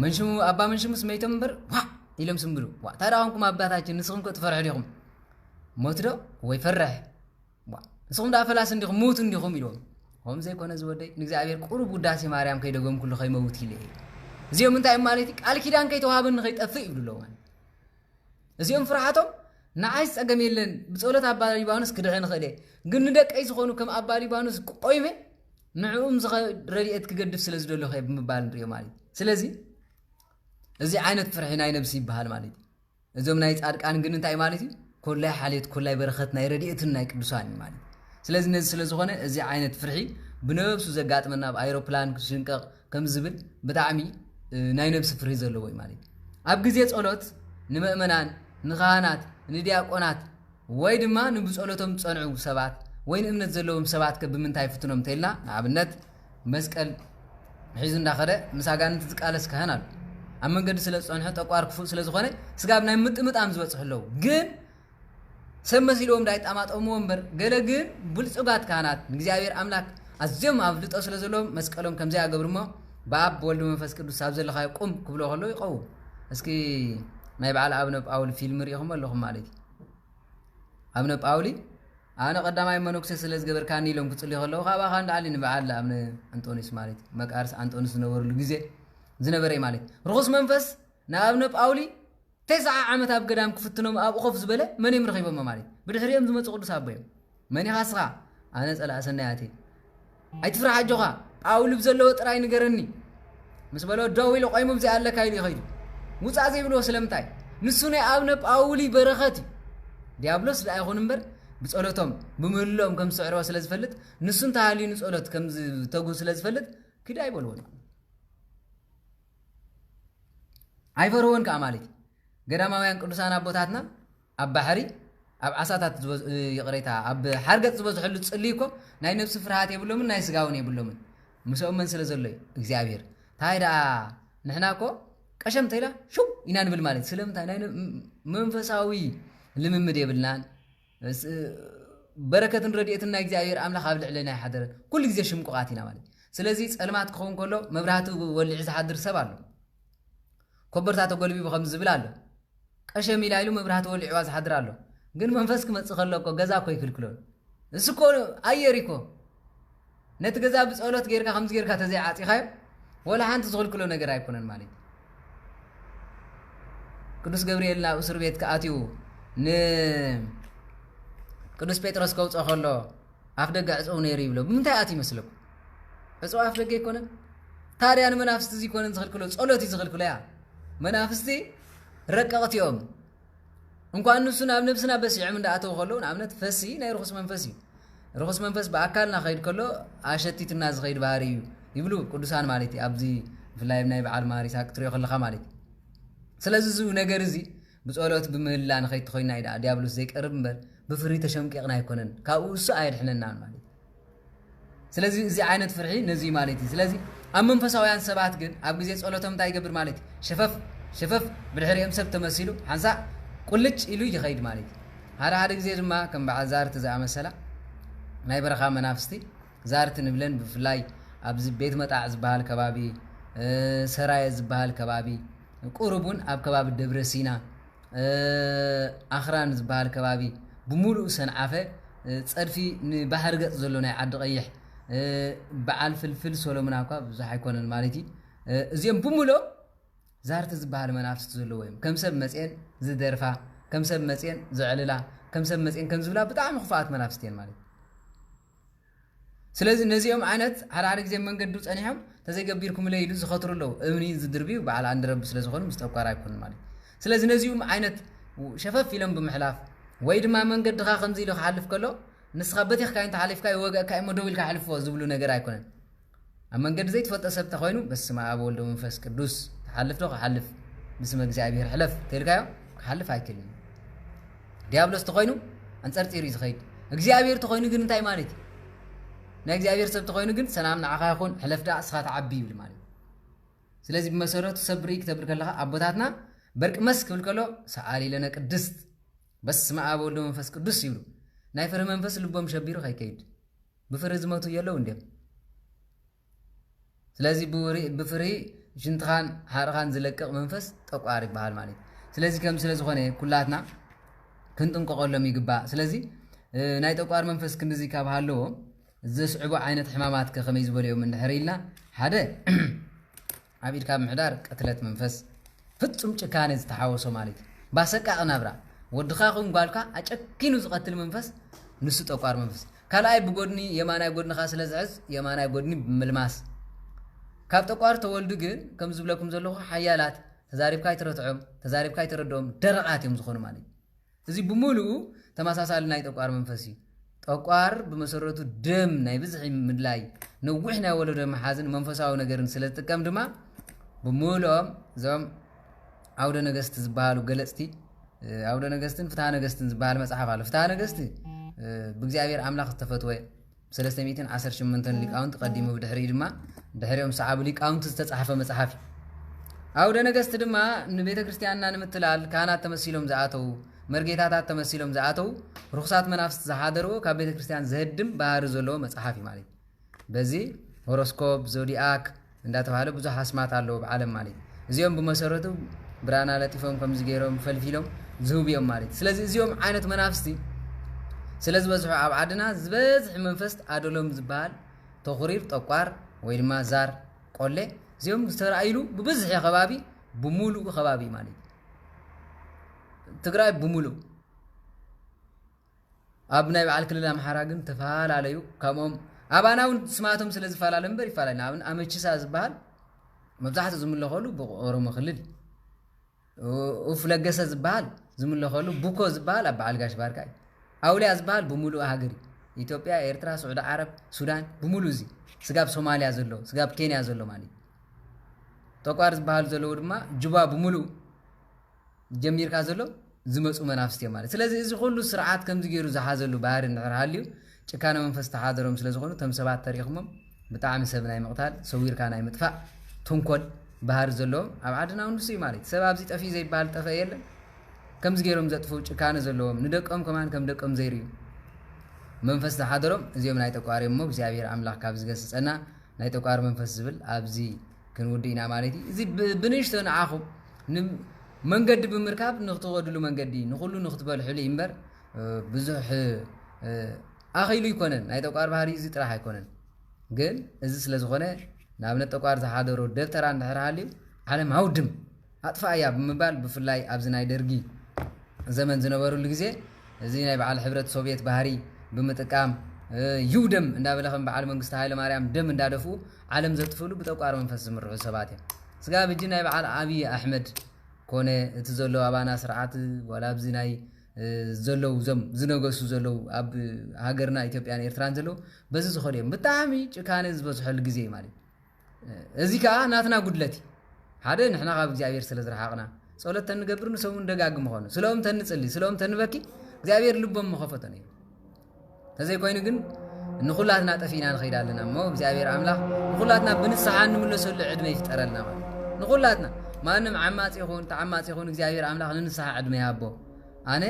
መንሽሙ ኣባ መንሽሙስ መይቶም እምበር ዋ ኢሎም ስምብሉ ዋ ታዲያ ከምኩም ኣባታችን ንስኹም ከ ትፈርሑ ዲኹም ሞት ዶ ወይ ፈርሕ ንስኹም ደኣ ፈላሲ እንዲኹም ምዉት እንዲኹም ኢልዎም። ከም ዘይኮነ ዝወደይ ንእግዚኣብሔር ቁሩብ ውዳሴ ማርያም ከይደገምኩሉ ከይመውት ኢለ እየ። እዚኦም እንታይ እዮም ማለት እዩ? ቃል ኪዳን ከይተዋህበኒ ከይጠፍእ ይብሉ ኣለዉ ማለት እዩ። እዚኦም ፍርሓቶም ንዓይ ጸገም የለን ብጸሎት ኣባ ሊባኖስ ክድሕን እኽእል እየ። ግን ንደቀይ ዝኾኑ ከም ኣባ ሊባኖስ ቆይመ ንዕኡም ዝኸ ረድኤት ክገድፍ ስለ ዝደለኹ እየ ብምባል ንሪኦ ማለት እዩ። ስለዚ እዚ ዓይነት ፍርሒ ናይ ነብሲ ይበሃል ማለት እዩ። እዞም ናይ ጻድቃን ግን እንታይ ማለት እዩ? ኮላይ ሓልዮት ኮላይ በረኸት ናይ ረድኤትን ናይ ቅዱሳን እዩ ማለት እዩ። ስለዚ ነዚ ስለ ዝኾነ እዚ ዓይነት ፍርሒ ብነብሱ ዘጋጥመና ኣብ ኣይሮፕላን ክሽንቀቕ ከም ዝብል ብጣዕሚ ናይ ነብሲ ፍርሂ ዘለዎ እዩ ማለት እዩ። ኣብ ግዜ ጸሎት ንመእመናን፣ ንኻህናት፣ ንዲያቆናት ወይ ድማ ንብጸሎቶም ዝጸንዑ ሰባት ወይ ንእምነት ዘለዎም ሰባት ከ ብምንታይ ፍትኖም እንተኢልና ንኣብነት መስቀል ሒዙ እንዳኸደ ምስ ኣጋንንቲ ዝቃለስ ካህን ኣሎ። ኣብ መንገዲ ስለ ዝጸንሐ ጠቋር ክፉእ ስለ ዝኾነ ስጋብ ናይ ምጥምጣም ዝበጽሑ ኣለዉ። ግን ሰብ መሲልዎም እንዳይጣማጠምዎ እምበር ገለ ግን ብልጹጋት ካህናት ንእግዚኣብሔር ኣምላክ ኣዝዮም ኣፍልጦ ስለ ዘለዎም መስቀሎም ከምዚኣ ገብርሞ ብኣብ ወልድ መንፈስ ቅዱስ ኣብ ዘለኻዮ ቁም ክብሎ ከሎ ይቐውም። እስኪ ናይ በዓል ኣብነ ጳውሊ ፊልም ርኢኹም ኣለኹም ማለት እዩ። ኣብነ ጳውሊ ኣነ ቀዳማይ መነኩሴ ስለ ዝገበርካኒ ኢሎም ክጽልዩ ከለዉ፣ ካባኻ ንላዕሊ ንበዓል ኣብነ ኣንጦንዮስ ማለት እዩ፣ መቃርስ ኣንጦንዮስ ዝነበርሉ ግዜ ዝነበረ እዩ ማለት እዩ። ርኹስ መንፈስ ንኣብነ ጳውሊ ተስዓ ዓመት ኣብ ገዳም ክፍትኖም ኣብኡ ኮፍ ዝበለ መን እዮም ረኺቦሞ ማለት እዩ? ብድሕሪኦም ዝመጹ ቅዱስ ኣቦ እዮም። መን ኢኻ እስኻ? ኣነ ጸላእ ሰናያት እየ። ኣይትፍራሕ ኣጆኻ፣ ጳውሊ ብዘለዎ ጥራይ ንገረኒ ምስ በሎ ደው ኢሉ ቆይሙ ብዚኣ ኣለካ ኢሉ ይኸይዱ። ውፃእ ዘይብልዎ ስለምንታይ? ንሱ ናይ ኣብነ ጳውሊ በረኸት እዩ። ዲያብሎስ ደኣ ይኹን እምበር ብጸሎቶም ብምህልኦም ከም ዝስዕርዎ ስለ ዝፈልጥ፣ ንሱ እንተሃልዩ ንጸሎት ከም ዝተጉ ስለ ዝፈልጥ ኪድ ኣይበልዎን። ኣይፈርህዎን ከዓ ማለት እዩ። ገዳማውያን ቅዱሳን ኣቦታትና ኣብ ባሕሪ ኣብ ዓሳታት ዝበዝ- ይቕሬታ ኣብ ሓርገፅ ዝበዝሐሉ ፅልይ እኮ ናይ ነብሲ ፍርሃት የብሎምን ናይ ስጋ እውን የብሎምን። ምስኦም መን ስለ ዘሎ እዩ? እግዚኣብሔር። እንታይ ደኣ ንሕና እኮ ቀሸም ተይላ ሽው ኢና ንብል ማለት እዩ። ስለምንታይ ናይ ነ- ም- መንፈሳዊ ልምምድ የብልናን። ስ- በረከትን ረድኤትን ናይ እግዚኣብሔር ኣምላኽ ኣብ ልዕለና ይሓደረን። ኩሉ ግዜ ሽምቁቓት ኢና ማለት እዩ። ስለዚ ጸልማት ክኸውን ከሎ መብራህቲ ወሊዑ ዝሓድር ሰብ ኣሎ። ኮበርታ ተጎልቢቡ ከም ዝብል ኣሎ። ቀሸም ኢላ ኢሉ መብራህቲ ወሊዕዋ ዝሓድር ኣሎ። ግን መንፈስ ክመጽእ ከሎ እኮ ገዛ እኮ ይክልክሎን። እሱ እኮ ኣየር እኮ ነቲ ገዛ ብጸሎት ጌርካ ከምዚ ጌርካ ተዘይዓጺኻዮ ወላ ሓንቲ ዝኽልክሎ ነገር ኣይኮነን ማለት እዩ። ቅዱስ ገብርኤል ናብ እስር ቤት ክኣትዩ ንቅዱስ ጴጥሮስ ከውፅኦ ከሎ ኣፍ ደገ ዕፅው ነይሩ ይብሎ። ብምንታይ ኣትዩ ይመስለኩም? ዕፅው ኣፍ ደገ ኣይኮነን። ታዲያ ንመናፍስቲ እዚ ይኮነን ዝኽልክሎ፣ ጸሎት እዩ ዝኽልክሎ። ያ መናፍስቲ ረቀቕቲ እዮም። እንኳን ንሱ ናብ ነብስና በሲዖም እንዳኣተው ከለዉ፣ ንኣብነት ፈሲ ናይ ርኹስ መንፈስ እዩ። ርኹስ መንፈስ ብኣካልና ከይድ ከሎ ኣሸቲትና ዝኸይድ ባህሪ እዩ ይብሉ ቅዱሳን ማለት እዩ። ኣብዚ ብፍላይ ናይ በዓል ማሪሳ ክትሪኦ ከለኻ ማለት እዩ። ስለዚ እዚ ነገር እዚ ብጸሎት ብምህላ ንኸይድ ተኾይና እዩ ደኣ ዲያብሎስ ዘይቀርብ እምበር ብፍሪ ተሸምቂቕና ኣይኮነን። ካብኡ እሱ ኣየድሕነናን ማለት እዩ። ስለዚ እዚ ዓይነት ፍርሒ ነዚ እዩ ማለት እዩ። ስለዚ ኣብ መንፈሳውያን ሰባት ግን ኣብ ግዜ ጸሎቶም እንታይ ይገብር ማለት እዩ? ሸፈፍ ሸፈፍ ብድሕሪኦም ሰብ ተመሲሉ ሓንሳእ ቁልጭ ኢሉ ይኸይድ ማለት እዩ። ሓደ ሓደ ግዜ ድማ ከም በዓል ዛርቲ ዝኣመሰላ ናይ በረኻ መናፍስቲ ዛርቲ ንብለን ብፍላይ ኣብዚ ቤት መጣዕ ዝበሃል ከባቢ፣ እ፣ ሰራየ ዝበሃል ከባቢ፣ ቁሩብ እውን ኣብ ከባቢ ደብረ ሲና ኣኽራን ዝበሃል ከባቢ ብምሉኡ ሰንዓፈ፣ ጸድፊ ንባሕሪ ገጽ ዘሎ ናይ ዓዲ ቀይሕ፣ በዓል ፍልፍል ሰሎምና እኳ ብዙሕ ኣይኮነን ማለት እዩ። እዚኦም ብምሉኦም ዛርቲ ዝበሃል መናፍስቲ ዘለዎ እዮም። ከም ሰብ መጽኤን ዝደርፋ፣ ከም ሰብ መጽኤን ዘዕልላ፣ ከም ሰብ መጽኤን ከም ዝብላ ብጣዕሚ ክፉኣት መናፍስቲ እየን ማለት እዩ። ስለዚ ነዚኦም ዓይነት ሓደ ሓደ ግዜ መንገዱ ጸኒሖም ተዘይገቢርኩምለይ ኢሉ ዝኸትሩ ኣለዉ። እምኒ ዝድርብዩ በዓል ኣንድረቢ ስለ ዝኾኑ ምስ ጠቋር ኣይኮኑን ማለት እዩ። ስለዚ ነዚኦም ዓይነት ሸፈፍ ኢሎም ብምሕላፍ ወይ ድማ መንገድኻ ከምዚ ኢሉ ክሓልፍ ከሎ ንስኻ በቲኽካ እንተ ሓሊፍካ ይወገእካ እሞ ደው ኢልካ ሕልፎ ዝብሉ ነገር ኣይኮነን። ኣብ መንገዲ ዘይትፈልጦ ሰብ ተኾይኑ በስመ ኣብ ወልድ መንፈስ ቅዱስ ትሓልፍ ዶ ክሓልፍ ብስመ እግዚኣብሔር ሕለፍ ተልካዮ ክሓልፍ ኣይክልን። ዲያብሎስ ተኾይኑ ኣንጸርጺሩ እዩ ዝኸይድ። እግዚኣብሔር ተኾይኑ ግን እንታይ ማለት እዩ? ናይ እግዚኣብሔር ሰብ ተኾይኑ ግን ሰላም ንዓኻ ይኹን ሕለፍ ደኣ እስኻ ትዓቢ ይብል ማለት እዩ። ስለዚ ብመሰረቱ ሰብ ርኢ ክተብል ከለኻ ኣቦታትና በርቂ መስ ክብል ከሎ ሰኣሊ ለነ ቅድስት በስመ ኣብ ወልድ መንፈስ ቅዱስ ይብሉ። ናይ ፍርህ መንፈስ ልቦም ሸቢሩ ከይከይድ ብፍርህ ዝመቱ የለው እንድዮም። ስለዚ ብውሪ- ብፍርሂ ሽንትኻን ሓርኻን ዝለቅቕ መንፈስ ጠቋር ይበሃል ማለት እዩ። ስለዚ ከም ስለ ዝኾነ ኩላትና ክንጥንቀቐሎም ይግባእ። ስለዚ እ፣ ናይ ጠቋር መንፈስ ክንድዚ ካብ ሃለዎ ዘስዕቡ ዓይነት ሕማማት ከ ከመይ ዝበሉ እዮም እንድሕር ኢልና ሓደ ኣብ ኢድካ ምሕዳር ቅትለት መንፈስ ፍጹም ጭካኔ ዝተሓወሶ ማለት እዩ። ባሰቃቂ ናብራ ወድኻ ኹን ጓልካ ኣጨኪኑ ዝቐትል መንፈስ ንሱ ጠቋር መንፈስ። ካልኣይ ብጎድኒ የማናይ ጎድንኻ ስለ ዝሕዝ የማናይ ጎድኒ ብምልማስ ካብ ጠቋር ተወልዱ ግን ከም ዝብለኩም ዘለኹ ሓያላት ተዛሪብካ ኣይትረትዖም፣ ተዛሪብካ ኣይትረድኦም ደረቓት እዮም ዝኾኑ ማለት እዩ። እዚ ብምሉኡ ተመሳሳሊ ናይ ጠቋር መንፈስ እዩ። ጠቋር ብመሰረቱ ደም ናይ ብዝሒ ምድላይ ነዊሕ ናይ ወለዶ መሓዝን መንፈሳዊ ነገርን ስለ ዝጥቀም ድማ ብምሉኦም እዞም ኣውደ ነገስት ዝበሃሉ ገለፅቲ ኣውደ ነገስትን ፍትሃ ነገስትን ዝበሃል መፅሓፍ ኣሎ። ፍትሃ ነገስት ብእግዚኣብሔር ኣምላኽ ዝተፈትወ ሰለስተ ሚእትን ዓሰርተ ሸሞንተን ሊቃውንቲ ቀዲሙ ብድሕሪኡ ድማ ድሕሪኦም ሰዓቡ ሊቃውንቲ ዝተፃሕፈ መፅሓፍ እዩ። ኣውደ ነገስት ድማ ንቤተ ክርስቲያንና ንምትላል ካህናት ተመሲሎም ዝኣተዉ መርጌታታት ተመሲሎም ዝኣተዉ ርኩሳት መናፍስት ዝሓደርዎ ካብ ቤተ ክርስቲያን ዘህድም ባህሪ ዘለዎ መፅሓፍ እዩ ማለት እዩ። በዚ ሆሮስኮፕ ዞዲኣክ እንዳተባሃለ ብዙሕ ኣስማት ኣለዎ ኣብ ዓለም ማለት እዩ። እዚኦም ብመሰረቱ ብራና ለጢፎም ከምዚ ገይሮም ፈልፊሎም ዝህቡ እዮም ማለት እዩ። ስለዚ እዚኦም ዓይነት መናፍስቲ ስለ ዝበዝሑ ኣብ ዓድና ዝበዝሕ መንፈስ ኣደሎም ዝበሃል ተኹሪር፣ ጠቋር ወይ ድማ ዛር፣ ቆሌ እዚኦም ዝተራእይሉ ብብዝሒ ከባቢ፣ ብሙሉእ ከባቢ ማለት እዩ። ትግራይ ብሙሉእ ኣብ ናይ በዓል ክልል ኣምሓራ ግን ተፈላለዩ። ከምኦም ኣባና እውን ስማቶም ስለ ዝፈላለ እምበር ይፈላለ። ንኣብን ኣመችሳ ዝበሃል መብዛሕትኡ ዝምለኸሉ ብኦሮሞ ክልል እዩ። ኡፍ ለገሰ ዝበሃል ዝምለኸሉ፣ ቡኮ ዝበሃል ኣብ በዓል ጋሽ ባርካ እዩ። ኣውሊያ ዝበሃል ብምሉእ ሃገር እዩ። ኢትዮጵያ፣ ኤርትራ፣ ስዑዲ ዓረብ፣ ሱዳን ብምሉእ እዚ ስጋብ ሶማልያ ዘሎ፣ ስጋብ ኬንያ ዘሎ ማለት እዩ። ጠቋር ዝበሃሉ ዘለዉ ድማ ጁባ ብምሉእ ጀሚርካ ዘሎ ዝመፁ መናፍስቲ እዮም ማለት። ስለዚ እዚ ኩሉ ስርዓት ከምዚ ገይሩ ዝሓዘሉ ባህሪ እንድሕር ሃልዩ ጭካነ መንፈስ ተሓደሮም ስለ ዝኾኑ እቶም ሰባት ተሪእኹሞም ብጣዕሚ ሰብ ናይ ምቕታል ሰዊርካ ናይ ምጥፋእ ተንኮል ባህሪ ዘለዎም ኣብ ዓድና እውን ንሱ እዩ ማለት። ሰብ ኣብዚ ጠፊኡ ዘይበሃል ጠፈ የለን። ከምዚ ገይሮም ዘጥፍኡ ጭካነ ዘለዎም ንደቆም ከማን ከም ደቆም ዘይርእዩ መንፈስ ዝሓደሮም እዚኦም ናይ ጠቋሪ እሞ እግዚኣብሔር ኣምላኽ ካብ ዝገስጸና ናይ ጠቋሪ መንፈስ ዝብል ኣብዚ ክንውዲ ኢና ማለት እዩ። እዚ ብ- ብንእሽቶ ንዓኹም ን- መንገዲ ብምርካብ ንክትኸድሉ መንገዲ ንኩሉ ንክትበልሕሉ እዩ እምበር እ፣ ብዙሕ እ፣ ኣኺሉ ይኮነን። ናይ ጠቋር ባህሪ እዚ ጥራሕ ኣይኮነን። ግን እዚ ስለ ዝኾነ ንኣብነት ጠቋር ዝሓደሮ ደብተራ እንድሕር ሃልዩ ዓለም ሃውድም ኣጥፋእያ ብምባል ብፍላይ ኣብዚ ናይ ደርጊ ዘመን ዝነበሩሉ ግዜ እዚ ናይ በዓል ሕብረት ሶቪየት ባህሪ ብምጥቃም እ፣ ይውደም እንዳበለ ከም በዓል መንግስቲ ሃይለ ማርያም ደም እንዳደፍኡ ዓለም ዘጥፍሉ ብጠቋር መንፈስ ዝምርሑ ሰባት እዮም። ስጋብ ሕጂ ናይ በዓል ኣብይ ኣሕመድ ኮነ እቲ ዘሎ ኣባና ስርዓት ዋላ ኣብዚ ናይ እ፣ ዘለዉ እዞም ዝነገሱ ዘለዉ ኣብ ሃገርና ኢትዮጵያን ኤርትራን ዘለዉ በዚ ዝኸዱ እዮም። ብጣዕሚ ጭካነ ዝበዝሐሉ ግዜ እዩ ማለት እዩ። እዚ ከዓ ናትና ጉድለት እዩ። ሓደ ንሕና ካብ እግዚኣብሔር ስለ ዝረሓቕና ጸሎት ተንገብር ንሶም እውን ደጋግ ምኾኑ ስለኦም ተንጽሊ ስለኦም ተንበኪ እግዚኣብሔር ልቦም ምኸፈቶ ነይሩ። ተዘይኮይኑ ግን ንኹላትና ጠፊእና ንኸይድ ኣለና እሞ እግዚኣብሔር ኣምላኽ ንኹላትና ብንስሓ እንምለሰሉ ዕድመ ይፍጠረልና ማለት እዩ። ንኹላትና ማንም ዓማፅ ይኹን ተዓማፅ ይኹን እግዚኣብሔር ኣምላኽ ንንስሓ ዕድመ ይሃቦ። ኣነ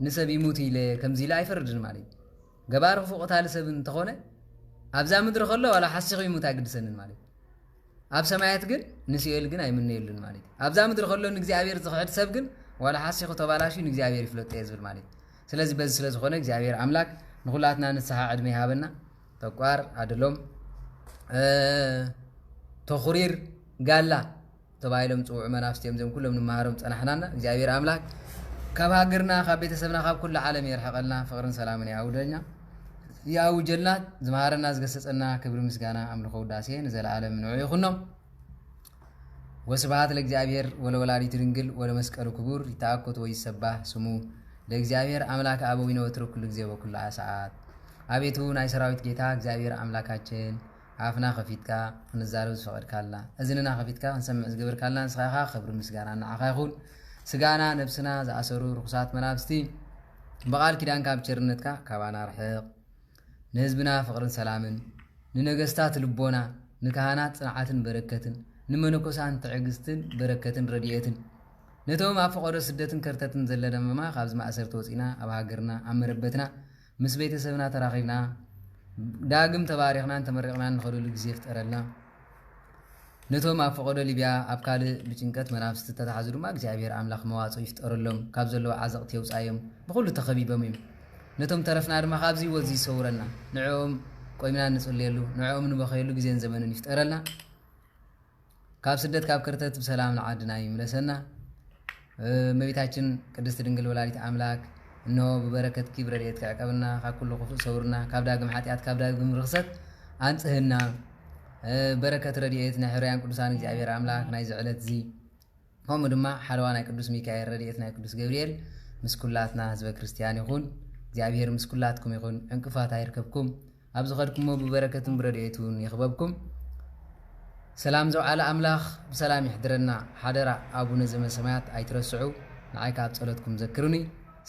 ንሰብ ይሙት ኢለ ከምዚ ኢለ ኣይፈርድን ማለት እዩ። ገባር ክፉእ ቀታሊ ሰብ እንተኾነ ኣብዛ ምድሪ ከሎ ዋላ ሓሲኹ ይሙት ኣይግድሰንን ማለት እዩ። ኣብ ሰማያት ግን ንስኤል ግን ኣይምነየሉን ማለት እዩ። ኣብዛ ምድሪ ከሎ ንእግዚኣብሔር ዝኽሕድ ሰብ ግን ዋላ ሓሲኹ ተባላሽዩ ንእግዚኣብሔር ይፍለጦ እየ ዝብል ማለት እዩ። ስለዚ በዚ ስለ ዝኾነ እግዚኣብሔር ኣምላክ ንኹላትና ንስሓ ዕድመ ይሃበና። ተቋር ኣድሎም ተኹሪር ጋላ ተባሂሎም ዝፅውዑ መናፍስቲ እዮም እዚኦም ኩሎም ንመሃሮም ፀናሕናና። እግዚኣብሔር ኣምላክ ካብ ሃገርና ካብ ቤተሰብና ካብ ኩሉ ዓለም የርሕቐልና፣ ፍቕርን ሰላምን ይኣውደልና ይኣውጀልና። ዝመሃረና ዝገሰፀና ክብሪ ምስጋና ኣምልኾ ውዳሴ ንዘለኣለም ንዑ ይኹኖ። ወስብሐት ለእግዚኣብሔር ወለወላዲቱ ድንግል ወለመስቀሉ ክቡር። ይተኣኮት ወይሰባህ ስሙ ለእግዚኣብሔር ኣምላክ ኣበዊነ ወትረ ኩሉ ግዜ ወኩሉ ሰዓት። ኣቤቱ ናይ ሰራዊት ጌታ እግዚኣብሔር ኣምላካችን ኣፍና ከፊትካ ክንዛረብ ዝፈቐድካልና እዝንና ከፊትካ ክንሰምዕ ዝገበርካልና ንስኻ ኢኻ። ክብሪ ምስጋና ንዓኻ ይኹን። ስጋና ነብስና ዝኣሰሩ ርኹሳት መናፍስቲ ብቓል ኪዳንካ ብቸርነትካ ካባና ርሕቕ። ንህዝብና ፍቕርን ሰላምን፣ ንነገስታት ልቦና፣ ንካህናት ጽንዓትን በረከትን፣ ንመነኮሳን ትዕግስትን በረከትን ረድኤትን፣ ነቶም ኣብ ፈቐዶ ስደትን ከርተትን ዘለና ድማ ካብዚ ማእሰርቲ ወፂና ኣብ ሃገርና ኣብ መረበትና ምስ ቤተሰብና ተራኺብና ዳግም ተባሪኽናን ተመሪቕናን ንኸደሉ ግዜ ፍጠረልና። ነቶም ኣብ ፈቐዶ ሊብያ ኣብ ካልእ ብጭንቀት መናፍስቲ ተታሕዙ ድማ እግዚኣብሔር ኣምላኽ መዋፅኦ ይፍጠረሎም፣ ካብ ዘለዎ ዓዘቕቲ የውፃዮም። ብኹሉ ተኸቢቦም እዮም። ነቶም ተረፍና ድማ ካብዚ ወዚ ይሰውረና። ንዕኦም ቆይምና እንፅልየሉ፣ ንዕኦም ንበኸየሉ ግዜን ዘመንን ይፍጠረልና። ካብ ስደት ካብ ከርተት ብሰላም ንዓድና ይምለሰና። እመቤታችን ቅድስት ድንግል ወላዲት ኣምላክ እንሆ ብበረከትኪ ብረድኤትኪ ዕቀብና፣ ካብ ኩሉ ክፉእ ሰውርና፣ ካብ ዳግም ሓጢኣት ካብ ዳግም ርኽሰት ኣንጽህና። በረከት ረድኤት ናይ ሕሩያን ቅዱሳን እግዚኣብሔር ኣምላክ ናይዚ ዕለት እዚ ከምኡ ድማ ሓለዋ ናይ ቅዱስ ሚካኤል ረድኤት ናይ ቅዱስ ገብርኤል ምስ ኩላትና ህዝበ ክርስትያን ይኹን። እግዚኣብሔር ምስ ኩላትኩም ይኹን። ዕንቅፋት ኣይርከብኩም። ኣብ ዝኸድኩሞ ብበረከትን ብረድኤቱን ይኽበብኩም። ሰላም ዘውዓለ ኣምላኽ ብሰላም ይሕድረና። ሓደራ ኣቡነ ዘመሰማያት ኣይትረስዑ፣ ንዓይ ከኣ ኣብ ጸሎትኩም ዘክሩኒ።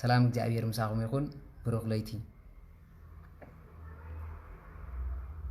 ሰላም እግዚኣብሔር ምሳኹም ይኹን። ብሩኽ ለይቲ።